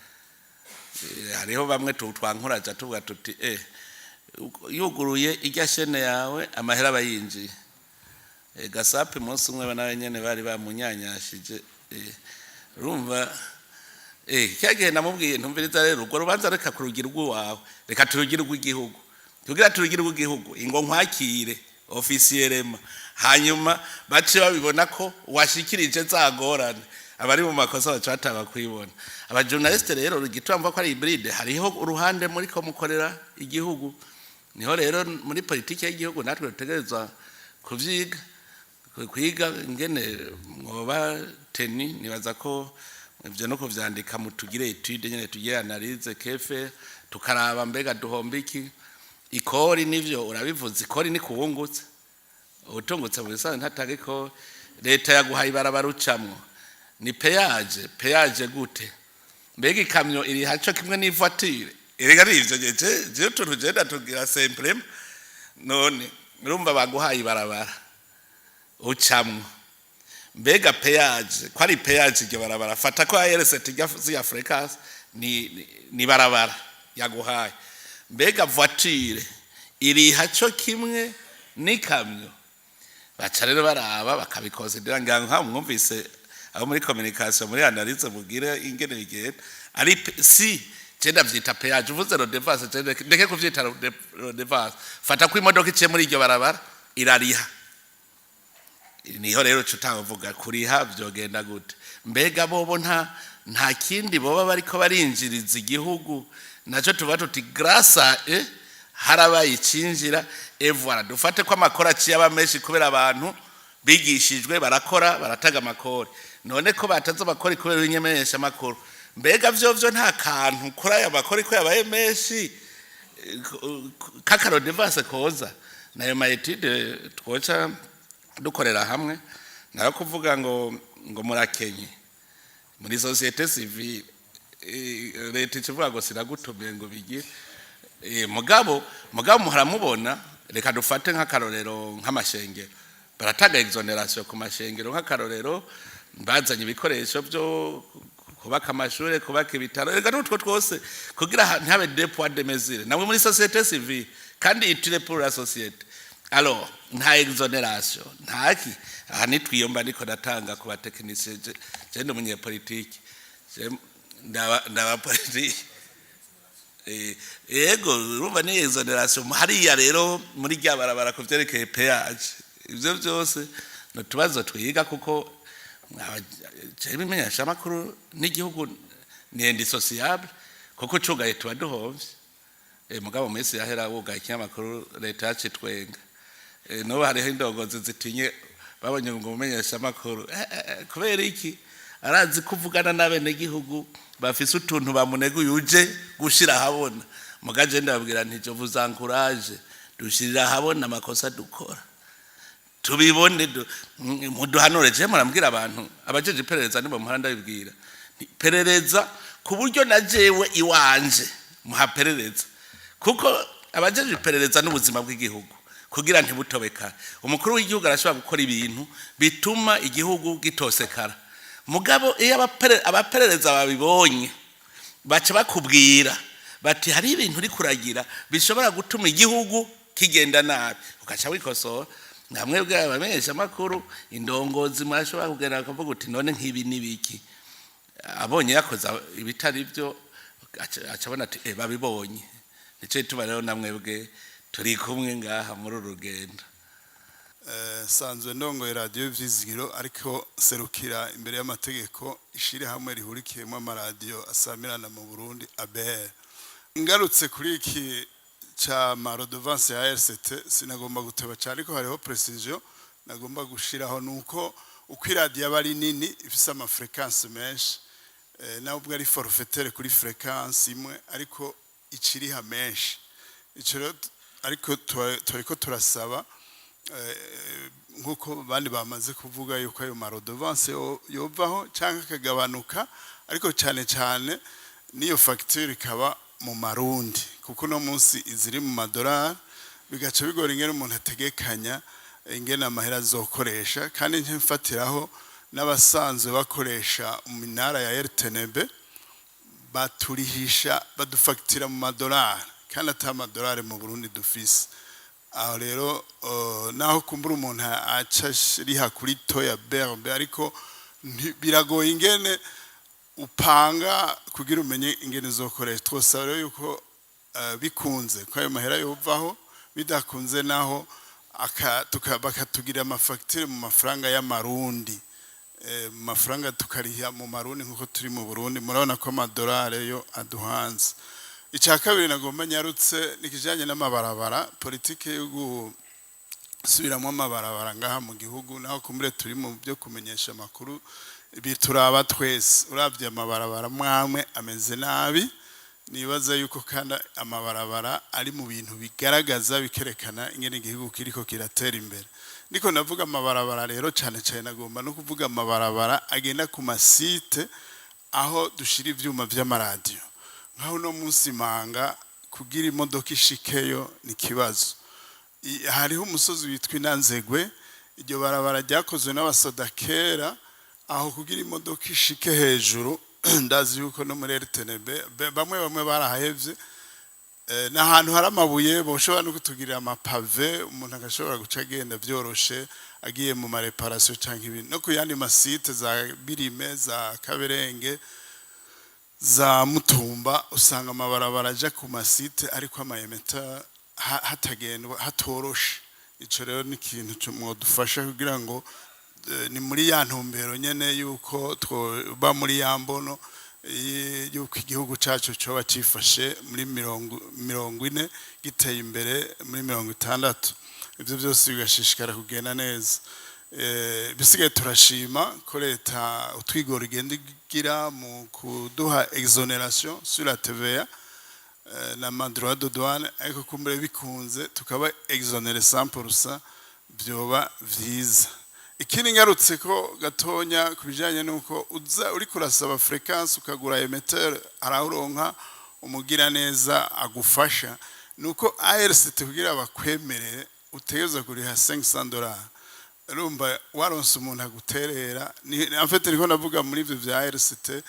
Hariho bamwe twankuraja tuvuga tuti: "Yuguruye irya chaîne yawe, amahera aba yinjiye." Gasape umunsi umwe nawe nyene bari bamunyanyashije. Urumva cya gihe namubwiye: "Ntumviriza rero, urwo rubanza reka kurugira urw'iwawe, reka turugire urw'igihugu, tugira turugire urw'igihugu, ingo nkwakire officiellement, hanyuma bace babibona ko washikirije za ngorane." Abari mu makosa baca bataba kwibona. Abajournaliste rero, igituma ko ari hybride, hariho uruhande muri ko mukorera igihugu. Niho rero muri politiki y'igihugu natwe dutegerezwa kuvyiga, kwiga ingene mwoba teni. Nibaza ko ivyo no kuvyandika, mutugire étude nyene, tugire analyse kefe, tukaraba mbega duhomba iki. Ikori nivyo urabivuze, ikori ni kuwungutse, utungutse mu bisanzwe ntatanga ikori. Leta yaguhaye ibarabara ucamwo, ni péage. Péage gute? Mbega ikamyo iri haco kimwe n'ivoiture? Erega ari ivyo je utuntu je tugira simplement. None urumva baguhaye ibarabara ucamwo, mbega péage ko ari péage? Iryo barabara, fata ko ARCT ya fréquence ni barabara yaguhaye, mbega voiture iriha co kimwe n'ikamyo? Baca rero baraba bakabikonsidera. Ngira nka mwumvise abo muri communication, muri analyse mugire ingene bigenda. Ari si je ndavyita péage, uvuze redevance, je ndeke kuvyita redevance. Fata ko imodoka iciye muri iryo barabara irariha. Niho rero tutavuga kuriha vyogenda gute? Mbega bobo nta kindi boba bariko barinjiriza igihugu? Naco tuba tuti grâce harabaye icinjira. Et voilà, dufate ko amakora aciye aba menshi kubera abantu bigishijwe, barakora, barataga amakori. None ko bataze amakori kubera ibimenyesha amakuru, mbega vyo nta kantu kuri aya makori ko yabaye menshi k'akaredevance koza? Nayo ma études twoca dukorera hamwe. Nayo kuvuga ngo murakenye muri société civile. Leta ikivuga ngo siragutumiye ngo bigire. Mugabo muharamubona, reka dufate nk'akarorero nk'amashengero. Baratanga exonération ku mashengero. Nk'akarorero, bazanye ibikoresho byo kubaka amashure, kubaka ibitaro, reka n'utwo twose kugira ntihabe deux poids deux mesures. Namwe muri société civile kandi utile pour la société, alors nta exonération, ntaki. Aha nitwiyomba niko natanga ku ba techniciens. Je ndi umunyepolitike, je ndaba politike. Yego, urumva ni exonération hariya rero muri rya barabara ku vyerekeye péage. Ivyo byose ni utubazo twiga, kuko jewe imenyeshamakuru n'igihugu ni indissociable, kuko cugaye tuba duhovye. Mugabo mu minsi yahera wugaye ikinyamakuru, leta yacitwenga. N'ubu hariho indongozi zitinye babonye ngo umumenyeshamakuru. Kubera iki? Arazi kuvugana n'abenegihugu bafise utuntu bamuneguye uje gushira ahabona. Mugaje ndababwira nti: "Je vous encourage, dushirira ahabona amakosa dukora, tubibone, muduhanure." Je murambwira abantu abajeje iperereza, nibo muhora ndabibwira. Nti: "Perereza ku buryo na jewe iwanje muhaperereza," kuko abajeje iperereza n'ubuzima bw'igihugu kugira ntibutobekare. Umukuru w'igihugu arashobora gukora ibintu bituma igihugu gitosekara, mugabo iyo abaperereza babibonye, baca bakubwira bati: "Hari ibintu uri kuragira bishobora gutuma igihugu kigenda nabi," ugaca wikosora. Namwe bw'abamenyesha amakuru, indongozi, murashobora kugenda bakavuga uti: "None nk'ibi n'ibiki?" Abonye yakoze ibitari byo, aca abona ati: "Babibonye." Nicyo gituma rero namwebwe turi kumwe ngaha muri uru rugendo. Sanzwe ndongoye radiyo Vyizigiro, ariko serukira imbere y'amategeko ishirahamwe rihurikiyemo amaradiyo asamirana mu Burundi, ABR. Ngarutse kuri iki ca ma redevance ya RCT, sinagomba guteba cyane, ariko hariho précision nagomba gushiraho, nuko uko iradiyo aba ari nini, ifise ama fréquences menshi, nawe ubwo ari forfaitaire kuri fréquence imwe, ariko iciriha menshi. Ico rero ariko turiko turasaba, nk'uko bandi bamaze kuvuga, yuko ayo ma redevance yovaho cyangwa akagabanuka, ariko cyane cyane n'iyo facture ikaba mu marundi, kuko uno munsi iziri mu madolari, bigaca bigora ingene umuntu ategekanya ingene amahera azokoresha. Kandi mfatiraho n'abasanzwe bakoresha iminara ya RTNB, baturihisha, badufagitira mu madolari, kandi ata amadolari mu Burundi dufise. Aho rero naho kumbura umuntu aca riha kuri taux ya BRB, ariko biragoye ingene upanga kugira umenye ingene uzokoresha. Twosaba rero yuko bikunze ko ayo mahera yovaho, bidakunze naho bakatugira amafagitire mu mafaranga y'amarundi, mu mafaranga tukariha mu marundi nk'uko turi mu Burundi. Murabona ko amadolari yo aduhanze. Icya kabiri nagomba nyarutse ni ikijyanye n'amabarabara, politike yo gusubiramo amabarabara ngaha mu gihugu. Naho kumbure turi mu byo kumenyesha amakuru, bituraba twese. Urabye amabarabara mwamwe ameze nabi. Nibaza yuko kandi amabarabara ari mu bintu bigaragaza, bikerekana ingene igihugu kiriko kiratera imbere. Niko navuga amabarabara rero, cyane cyane nagomba no kuvuga amabarabara agenda ku ma sites aho dushira ivyuma vy'amaradiyo. Nkaho uno munsi manga kugira imodoka ishikeyo ni ikibazo. Hariho umusozi witwa Inanzegwe, iryo barabara ryakozwe n'abasoda kera. Aho kugira imodoka ishike hejuru, ndazi yuko no muri RTNB bamwe bamwe barahevye. Ni ahantu hari amabuye, boshobora no kutugirira ama pavés, umuntu agashobora guca agenda vyoroshe agiye mu ma réparations canke ibintu. No ku yandi ma sites za Birime, za Kaberenge, za Mutumba, usanga amabarabara aja ku ma sites ariko ama émetteurs hatagendwa, hatoroshe. Ico rero ni ikintu mwodufasha kugira ngo ni muri ya ntumbero nyene yuko twoba muri ya mbono yuko igihugu cacu coba cifashe muri 40, giteye imbere muri 60, ivyo byose bigashishikara kugenda neza. Bisigaye turashima ko leta utwigoro igenda igira mu kuduha exonération sur la TVA na ma droit de douane, ariko kumbure bikunze tukaba exonéré 100% vyoba vyiza. Ikindi ngarutse ko gatonya ku bijyanye n'uko uza uri kurasaba fréquence, ukagura émetteur, arawuronka umugiraneza agufasha, ni uko ARCT kugira bakwemerere utegereza kuriha $500. Urumva waronse umuntu aguterera ni en fait niko ndavuga muri ivyo vya ARCT,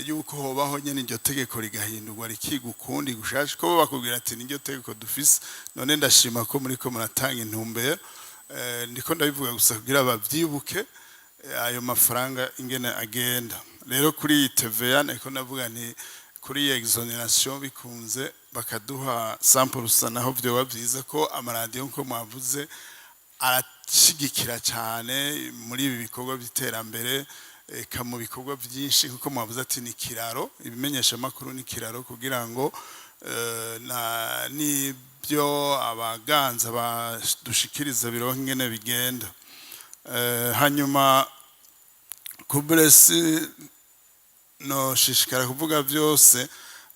yuko hobaho nyene iryo tegeko rigahindurwa, rikiga ukundi gushasha, ko bo bakubwira ati niryo tegeko dufise. None ndashima ko muriko muratanga intumbero. Ndiko ndabivuga gusa kugira bavyibuke ayo mafaranga ingene agenda. Rero kuri iyi TVA niko ndavuga nti kuri iyi exonération bikunze bakaduha 100%, naho vyoba vyiza ko amaradiyo, nko mwavuze, arashigikira cyane muri ibi bikorwa by'iterambere, eka mu bikorwa byinshi, kuko mwavuze ati ni kiraro, ibimenyesha makuru ni kiraro kugira ngo na n'ibyo abaganza badushikiriza bironke ingene bigenda. Hanyuma kuburesi no shishikara kuvuga byose,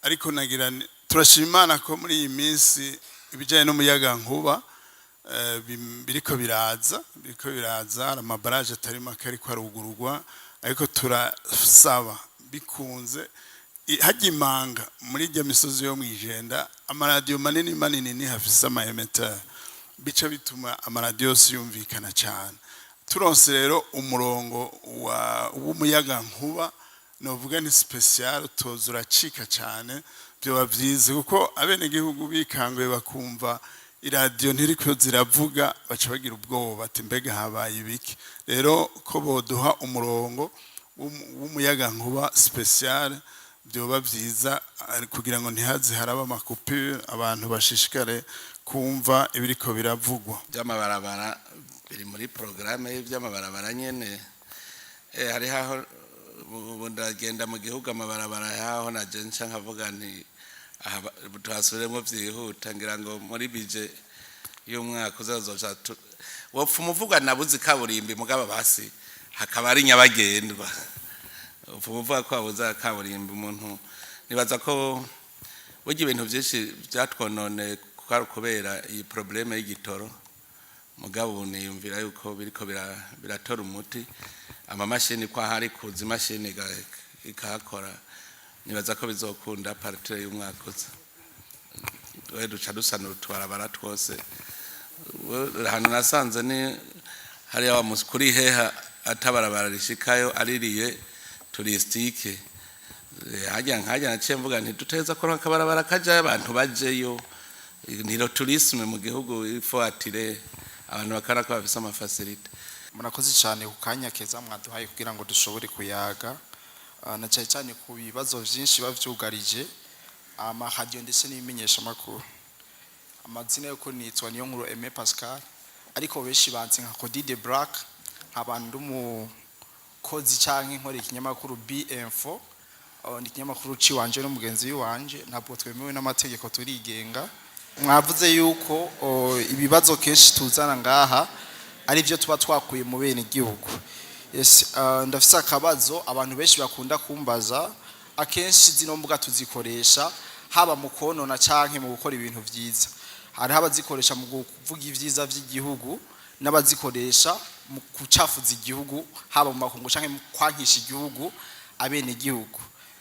ariko nagira turashima Imana ko muri iyi minsi ibijyanye n'umuyaga nkuba biriko biraza, hari ama barrages atari make ariko arugururwa. Ariko turasaba bikunze hajya imanga muri irya misozi yo mwijenda, amaradiyo manini manini ni hafise ama émetteurs, bica bituma amaradiyo yose yumvikana cyane. Turonse rero umurongo w'umuyaga nkuba, novuga ni spécial, toza uracika cyane, byoba byiza, kuko abenegihugu bikanguye bakumva iradiyo ntiriko ziravuga, baca bagira ubwoba ati mbega habaye ibiki? Rero ko boduha umurongo w'umuyaga nkuba spécial, byoba byiza, kugira ngo ntihaze haraba ama coupures, abantu bashishikare kumva ibiriko biravugwa. By'amabarabara biri muri porogaramu y'iby'amabarabara nyene. Hariho aho ubu ndagenda mu gihugu, amabarabara yaho naje nca nkavuga nti aha tuhasubiremo byihuta. Ngira ngo muri budget y'umwaka uzazoca wopfa umuvuga nabuze ikaburimbi, mugabo basi hakaba ari nyabagendwa. Upfa umuvuga ko wabuze kaburimbi umuntu nibaza ko burya ibintu byinshi byatwonone kwari kubera iyi problème y'igitoro. Mugabo ubu niyumvira yuko biriko biratora umuti, amamashini ko ahari kuza imashini ikahakora, nibaza ko bizokunda à partir y'umwaka uza. We duca dusanura utubarabara twose. Ahantu nasanze ni hariya wa kuri heha atabarabara rishikayo aririye touristique. Hajya nkajya naciye mvuga nti duteza ko akabarabara kajayo abantu bajeyo, niro tourisme mu gihugu il faut attirer abantu bakana ko bafise ama facilités. Murakoze cyane ku kanya keza mwaduhaye kugira ngo dushobore kuyaga, na cyane cyane ku bibazo byinshi biba byugarije amaradiyo ndetse n'ibimenyeshamakuru. Amazina yuko nitwa niyo nkuru Aimé Pascal, ariko benshi banzi nka Cody de Black, nkaba ndi umukozi canke nkora ikinyamakuru B-Info. Ni ikinyamakuru ciwanje n'umugenzi wanje, ntabwo twemewe n'amategeko, turigenga. Mwavuze yuko ibibazo kenshi tuzana ngaha ari byo tuba twakuye mu bene igihugu. Yes, ndafise akabazo abantu benshi bakunda kumbaza akenshi. Zino mbuga tuzikoresha haba mu konona canke mu gukora ibintu vyiza. Hariho abazikoresha mu kuvuga ivyiza vy'igihugu n'abazikoresha mu kucafuza igihugu, haba mu makungu canke mu kwankisha igihugu abene igihugu.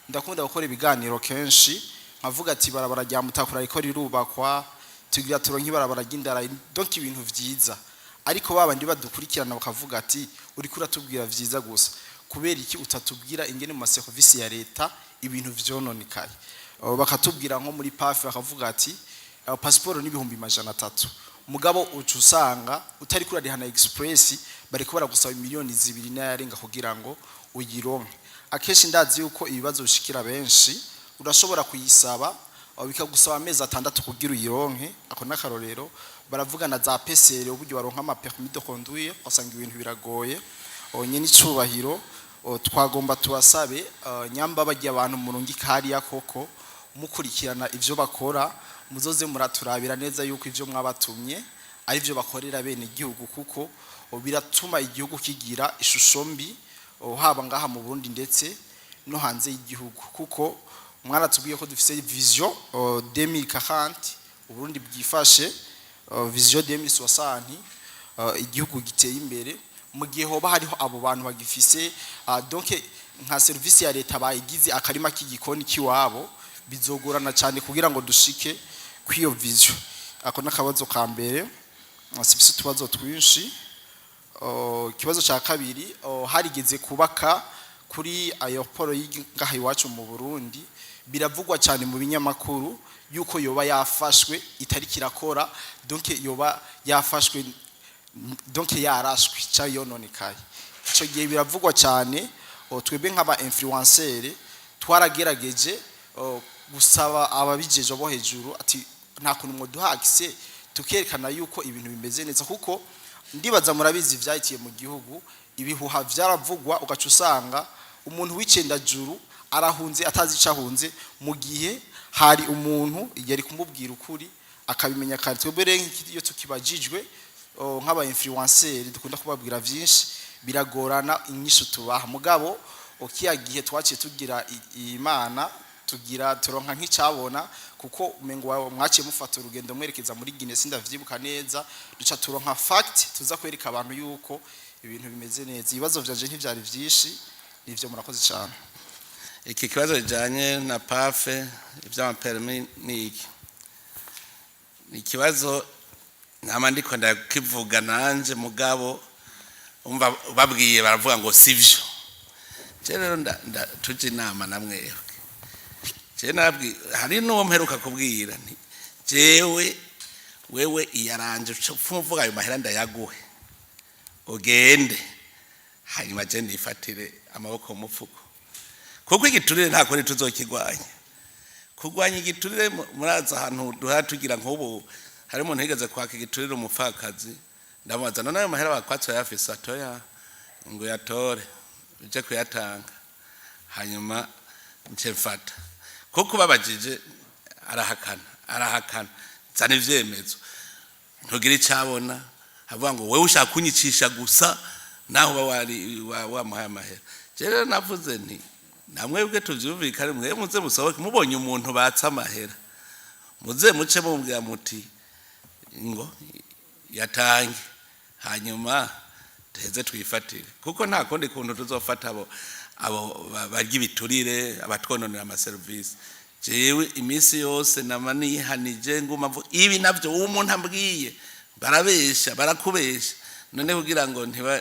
Ndakunda gukora ibiganiro kenshi nkavuga ati barabara rya Mutakura riko rirubakwa, tugira turonke ibarabara ry'indara, donc ibintu vyiza. Ariko babandi badukurikirana bakavuga ati uriko uratubwira vyiza gusa, kubera iki utatubwira ingene mu maserivisi ya leta ibintu vyononekaye? Bakatubwira nko muri PAF, bakavuga ati pasiporo n'300,000, mugabo uca usanga utari kurariha na express, bariko baragusaba miliyoni 2 n'ayarenga kugira ngo uyironke. Akenshi ndazi yuko ibibazo bishikira benshi, urashobora kuyisaba bikagusaba amezi 6 kugira uyironke. Ako n'akarorero. Baravugana za PCR, uburyo baronka ama permis de conduire, ugasanga ibintu biragoye. Onye n'icubahiro, twagomba tubasabe, nyamba bagiye abantu murungika hariya koko mukurikirana ivyo bakora, muzoze muraturabira neza yuko ivyo mwabatumye ari byo bakorera bene igihugu, kuko biratuma igihugu kigira ishusho mbi, haba ngaha mu Burundi ndetse no hanze y'igihugu, kuko mwaratubwiye ko dufise vision 2040 Uburundi bwifashe, vision 2060 igihugu giteye imbere. Mu gihe hoba hariho abo bantu bagifise donc nka service ya leta bayigize akarima k'igikoni kiwabo, bizogorana cyane kugira ngo dushike kw'iyo vision. Ako n'akabazo ka mbere. Sifise utubazo twinshi. Ikibazo cya kabiri, harigeze kubaka kuri aéroport y'ingaha iwacu mu Burundi, biravugwa cyane mu binyamakuru yuko yoba yafashwe itari kirakora, donc yoba yafashwe, donc yarashwe cyangwa yononekaye. Icyo gihe biravugwa cyane. Twebwe nk'aba influenceur twaragerageje gusaba ababijeje bo hejuru ati nta kuntu mwoduha accès tukerekana yuko ibintu bimeze neza, kuko ndibaza murabizi vyahitiye mu gihugu, ibihuha vyaravugwa, ugaca usanga umuntu w'icendajuru arahunze atazi ico ahunze, mu gihe hari umuntu yari kumubwira ukuri akabimenya kare. Twebwe rero iyo tukibajijwe, nk'aba influenceur dukunda kubabwira vyinshi, biragorana inyishu tubaha. Mugabo kiya gihe twaciye tugira imana, tugira turonka nk'icabona, kuko umengo mwaciye mufata urugendo mwerekeza muri Guinea, sindavyibuka neza, duca turonka fact tuza kwereka abantu yuko ibintu bimeze neza. Ibibazo vyanje ntivyari vyinshi, nivyo. Murakoze cyane. Iki kibazo kijanye na PAF, ivy'ama permis, ni iki, ni ikibazo nama ndiko ndakivuga nanje, mugabo umva babwiye baravuga ngo sivyo. Je rero tuje inama na mwebwe. Je nabwi hari n'uwo mperuka kubwira nti jewe wewe iyaranje uvuga ayo mahera ndayaguhe ugende, hanyuma je nifatire amaboko mu mufuko, kuko igiturire nta kuri tuzokigwanya. Kurwanya igiturire, murazi ahantu duhora tugira. Nk'ubu hari umuntu yigeze kwaka igiturire umupfakazi, ndamubaza: "None ayo mahera bakwatse uyafise?" "Atoya." Ngo yatore uje kuyatanga, hanyuma nce mfata, kuko babajije arahakana, arahakana, zana ivyemezo, ntugira icabona, avuga ngo wewe ushaka kunyicisha gusa, naho uba wari wamuhaye amahera. Je rero navuze nti namwebwe tuvyumvikane, mwe muze musohoke, mubonye umuntu batse amahera muze muce mubwira muti ngo yatange, hanyuma tuheze twifatire, kuko nta kundi kuntu tuzofata abo barya ibiturire, abatwononera amaserivisi. Jewe iminsi yose nama nihanije, nguma mvuga ibi navyo uwo umuntu ambwiye, barabesha, barakubesha. None kugira ngo ntiba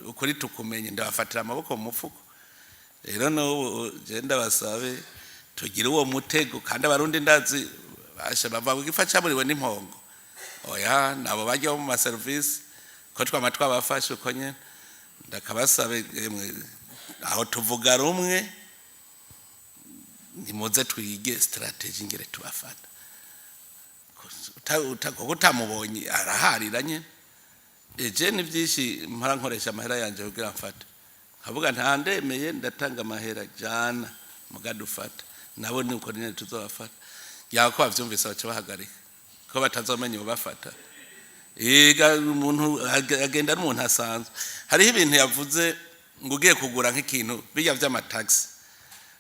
ukuri tukumenye, ndabafatira amaboko mu mufuko. Rero n'ubu je ndabasabe tugire uwo mutego, kandi Abarundi ndazi basha bava ku gifa caburiwe n'impongo. Oya, nabo bajya mu maserivisi ko twama twabafashe uko nyene. Ndakabasabe emwe, aho tuvuga rumwe, nimuze twige stratégie ngere tubafata. Kuko utamubonye araharira nyene. Eje ni byinshi mpora nkoresha amahera yanje kugira mfate, nkavuga nta ndemeye, ndatanga amahera jana mugadufata, nabo ni uko nyene tuzobafata. Yaba ko bavyumvise baca bahagarika, ko batazomenya ubafata. Ega umuntu agenda ari umuntu asanzwe. Hariho ibintu yavuze ngo ugiye kugura nk'ikintu bijya vy'amataxi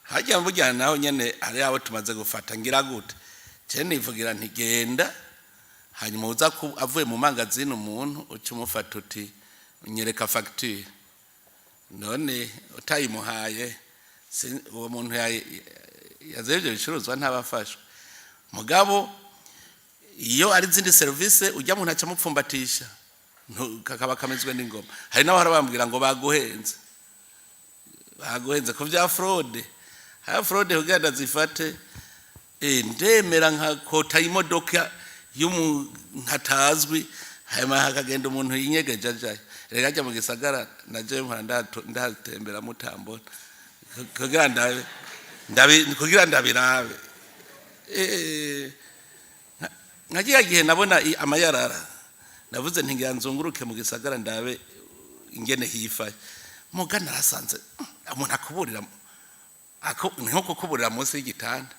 hajya burya naho nyene hari abo tumaze gufata. Ngira gute? Je nivugira nti genda, hanyuma uza avuye mu mangazini, umuntu uca umufata uti nyereka facture. None utayimuhaye, uwo muntu yazanye ibyo bicuruzwa ntabafashwe. Mugabo iyo ari izindi serivisi, ujya muntu aca amupfumbatisha, kakaba kamezwe n'ingoma. Hari n'abahora bambwira ngo baguhenze, baguhenze ku bya fraude. Haya fraude kugira ndazifate, ndemera nka kota imodoka y'umuntu atazwi, hanyuma hakagenda umuntu yinyegeje ajayo. Reka ajya mu gisagara naje mpora ndahatembera mutambona kugira ndabe kugira ndabirabe. Nka kiriya gihe nabona amayarara, navuze nti ngira nzunguruke mu gisagara ndabe ingene hifaye. Muga narasanze umuntu akuburira ni nko kukuburira munsi y'igitanda.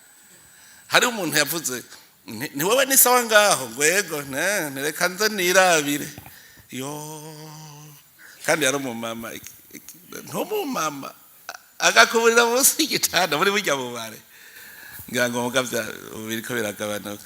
Hari umuntu yavuze ni wowe ni sawa ngaho, ngo yego, reka nze nirabire yo. Kandi yari umumama, ntumumama agakuburira munsi y'igitanda muri burya bubare. Ngira ngo muga biriko biragabanuka.